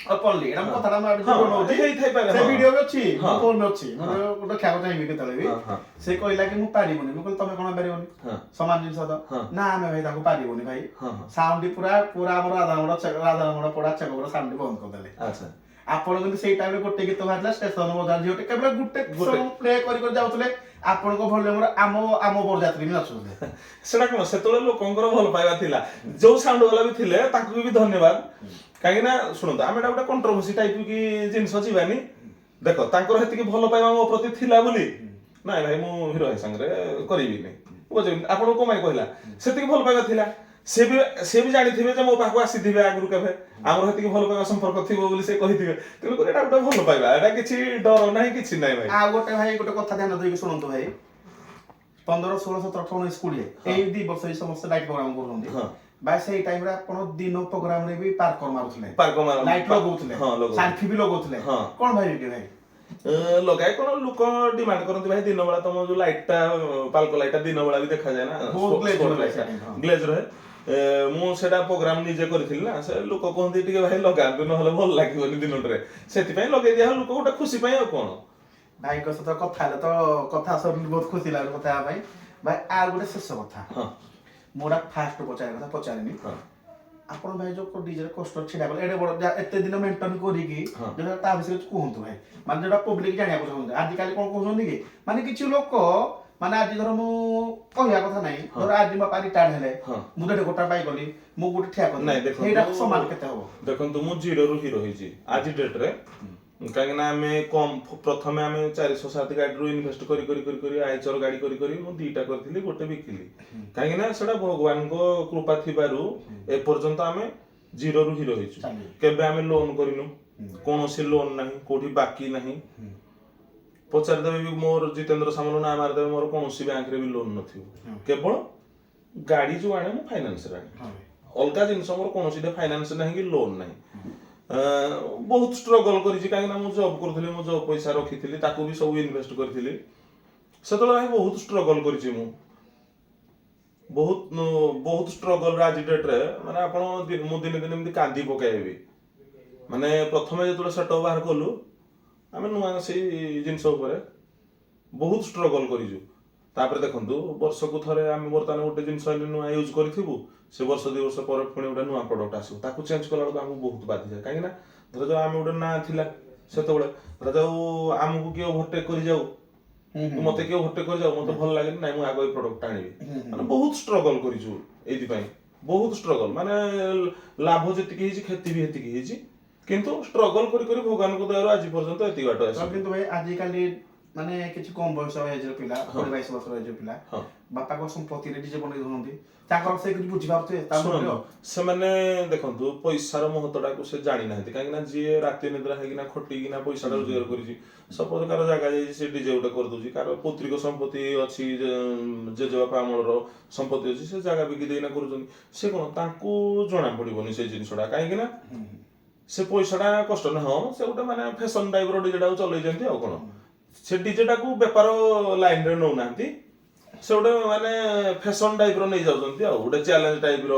ଓପନଲି ଏଇଟା ମୁଁ କଥାଟା ମୁଁ ଆଉ ଟିକେ ନଉଛି। ହେଇଥାଇପାରେ, ସେ ହଁ। ଭିଡିଓ ବି ଅଛି, ମୋ ଫୋନରେ ଅଛି, ମୁଁ ରଖିବାକୁ ଚାହିଁବି କେତେବେଳେ ବି। ହଁ, ହଁ। ସେ କହିଲା କି ମୁଁ ପାରିବୁନି। ମୁଁ କହିଲି ତମେ କଣ ପାରିବନି? ସମାନ ଜିନିଷ ତ। ନା, ଆମେ ଭାଇ ତାକୁ ପାରିବୁନି ଭାଇ। ହଁ ହଁ ସାଉଣ୍ଡ ପୁରା ପୁରା ଆମର ରାଧାରମଣ ଛକ, ରାଧାରମଣ ପଡା ଛକ ପୁରା ସାଉଣ୍ଡ ବନ୍ଦ କରିଦେଲେ। ଆପଣ କିନ୍ତୁ ସେଇ ଟାଇମରେ ଗୋଟେ ଗୀତ ବାହାରିଲା, ଷ୍ଟେସନ ବଜାର ଝିଅ, କେବଳ ଗୋଟେ ଗୋଟେ। ପ୍ଲେ କରି କରି ଯାଉଥିଲେ। ଆପଣଙ୍କ ଭଲ୍ୟୁମରେ ଆମ ଆମ ବରଯାତ୍ରୀ ବି ନାଚୁଥିଲେ। ସେଟା କଣ, ସେତେବେଳେ ଲୋକଙ୍କର ଭଲ ପାଇବା ଥିଲା। ଯୋଉ ସାଉଣ୍ଡ ବାଲା ବି ଥିଲେ, ତାଙ୍କୁ ବି ଧନ୍ୟବାଦ। କାହିଁକି ନା ଶୁଣନ୍ତୁ, ଆମେ ଏଟା ଗୋଟେ କଣ୍ଟ୍ରୋଭର୍ସି ଟାଇପ କି ଜିନିଷ ଯିବାନି। ଦେଖ, ତାଙ୍କର ସେତିକି ଭଲ ପାଇବା ମୋ ପ୍ରତି ଥିଲା ବୋଲି, ନାଇଁ ଭାଇ, ମୁଁ ହିରୋ ଭାଇ ସାଙ୍ଗରେ କରିବିନି, ବୁଝିଲି। ଆପଣଙ୍କୁ କଣ ପାଇଁ କହିଲା? ସେତିକି ଭଲ ପାଇବା ଥିଲା। ସେ ବି ଜାଣିଥିବେ ଯେ ମୋ ପାଖକୁ ଆସିଥିବେ ଆଗରୁ କେବେ, ଆମର ସେତିକି ଭଲ ପାଇବା ସମ୍ପର୍କ ଥିବ ବୋଲି ସେ କହିଥିବେ। ତେଣୁକରି ଏଇଟା ଗୋଟେ ଭଲ ପାଇବା, ଏଇଟା କିଛି ଡର ନାହିଁ, କିଛି ନାହିଁ ଭାଇ। ଆଉ ଗୋଟେ ଭାଇ, ଗୋଟେ କଥା ଧ୍ୟାନ ଦେଇକି ଶୁଣନ୍ତୁ ଭାଇ। 15, 16, 17, 18, 19, 20, ଏଇ 2 ବର୍ଷ ଏଇ ସମସ୍ତେ ନାଇଟ୍ ପ୍ରୋଗ୍ରାମ କରୁଛନ୍ତି। ଭାଇ, ସେଇ ଟାଇମରେ ଆପଣ ଦିନ ପ୍ରୋଗ୍ରାମରେ ବି ପାର୍କର ମାରୁଥିଲେ, ପାର୍କ ମାର ଲାଇଟ୍ ଲଗାଉଥିଲେ, ହଁ, ଲଗାଉଥିଲେ। ସାର୍ଫି ବି ଲଗାଉଥିଲେ। କଣ ଭାଇ କି ଭାଇ? ଲଗାଏ କଣ, ଲୋକ ଡିମାଣ୍ଡ କରନ୍ତି ଭାଇ, ଦିନ ବେଳା ତମ ଯୋଉ ଲାଇଟ୍ ଟା, ପାଲକୋ ଲାଇଟ୍ ଟା ଦିନ ବେଳା ବି ଦେଖାଯାଏ ନା। ବହୁତ glaze ରହେ ସେଟା, ହଁ। ଗ୍ଲେଜ ରହେ। ମୁଁ ସେଟା ପ୍ରୋଗ୍ରାମ ନିଜେ କରିଥିଲି ନା, ସେ ଲୋକ କୁହନ୍ତି ଟିକେ ଭାଇ ଲଗାନ୍ତୁ, ନହେଲେ ଭଲ ଲାଗିବନି ଦିନଟାରେ। ସେଥିପାଇଁ ଲଗେଇ ଦିଆ ହଉ, ଲୋକ ଗୋଟେ ଖୁସି ପାଇଁ, ଆଉ କଣ। ଭାଇଙ୍କ ସହିତ କଥା ହେଲେ ତ କଥା ସରିଲେ ବହୁତ ଖୁସି ଲାଗୁଛି କଥା ହେବା ପାଇଁ। ଭାଇ, ଆଉ ଗୋଟେ ଶେଷ କଥା। ମୁଁ ଗୋଟେ ଫାଷ୍ଟ ପଚାରିବା କଥା ପଚାରିନି। ଆପଣ ଭାଇ ଯୋଉ ଡିଜେରେ କୋଷ୍ଟର ଛିଡା କଲେ, ଏଡେ ବଡ ଏତେ ଦିନ ମେଣ୍ଟେନ କରିକି, ଯୋଉଟା ତା ବିଷୟରେ କିଛି କୁହନ୍ତୁ ଭାଇ। ମାନେ ଯୋଉଟା ପବ୍ଲିକ ଜାଣିବାକୁ ଚାହୁଁଛନ୍ତି। ଆଜିକାଲି କଣ କହୁଛନ୍ତି କି, ମାନେ କିଛି ଲୋକ, ମାନେ ଆଜି ଧର, ମୁଁ କହିବା କଥା ନାହିଁ, ଧର ଆଜି ବାପା ରିଟାୟାର୍ଡ ହେଲେ, ମୁଁ ଦେଢ କୋଟା ପାଇଗଲି, ମୁଁ ଗୋଟେ ଠିଆ ନାଇଁ, କରିଲି, ଦେଖନ୍ତୁ। ସେଇଟା ସମାନ କେତେ ହବ? ଦେଖନ୍ତୁ, ମୁଁ ଜିରୋରୁ ହିରୋ ହେଇଛି ଆଜି ଡେଟ୍ରେ। କାହିଁକି ନା ଆମେ କମ୍, ପ୍ରଥମେ ଆମେ 407 ଗାଡ଼ିରୁ ଇନଭେଷ୍ଟ କରି କରି କରି କରି ଆଇଚର ଗାଡ଼ି କରି କରି ମୁଁ ଦିଟା କରିଥିଲି, ଗୋଟେ ବିକିଲି। କାହିଁକି ନା ସେଟା ଭଗବାନଙ୍କ କୃପା ଥିବାରୁ ଏପର୍ଯ୍ୟନ୍ତ ଆମେ ଜିରୋରୁ ହିରୋ ହେଇଛୁ। ଚାଲିଛି। କେବେ ଆମେ ଲୋନ୍ କରିନୁ, କୌଣସି ଲୋନ୍ ନାହିଁ, କୋଉଠି ବାକି ନାହିଁ। ପଚାରିଦେବେ ବି, ମୋର ଜିତେନ୍ଦ୍ର ସାମଲ ନାଁ ମାରିଦେବେ, ମୋର କୌଣସି ବ୍ୟାଙ୍କରେ ବି ଲୋନ୍ ନଥିବ। କେବଳ ଗାଡ଼ି ଯୋଉ ଆଣେ, ମୁଁ ଫାଇନାନ୍ସରେ ଆଣେ। ହଁ ଭାଇ ଅଲଗା ଜିନିଷ ମୋର କୌଣସି ଫାଇନାନ୍ସ ନାହିଁ କି ଲୋନ୍ ନାହିଁ। ବହୁତ ଷ୍ଟ୍ରଗଲ କରିଛି, କାହିଁକି ନା ମୁଁ ଜବ୍ କରୁଥିଲି, ମୁଁ ଜବ୍ ପଇସା ରଖିଥିଲି, ତାକୁ ବି ସବୁ ଇନଭେଷ୍ଟ କରିଥିଲି ସେତେବେଳେ। ଭାଇ, ବହୁତ ଷ୍ଟ୍ରଗଲ କରିଛି ମୁଁ, ବହୁତ ବହୁତ ଷ୍ଟ୍ରଗଲ। ଆଜି ଡେଟ୍ରେ ମାନେ ଆପଣ ମୁଁ ଦିନେ ଦିନେ ଏମିତି କାନ୍ଦି ପକାଇବି। ମାନେ ପ୍ରଥମେ ଯେତେବେଳେ ସେଟଅପ୍ ବାହାର କଲୁ ଆମେ ନୂଆ, ସେଇ ଜିନିଷ ଉପରେ ବହୁତ ଷ୍ଟ୍ରଗଲ କରିଛୁ। ତାପରେ ଦେଖନ୍ତୁ, ବର୍ଷକୁ ଥରେ ଆମେ ବର୍ତ୍ତମାନ ଗୋଟେ ଜିନିଷ ଏମିତି ନୂଆ ୟୁଜ୍ କରିଥିବୁ, ସେ ବର୍ଷ 2 ବର୍ଷ ପରେ ପୁଣି ଗୋଟେ ନୂଆ ପ୍ରଡକ୍ଟ ଆସିବ, ତାକୁ ଚେଞ୍ଜ କଲା ବେଳକୁ ଆମକୁ ବହୁତ ବାଧିଯାଏ। କାହିଁକି ନା ଧରାଯାଉ ଆମେ ଗୋଟେ ନାଁ ଥିଲା ସେତେବେଳେ, ଧରାଯାଉ ଆମକୁ କିଏ ଓଭରଟେକ୍ କରିଯାଉ, ମତେ କିଏ ଓଭରଟେକ୍ କରିଯାଉ, ମତେ ଭଲ ଲାଗେନି। ନାଇଁ, ମୁଁ ଆଗ ଏଇ ପ୍ରଡକ୍ଟଟା ଆଣିବି। ମାନେ ବହୁତ ଷ୍ଟ୍ରଗଲ କରିଛୁ ଏଇଥିପାଇଁ, ବହୁତ ଷ୍ଟ୍ରଗଲ। ମାନେ ଲାଭ ଯେତିକି ହେଇଛି, କ୍ଷତି ବି ସେତିକି ହେଇଛି। କିନ୍ତୁ ଷ୍ଟ୍ରଗଲ କରି କରି ଭଗବାନଙ୍କ ଦୟାରୁ ଆଜି ପର୍ଯ୍ୟନ୍ତ ଏତିକି ବାଟ ତ ଆସିଛୁ। କିନ୍ତୁ ଭାଇ, ଆଜିକାଲି ମାନେ କିଛି କମ ବୟସ ଏଜର ପିଲା, 20-22 ବର୍ଷ ଏଜର ପିଲା, ବାପାଙ୍କ ସମ୍ପତ୍ତିରେ ଡିଜେ ବନେଇ ଦଉଛନ୍ତି। ତାଙ୍କର ସେ କିଛି ବୁଝିପାରୁଥିବେ ତା ଶୁଣନ୍ତୁ, ମୂଲ୍ୟ? ସେମାନେ ଦେଖନ୍ତୁ, ପଇସାର ମହତ୍ୱଟାକୁ ସେ ଜାଣିନାହାନ୍ତି। କାହିଁକି ନା ଯିଏ ରାତି ନିଦ୍ରା ହେଇକିନା ଖଟିକିନା ପଇସାଟା ରୋଜଗାର କରିଛି, ସପୋଜ କାହାର ଜାଗା ଯାଇଛି, ସେ ଡିଜେ ଗୋଟେ କରିଦଉଛି। କାହାର ପୈତୃକ ସମ୍ପତ୍ତି ଅଛି, ଜେଜେବାପା ଅମଳର ସମ୍ପତ୍ତି ଅଛି, ସେ ଜାଗା ବିକି ଦେଇକିନା କରୁଛନ୍ତି। ସେ କଣ ତାଙ୍କୁ ଜଣା ପଡିବନି ସେ ଜିନିଷଟା। କାହିଁକି ନା ସେ ପଇସାଟା କଷ୍ଟ ନା। ହଁ, ସେ ଗୋଟେ ମାନେ ଫ୍ୟାସନ ଟାଇପର ଡିଜେଟାକୁ ଚଲେଇଛନ୍ତି, ଆଉ କଣ। ସେ ଡିଜେଟାକୁ ବେପାର ଲାଇନରେ ନେଉନାହାନ୍ତି, ସେ ଗୋଟେ ମାନେ ଫ୍ୟାସନ ଟାଇପର ନେଇଯାଉଛନ୍ତି, ଆଉ ଗୋଟେ ଚ୍ୟାଲେଞ୍ଜ ଟାଇପର,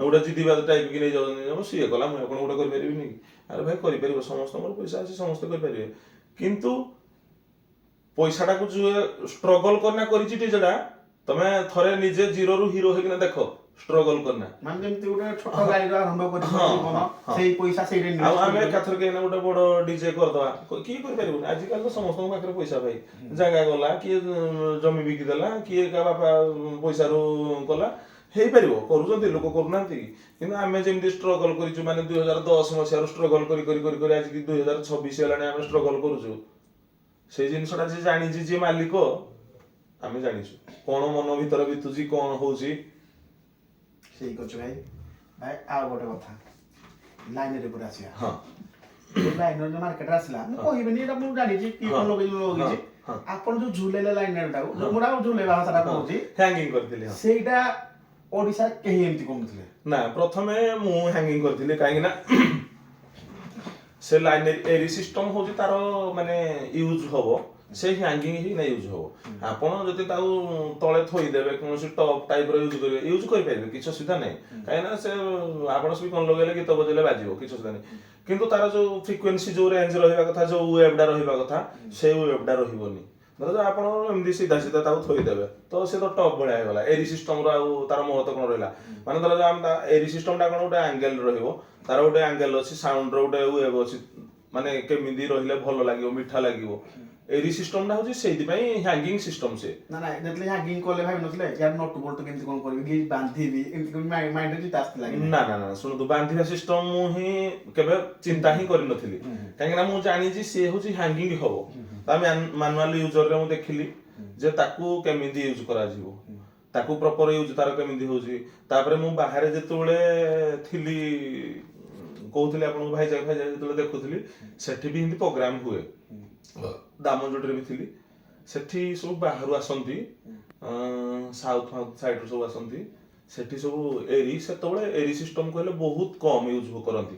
ଗୋଟେ ଜିଦିବାଦ ଟାଇପ କି ନେଇଯାଉଛନ୍ତି। ଯେ ସିଏ କଲା, ମୁଁ ଆପଣ ଗୋଟେ କରିପାରିବିନି କି? ଆରେ ଭାଇ, କରିପାରିବ। ସମସ୍ତଙ୍କର ପଇସା ଅଛି, ସମସ୍ତେ କରିପାରିବେ। କିନ୍ତୁ ପଇସାଟାକୁ ଯୋଉ ଷ୍ଟ୍ରଗଲ କରିନା କରିଛି ଡିଜେଟା, ତମେ ଥରେ ନିଜେ ଜିରୋରୁ ହିରୋ ହେଇକିନା ଦେଖ, ଷ୍ଟ୍ରଗଲ କରିନା। ମାନେ ଯେମିତି ଗୋଟେ ଛୋଟ ଗାଡିରୁ ଆରମ୍ଭ କରି ଜୀବନ, ସେଇ ପଇସା ସେଇଠି ଆଉ invest ଆମେ କରିକି- ଏକାଥରକେ ଏଇନା ଗୋଟେ ବଡ ଡିଜେ କରିଦବା, କିଏ କରିପାରିବନି। ଆଜିକାଲି ତ ସମସ୍ତଙ୍କ ପାଖରେ ପଇସା ଭାଇ। ଜାଗା ଗଲା, କିଏ ଜମି ବିକିଦେଲା, କିଏ କାହା ବାପା ପଇସାରୁ କଲା, ହେଇପାରିବ। କରୁଛନ୍ତି ଲୋକ, କରୁନାହାନ୍ତି କି? କିନ୍ତୁ ଆମେ ଯେମିତି ଷ୍ଟ୍ରଗଲ କରିଛୁ, ମାନେ 2010 ମସିହାରୁ ଷ୍ଟ୍ରଗଲ କରି କରି କରି କରି ଆଜିକି 2026 ହେଲାଣି, ଆମେ ଷ୍ଟ୍ରଗଲ କରୁଛୁ। ସେଇ ଜିନିଷଟା ଯିଏ ଜାଣିଛି, ଯିଏ ମାଲିକ, ଆମେ ଜାଣିଛୁ କଣ ମନ ଭିତରେ ବିତୁଛି, କଣ ହଉଛି। ଠିକ ଅଛି ଭାଇ। ଭାଇ, ଆଉ ଗୋଟେ କଥା, ଲାଇନରେ ଉପରେ ଆସିବା। ଲାଇନର ଯୋଉ ମାର୍କେଟରେ ଆସିଲା, ମୁଁ କହିବିନି, ଏଇଟା ମୁଁ ଜାଣିଛି କି କଣ ଲଗେଇଛି, ମୁଁ ଲଗେଇଛି। ଆପଣ ଯୋଉ ଝୁଲେଇଲେ ଲାଇନର ଟାକୁ, ମୁଁ ଆଉ ଝୁଲେଇବା ଭାଷାଟା କହୁଛି। ହ୍ୟାଙ୍ଗିଂ କରିଥିଲି, ହଁ। ସେଇଟା ଓଡିଶାରେ କେହି ଏମିତି କରୁନଥିଲେ। ନା, ପ୍ରଥମେ ମୁଁ ହ୍ୟାଙ୍ଗିଂ କରିଥିଲି। କାହିଁକି ନା ସେ ଲାଇନ ଏରି ସିଷ୍ଟମ ହଉଛି ତାର ମାନେ ୟୁଜ୍ ହବ ସେ ହ୍ୟାଙ୍ଗିଂ ହିଁ ନା ୟୁଜ୍ ହବ। ଆପଣ ଯଦି ତାକୁ ତଳେ ଥୋଇଦେବେ, କୌଣସି ଟପ୍ ଟାଇପର ୟୁଜ୍ କରିବେ, ୟୁଜ୍ କରିପାରିବେ, କିଛି ଅସୁବିଧା ନାହିଁ। କାହିଁକିନା ସେ ଆପଣ ସ୍ପିକର ଲଗେଇଲେ, ଗୀତ ବଜେଇଲେ ବାଜିବ, କିଛି ଅସୁବିଧା ନାହିଁ। କିନ୍ତୁ ତାର ଯୋଉ ଫ୍ରିକ୍ୱେନ୍ସି, ଯୋଉ ରେଞ୍ଜ ରହିବା କଥା, ଯୋଉ ୱେଭ୍ଟା ରହିବା କଥା, ସେଇ ୱେଭ୍ଟା ରହିବନି। ଧର ଆପଣ ଏମିତି ସିଧା ସିଧା ତାକୁ ଥୋଇଦେବେ, ତ ସେ ତ ଟପ୍ ଭଳିଆ ହେଇଗଲା। ଏରି ସିଷ୍ଟମର ଆଉ ତାର ମହତ୍ଵ କଣ ରହିଲା? ମାନେ ଧର ଆମେ ଏରି ସିଷ୍ଟମଟା କଣ, ଗୋଟେ ଆଙ୍ଗେଲ ରହିବ, ତାର ଗୋଟେ ଆଙ୍ଗେଲ ଅଛି, ସାଉଣ୍ଡର ଗୋଟେ ୱେଭ୍ ଅଛି, ମାନେ କେମିତି ରହିଲେ ଭଲ ଲାଗିବ, ମିଠା ଲାଗିବ। ଏରି ସିଷ୍ଟମଟା ହଉଛି ସେଇଥିପାଇଁ ହ୍ୟାଙ୍ଗିଂ ସିଷ୍ଟମ ସେ। ନା ନା, ଯେତେବେଳେ ହ୍ୟାଙ୍ଗିଂ କଲେ ଭାବି ନଥିଲେ ୟାର ନଟ ବୋଲ୍ଟ କେମିତି କଣ କରିବି କି ବାନ୍ଧିବି, ଏମିତି ମାଇଣ୍ଡରେ ଚିନ୍ତା ଆସିଥିଲା କି ନା ନା ନା, ଶୁଣନ୍ତୁ, ବାନ୍ଧିବା ସିଷ୍ଟମ ମୁଁ ହିଁ କେବେ ଚିନ୍ତା ହିଁ କରିନଥିଲି। କାହିଁକି ନା ମୁଁ ଜାଣିଛି ସିଏ ହଉଛି ହ୍ୟାଙ୍ଗିଂ ହବ। ତା ମାନୁଆଲ ୟୁଜରରେ ମୁଁ ଦେଖିଲି ଯେ ତାକୁ କେମିତି ୟୁଜ କରାଯିବ, ତାକୁ ପ୍ରପର ୟୁଜ ତାର କେମିତି ହଉଛି। ତାପରେ ମୁଁ ବାହାରେ ଯେତେବେଳେ ଥିଲି, କହୁଥିଲି ଆପଣଙ୍କୁ, ଭାଇଜାଗ ଭାଇଜାଗ ଯେତେବେଳେ ଦେଖୁଥିଲି, ସେଠି ବି ଏମିତି ପ୍ରୋଗ୍ରାମ ହୁଏ। ଦାମନଯୋଡ଼ିରେ ବି ଥିଲି, ସେଠି ସବୁ ବାହାରୁ ଆସନ୍ତି, ସାଉଥ ଫାଉଥ ସାଇଡରୁ ସବୁ ଆସନ୍ତି। ସେଠି ସବୁ ଏରି, ସେତେବେଳେ ଏରି ସିଷ୍ଟମ କହିଲେ ବହୁତ କମ ୟୁଜ କରନ୍ତି।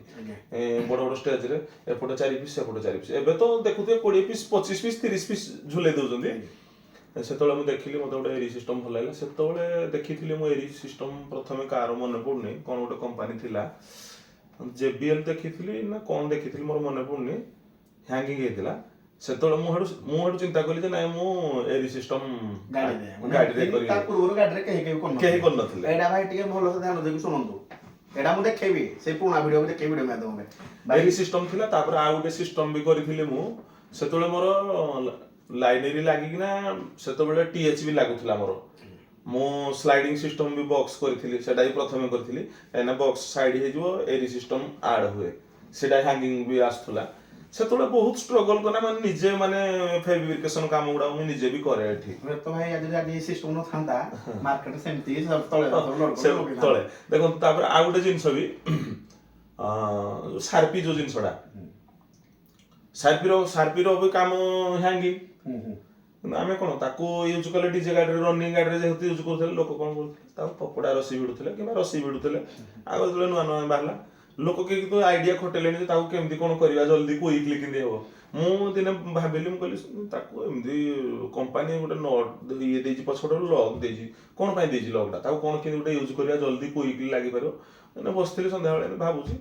ବଡ ବଡ ଷ୍ଟେଜରେ ଏପଟେ 4 ପିସ୍, ସେପଟେ 4 ପିସ୍। ଏବେ ତ ଦେଖୁଥିବେ 20 ପିସ୍, 25 ପିସ୍, 30 ପିସ୍ ଝୁଲେଇ ଦଉଛନ୍ତି। ସେତେବେଳେ ମୁଁ ଦେଖିଲି, ମତେ ଗୋଟେ ଏରି ସିଷ୍ଟମ ଭଲ ଲାଗିଲା। ସେତେବେଳେ ଦେଖିଥିଲି ମୁଁ ଏରି ସିଷ୍ଟମ ପ୍ରଥମେ, କାହାର ମନେ ପଡୁନି, କଣ ଗୋଟେ କମ୍ପାନୀ ଥିଲା, ଜେବିଏଲ ଦେଖିଥିଲି ନା କଣ ଦେଖିଥିଲି ମୋର ମନେ ପଡୁନି, ହ୍ୟାଙ୍ଗିଂ ହେଇଥିଲା। ସେତେବେଳେ ମୁଁ ହେଠୁ ଚିନ୍ତା କଲି ଯେ ନାଇଁ, ମୁଁ ଏରି ସିଷ୍ଟମ ଗାଡିରେ ମାନେ ଗାଡିରେ ତା କରିବି। ପୂର୍ବରୁ ଗାଡିରେ କେହି କେହି କରିନଥିଲେ। କେହି କରିନଥିଲେ। ଏଇଟା ଭାଇ ଟିକେ ଭଲସେ ଧ୍ୟାନ ଦେଇକି ଶୁଣନ୍ତୁ। ଏଇଟା ମୁଁ ଦେଖେଇବି, ସେଇ ପୁରୁଣା ଭିଡିଓ ବି ଦେଖେଇବି ଭିଡିଓ ମାଧ୍ୟମରେ ଭାଇ। ଏରି ସିଷ୍ଟମ ଥିଲା। ତାପରେ ଆଉ ଗୋଟେ ସିଷ୍ଟମ ବି କରିଥିଲି ମୁଁ। ସେତେବେଳେ ମୋର ଲାଇନେରୀ ଲାଗିକିନା ସେତେବେଳେ ଟିଏଚ୍ ବି ଲାଗୁଥିଲା ମୋର। ମୁଁ ସ୍ଲାଇଡିଂ ସିଷ୍ଟମ ବି ବକ୍ସ କରିଥିଲି, ସେଟା ବି ପ୍ରଥମେ କରିଥିଲି। କାହିଁକିନା ବକ୍ସ ସାଇଡ୍ ହେଇଯିବ, ଏରି ସିଷ୍ଟମ ଆଡ୍ ହୁଏ, ସେଟା ହ୍ୟାଙ୍ଗିଂ ବି ଆସୁଥିଲା। ସେତେବେଳେ ବହୁତ ଷ୍ଟ୍ରଗଲ କଲା, ମାନେ ନିଜେ ମାନେ ଫେବ୍ରିକେସନ କାମ ଗୁଡାକ ମୁଁ ନିଜେ ବି କରେ ଏଠି। ତ ଭାଇ, ଆଜି ଯଦି ସିଷ୍ଟମ ନଥାନ୍ତା, ମାର୍କେଟ ସେମିତି ସବୁ ତଳେ ସବୁ ଲୋଡ ସେ କରି ଲଗେଇଥାନ୍ତେ। ତଳେ ଦେଖନ୍ତୁ। ତାପରେ ଆଉ ଗୋଟେ ଜିନିଷ ବି, ସାର୍ପି ଯୋଉ ଜିନିଷଟା, ସାର୍ପିର ବି କାମ ହ୍ୟାଙ୍ଗିଂ। ହୁଁ ହୁଁ କିନ୍ତୁ ଆମେ କଣ ତାକୁ ୟୁଜ୍ କଲେ ଡିଜେ ଗାଡ଼ିରେ, ରନିଂ ଗାଡ଼ିରେ ଯେହେତୁ ୟୁଜ୍ କରୁଥିଲେ, ଲୋକ କଣ କରୁଥିଲେ, ତାକୁ କପଡ଼ା ରସି ଭିଡୁଥିଲେ କିମ୍ବା ରସି ଭିଡୁଥିଲେ। ଆଉ ଯେତେବେଳେ ନୂଆ ନୂଆ ବାହାରିଲା, ଲୋକ କେହି କିନ୍ତୁ ଆଇଡିଆ ଖଟେଇଲେଣି ଯେ ତାକୁ କେମିତି କଣ କରିବା, ଜଲ୍ଦି କୁଇକଲି କେମିତି ହବ। ମୁଁ ଦିନେ ଭାବିଲି, ମୁଁ କହିଲି ତାକୁ ଏମିତି କମ୍ପାନୀ ଗୋଟେ not ଇଏ ଦେଇଛି, ପଛପଟେ ଲକ୍ ଦେଇଛି, କଣ ପାଇଁ ଦେଇଛି ଲକ୍ଟା? ତାକୁ କଣ କେମିତି ଗୋଟେ ୟୁଜ୍ କରିବା, ଜଲ୍ଦି କୁଇକଲି ଲାଗିପାରିବ। ମାନେ ବସିଥିଲି ସନ୍ଧ୍ୟାବେଳେ, ଏମିତି ଭାବୁଛି,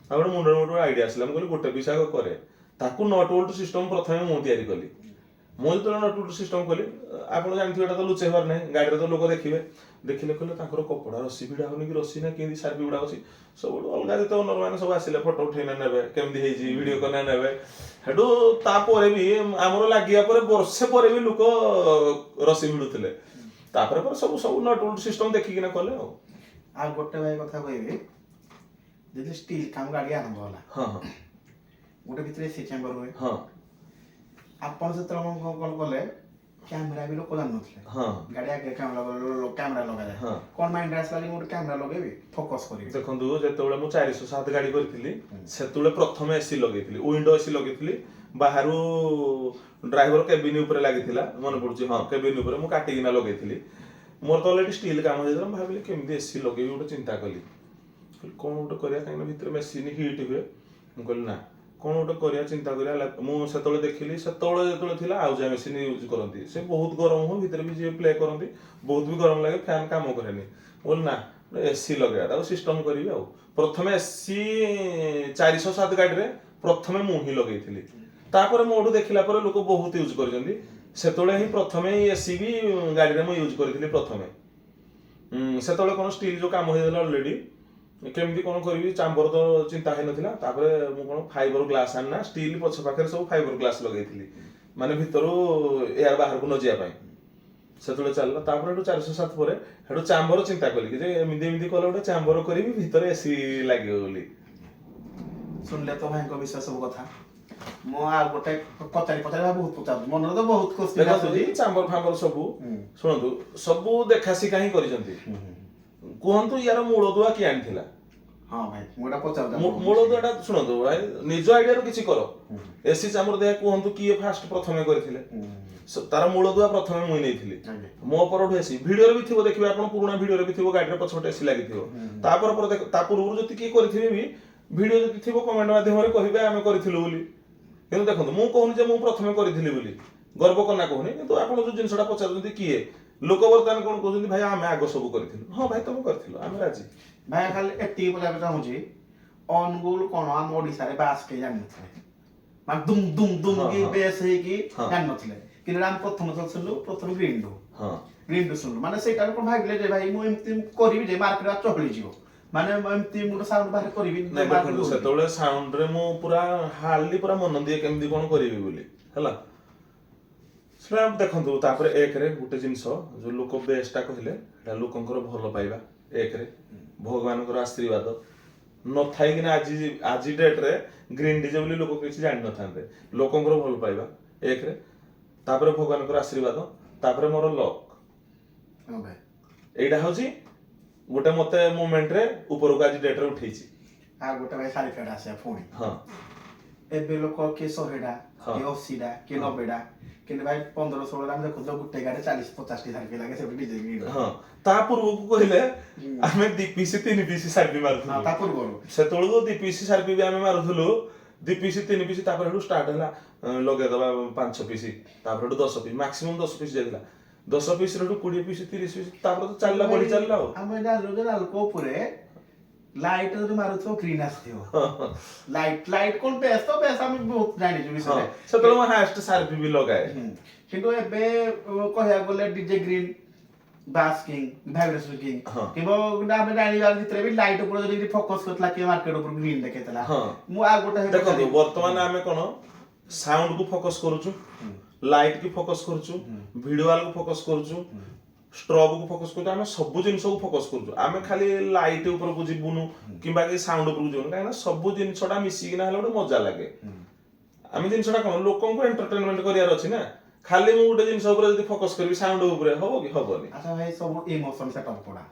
ଆଉ ଗୋଟେ ମୁଣ୍ଡରେ ଗୋଟେ ଆଇଡିଆ ଆସିଲା। ମୁଁ କହିଲି ଗୋଟେ ପିସ୍ ଆଗ କରେ ତାକୁ। ନଟ୍ ବୋଲ୍ଟ ସିଷ୍ଟମ ପ୍ରଥମେ ମୁଁ ତିଆରି କଲି। ମୁଁ ଯେତେବେଳେ ନଟ୍ ବୋଲ୍ଟ ସିଷ୍ଟମ କଲି, ଆପଣ ଜାଣିଥିବେ, ଏଇଟା ତ ଲୁଚେଇବାର ନାହିଁ, ଗାଡ଼ିରେ ତ ଲୋକ ଦେଖିବେ। ଦେଖିଲେ, କହିଲେ ତାଙ୍କର କପଡ଼ା ରସି ଭିଡ଼ା ହଉନି କି ରସି ନା କେମିତି ସାର୍ପି ଗୁଡ଼ା ଅଛି। ସବୁଠୁ ଅଲଗା ଯେତେ ଓନର ମାନେ ସବୁ ଆସିଲେ, ଫଟୋ ଉଠେଇନା ନେବେ, କେମିତି ହେଇଛି ଭିଡ଼ିଓ କରିନା ନେବେ। ସେଠୁ ତାପରେ ବି ଆମର ଲାଗିବା ପରେ ବର୍ଷେ ପରେ ବି ଲୋକ ରସି ଭିଡୁଥିଲେ। ତାପରେ ପରେ ସବୁ ସବୁ ନଟ୍ ବୋଲ୍ଟ ସିଷ୍ଟମ ଦେଖିକିନା କଲେ ଆଉ। ଆଉ ଗୋଟେ ଭାଇ କଥା କହିବି, ଯଦି ଷ୍ଟିଲ୍ କାମ ଗାଡି ଆରମ୍ଭ ହେଲା, ହଁ ହଁ ଗୋଟେ ଭିତରେ ଏସି ଚେମ୍ବର ହୁଏ। ଆପଣ ସେତେବେଳେ କଣ କଣ କଲେ? କ୍ୟାମେରା ବି ଲୋକ ଜାଣିନଥିଲେ। ଗାଡି ଆଗରେ କ୍ୟାମେରା କ୍ୟାମେରା ଲଗାଯାଏ। କଣ ମାଇଣ୍ଡରେ ଆସିଲା ଯେ ମୁଁ ଗୋଟେ କ୍ୟାମେରା ଲଗେଇବି, ଫୋକସ କରିବି? ଦେଖନ୍ତୁ, ଯେତେବେଳେ ମୁଁ 407 ଗାଡି କରିଥିଲି, ସେତେବେଳେ ପ୍ରଥମେ ଏସି ଲଗେଇଥିଲି, ୱିଣ୍ଡୋ ଏସି ଲଗେଇଥିଲି। ବାହାରୁ ଡ୍ରାଇଭର କେବିନ ଉପରେ ଲାଗିଥିଲା, ମନେ ପଡୁଛି। ହଁ, କେବିନ ଉପରେ ମୁଁ କାଟିକିନା ଲଗେଇଥିଲି। ମୋର ତ ଅଲରେଡି ଷ୍ଟିଲ୍ କାମ ହେଇଥିଲା। ମୁଁ ଭାବିଲି କେମିତି ଏସି ଲଗେଇବି, ଗୋଟେ ଚିନ୍ତା କଲି। କହିଲି କଣ ଗୋଟେ କରିବା, କାହିଁକିନା ଭିତରେ ମେସିନ୍ ହିଟ୍ ହୁଏ। ମୁଁ କହିଲି ନା, କଣ ଗୋଟେ କରିବା, ଚିନ୍ତା କରିବା। ମୁଁ ସେତେବେଳେ ଦେଖିଲି, ସେତେବେଳେ ଯେତେବେଳେ ଥିଲା, ଆଉ ଯାହା ମେସିନ୍ ୟୁଜ୍ କରନ୍ତି ସେ ବହୁତ ଗରମ ହୁଏ। ଭିତରେ ବି ଯିଏ ପ୍ଲେ କରନ୍ତି, ବହୁତ ବି ଗରମ ଲାଗେ, ଫ୍ୟାନ୍ କାମ କରେନି। ମୁଁ କହିଲି ନା, ଏସି ଲଗେଇବା, ତାକୁ ସିଷ୍ଟମ କରିବି। ଆଉ ପ୍ରଥମେ ଏସି 407 ଗାଡ଼ିରେ ପ୍ରଥମେ ମୁଁ ହିଁ ଲଗେଇଥିଲି। ତାପରେ ମୋଠୁ ଦେଖିଲା ପରେ ଲୋକ ବହୁତ ୟୁଜ୍ କରିଛନ୍ତି। ସେତେବେଳେ ହିଁ ପ୍ରଥମେ ଏସି ବି ଗାଡ଼ିରେ ମୁଁ ୟୁଜ୍ କରିଥିଲି ପ୍ରଥମେ। ସେତେବେଳେ କଣ ଷ୍ଟିଲ୍ ଯୋଉ କାମ ହେଇଥିଲା ଅଲରେଡି, କେମିତି କଣ କରିବି, ଚାମ୍ବର ତ ଚିନ୍ତା ହେଇନଥିଲା। ତାପରେ ମୁଁ କଣ ଫାଇବର ଗ୍ଲାସ ଆଣିନା ଷ୍ଟିଲ୍ ପଛ ପାଖରେ ସବୁ ଫାଇବର ଗ୍ଲାସ ଲଗେଇଥିଲି, ମାନେ ଭିତରୁ ଏୟାର ବାହାରକୁ ନ ଯିବା ପାଇଁ। ସେତେବେଳେ ଚାଲିଲା। ତାପରେ ହେଠୁ 407 ପରେ ହେଠୁ ଚାମ୍ବର ଚିନ୍ତା କଲି କି ଯେ ଏମିତି ଏମିତି କଲେ ଗୋଟେ ଚାମ୍ବର କରିବି, ଭିତରେ ଏସି ଲାଗିବ ବୋଲି। ଶୁଣିଲେ ତ ଭାଇଙ୍କ ବିଷୟ ସବୁ କଥା। ମୁଁ ଆଉ ଗୋଟେ ପଚାରି ପଚାରି ବହୁତ ପଚାରୁଛି, ମନରେ ତ ବହୁତ କୋଶ୍ଚିନ୍ ଦେଖନ୍ତୁ, ଆସୁଛି। ଚାମ୍ବର ଫାମ୍ବର ସବୁ, ଶୁଣନ୍ତୁ, ସବୁ ଦେଖା ଶିଖା ହିଁ କରିଛନ୍ତି। କୁହନ୍ତୁ, ୟାର ମୂଳଦୁଆ କିଏ ଆଣିଥିଲା? ହଁ ଭାଇ, ମୁଁ ଏଇଟା ପଚାରୁଛି ଆପଣଙ୍କୁ। ମୂଳଦୁଆଟା ଶୁଣନ୍ତୁ ଭାଇ, ନିଜ ଆଇଡିଆରୁ କିଛି କର। ଏସି ଚାମ୍ବର ଦେଖିବା, କୁହନ୍ତୁ କିଏ ଫାଷ୍ଟ ପ୍ରଥମେ କରିଥିଲେ? ତାର ମୂଳଦୁଆ ପ୍ରଥମେ ମୁଁ ନେଇଥିଲି। ମୋ ପରଠୁ ଏସି ଭିଡିଓରେ ବି ଥିବ, ଦେଖିବେ ଆପଣ, ପୁରୁଣା ଭିଡିଓରେ ବି ଥିବ, ଗାଡିରେ ପଛପଟେ ଏସି ଲାଗିଥିବ। ତାପରେ ପରେ ଦେଖ, ତା ପୂର୍ବରୁ ଯଦି କିଏ କରିଥିବେ ବି, ଭିଡିଓ ଯଦି ଥିବ, କମେଣ୍ଟ ମାଧ୍ୟମରେ କହିବେ ଆମେ କରିଥିଲୁ ବୋଲି। କିନ୍ତୁ ଦେଖନ୍ତୁ, ମୁଁ କହୁନି ଯେ ମୁଁ ପ୍ରଥମେ କରିଥିଲି ବୋଲି। ଗର୍ବ କନା କହୁନି, କିନ୍ତୁ ଆପଣ ଯୋଉ ଜିନିଷଟା ପଚାରୁଛନ୍ତି କିଏ, ଲୋକ ବର୍ତ୍ତମାନ କଣ କହୁଛନ୍ତି, ଭାଇ ଆମେ ଆଗ ସବୁ କରିଥିଲୁ। ହଁ ଭାଇ, ତମେ କରିଥିଲ, ଆମେ ରାଜି। ଭାଇ, ଖାଲି ଏତିକି ପଚାରିବାକୁ ଚାହୁଁଛି, ଅନୁଗୁଳ କଣ ଆମ ଓଡିଶାରେ ବାସ୍ କେହି ଜାଣିନଥିଲେ, ମାନେ ଦୁମ୍ ଦୁମ୍ ଦୁମ୍ କି ବେସ୍ ହେଇକି ଜାଣିନଥିଲେ। କିନ୍ତୁ ଆମେ ପ୍ରଥମ ଥର ଶୁଣିଲୁ, ପ୍ରଥମ ଗ୍ରୀନ୍ ଡୁ ଗ୍ରୀନ୍ ଡୁ ଶୁଣିଲୁ। ମାନେ ସେଇଟା କଣ ଭାବିଲେ ଯେ ଭାଇ ମୁଁ ଏମିତି କରିବି ଯେ ମାର୍କେଟ ଚହଳିଯିବ, ମାନେ ମୁଁ ଏମିତି ମୁଁ ଗୋଟେ ସାଉଣ୍ଡ ବାହାର କରିବି ନାଇଁ, market ଦେଖନ୍ତୁ, ଦୌଡ଼ିବ। ସେତେବେଳେ ସାଉଣ୍ଡରେ ମୁଁ ପୁରା ହାର୍ଡଲି ପୁରା ମନ ଦିଏ କେମିତି କଣ କରିବି ବୋଲି। ହେଲା, ସେଟା ଦେଖନ୍ତୁ, ତାପରେ ଏକରେ ଗୋଟେ ଜିନିଷ ଯୋଉ ଲୋକ ବେସଟା କହିଲେ, ସେଟା ଲୋକଙ୍କର ଭଲ ପାଇବା, ଏକରେ ଭଗବାନଙ୍କର ଆଶୀର୍ବାଦ ନଥାଇକିନା ଆଜି ଡେଟ୍ରେ ଗ୍ରୀନ୍ ଡିଜେ ବୋଲି ଲୋକ କିଛି ଜାଣିନଥାନ୍ତେ। ଲୋକଙ୍କର ଭଲ ପାଇବା ଏକରେ, ତାପରେ ଭଗବାନଙ୍କର ଆଶୀର୍ବାଦ, ତାପରେ ମୋର ଲକ୍। ହଁ ଭାଇ। ଏଇଟା ହଉଛି ଗୋଟେ ମତେ ମୋମେଣ୍ଟରେ ଉପରକୁ ଆଜି ଡେଟ୍ରେ ଉଠେଇଛି। ଆଉ ଗୋଟେ ଭାଇ, ସାରିଫିଆଡ ଆସିବା ପୁଣି। ଏବେ ଲୋକ କିଏ 100ଟା, କିଏ 80ଟା, କିଏ 90ଟା, କିନ୍ତୁ ଭାଇ 15-16ରେ ଆମେ ଦେଖୁଥିଲୁ ଗୋଟେ ଗାଡି 40-50ଟି ସାରିଫି ଲାଗେ ସେଠି ଡିଜେ ଗ୍ରୀନ୍। ହଁ, ତା ପୂର୍ବକୁ କହିଲେ ଆମେ 2 ପିସ୍ 3 ପିସ୍ ସାର୍ପି ମାରୁଥିଲୁ। ତା ପୂର୍ବରୁ। ସେତେବେଳକୁ 2 ପିସ୍ ସାର୍ପି ବି ଆମେ ମାରୁଥିଲୁ, 2 ପିସ୍ 3 ପିସ୍। ତାପରେ ସେଠୁ ଷ୍ଟାର୍ଟ ହେଲା ଲଗେଇଦବା 5 ପିସ୍, ତାପରେ ସେଠୁ 10 ପିସ୍, ମାକ୍ସିମମ୍ 10 ପିସ୍ ଯାଇଥିଲା। 10 ପିସ୍ ସେଠୁ 20 ପିସ୍, 30 ପିସ୍, ତାପରେ ତ ଚାଲିଲା, ବଢି ଚାଲିଲା ଆଉ। ଆମେ ଜାଣିଲୁ ଯେ ନାଲକୋ ଉପରେ ଲାଇଟ୍ ଯଦି ମାରୁଥିବ ଗ୍ରୀନ୍ ଆସିଥିବ। ଲାଇଟ୍ ଲାଇଟ୍ କଣ ବେସ୍ ତ ବେସ୍ ଆମେ ବହୁତ ଜାଣିଛୁ ବିଷୟରେ। ସେତେବେଳେ ମୁଁ ହାଏଷ୍ଟ ସାର୍ପି ବି ଲଗାଏ। କିନ୍ତୁ ଏବେ କହିବାକୁ ଗଲେ ଡିଜେ ଗ୍ରୀନ୍, ବାସ୍ କିଙ୍ଗ, ଭାଇବ୍ରେସନ କିଙ୍ଗ କିମ୍ବା ଆମେ ଜାଣିବା ଭିତରେ ବି ଲାଇଟ୍ ଉପରେ ଯଦି ଫୋକସ କରିଥିଲା କିଏ ମାର୍କେଟ ଉପରେ ଗ୍ରୀନ୍ ଦେଖେଇଥିଲା। ମୁଁ ଆଉ ଗୋଟେ ଦେଖନ୍ତୁ, ବର୍ତ୍ତମାନ ଆମେ କଣ ସାଉଣ୍ଡ କୁ ଫୋକସ କରୁଛୁ, ଲାଇଟ୍ କି ଫୋକସ କରୁଛୁ, ଭିଡିଓ କୁ ଫୋକସ କରୁଛୁ, ଷ୍ଟ୍ରବ କୁ ଫୋକସ କରୁଛୁ, ଆମେ ସବୁ ଜିନିଷକୁ ଫୋକସ କରୁଛୁ। ଆମେ ଖାଲି ଲାଇଟ୍ ଉପରକୁ ଯିବୁନୁ କିମ୍ବା କି ସାଉଣ୍ଡ ଉପରକୁ ଯିବୁନୁ, କାହିଁକିନା ସବୁ ଜିନିଷଟା ମିଶିକିନା ହେଲେ ଗୋଟେ ମଜା ଲାଗେ। ଆମେ ଜିନିଷଟା କଣ ଲୋକଙ୍କୁ ଏଣ୍ଟରଟେନମେଣ୍ଟ କରିବାର ଅଛି ନା। ଖାଲି ମୁଁ ଗୋଟେ ଜିନିଷ ଉପରେ ଯଦି ଫୋକସ କରିବି ସାଉଣ୍ଡ ଉପରେ, ହବ କି? ହବନି। ଆଚ୍ଛା ଭାଇ, ସବୁ ଇମୋସନ ସେଟଅପ୍ ପଡା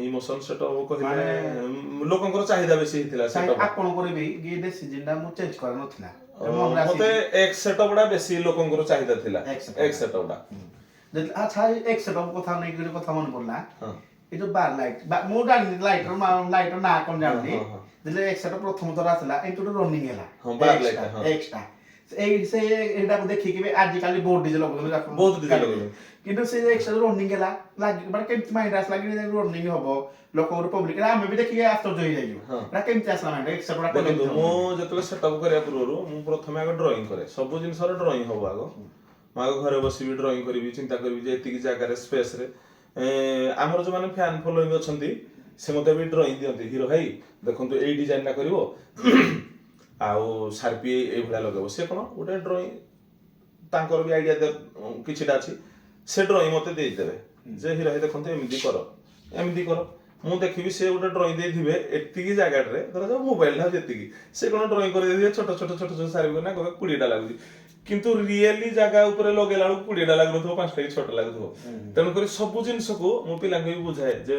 ଇମୋସନ ସେଟଅପ୍ କହିଲେ ଲୋକଙ୍କର ଚାହିଦା ବେଶୀ ହେଇଥିଲା ସେଟଅପ୍। ଆପଣଙ୍କର ବି ଏ ଡିସିଜନ ଟା ମୁଁ ଚେଞ୍ଜ କରିନଥିଲା। ମତେ ଏକ୍ସ ସେଟଅପ୍ ଟା ବେଶୀ ଲୋକଙ୍କର ଚାହିଦା ଥିଲା। X setup। X setup ଟା। ଆଚ୍ଛା, ଏକ୍ସ ସେଟଅପ୍ କଥା ନେଇକି ଗୋଟେ କଥା ମନେ ପଡିଲା। ଏଇ ଯୋଉ ବାର ଲାଇଟ୍, ମୁଁ ଜାଣିନି ଲାଇଟର ଲାଇଟର ନାଁ କଣ ଜାଣିନି। ହଁ, ହଁ। ଯେତେବେଳେ ଏକ୍ସ ସେଟଅପ୍ ପ୍ରଥମ ଥର ଆସିଲା, ଏମିତି ଗୋଟେ ରନିଂ ହେଲା। ହଁ, ବାର light ଟା, ହଁ। ଏକ୍ସଟା ଏଇ ସେ ଏଇଟାକୁ ଦେଖିକି ବି ଆଜିକାଲି ବହୁତ ଡିଜେ ଲଗାଉଛନ୍ତି ଆପଣ। ବହୁତ DJ ଲଗାଉଛନ୍ତି। କିନ୍ତୁ ସେ ଏକ୍ସଟା ରନିଂ ହେଲା ଲାଗି, ମାନେ କେମିତି ମାଇଣ୍ଡ ଆସିଲା କି ରନିଂ ହବ ଲୋକଙ୍କର ପବ୍ଲିକ, ଆମେ ବି ଦେଖିକି ଆଶ୍ଚର୍ଯ୍ୟ ହେଇଯାଇଛୁ। ଏଟା କେମିତି ଆସିଲା ମାଇଣ୍ଡ ଏକ୍ସଟା? ଦେଖନ୍ତୁ, ମୁଁ ଯେତେବେଳେ ସେଟଅପ୍ କରିବା ପୂର୍ବରୁ ମୁଁ ପ୍ରଥମେ ଆଗ ଡ୍ରଇଂ କରେ। ସବୁ ଜିନିଷର ଡ୍ରଇଂ ହବ ଆଗ। ମୁଁ ଆଗ ଘରେ ବସିବି, ଡ୍ରଇଂ କରିବି, ଚିନ୍ତା କରିବି ଯେ ଏତିକି ଜାଗାରେ ସ୍ପେସରେ। ଆମର ଯୋଉମାନେ ଫ୍ୟାନ୍ ଫଲୋଇଂ ଅଛନ୍ତି, ସେ ମତେ ବି ଡ୍ରଇଂ ଦିଅନ୍ତି, ହିରୋ ଭାଇ ଦେଖନ୍ତୁ, ଏଇ ଡିଜାଇନଟା କରିବ ଆଉ ସାର୍ପି ଏଇଭଳିଆ ଲଗେଇବ। ସେ କଣ ଗୋଟେ ଡ୍ରଇଂ ତାଙ୍କର ବି ଆଇଡିଆ କିଛିଟା ଅଛି, ସେ ଡ୍ରଇଂ ମତେ ଦେଇଦେବେ ଯେ ହିରୋ ଭାଇ ଦେଖନ୍ତୁ, ଏମିତି କର, ଏମିତି କର। ମୁଁ ଦେଖିବି ସେ ଗୋଟେ ଡ୍ରଇଂ ଦେଇଥିବେ ଏତିକି ଜାଗାଟାରେ, ଧରାଯାଉ ମୋବାଇଲଟା ଯେତିକି, ସେ କଣ ଡ୍ରଇଂ କରିଦେଇଥିବେ ଛୋଟ ଛୋଟ ଛୋଟ ଛୋଟ ସାରିବ ନା, କହିବେ 20ଟା ଲାଗୁଛି। କିନ୍ତୁ ରିଏଲି ଜାଗା ଉପରେ ଲଗେଇଲା ବେଳକୁ 20ଟା ଲାଗୁନଥିବ, 5ଟା କି 6ଟା ଲାଗୁଥିବ। ତେଣୁକରି ସବୁ ଜିନିଷକୁ ମୁଁ ପିଲାଙ୍କୁ ବି ବୁଝାଏ ଯେ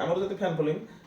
ଆମର ଯଦି ଫ୍ୟାନ୍ ଫଲୋଇଂ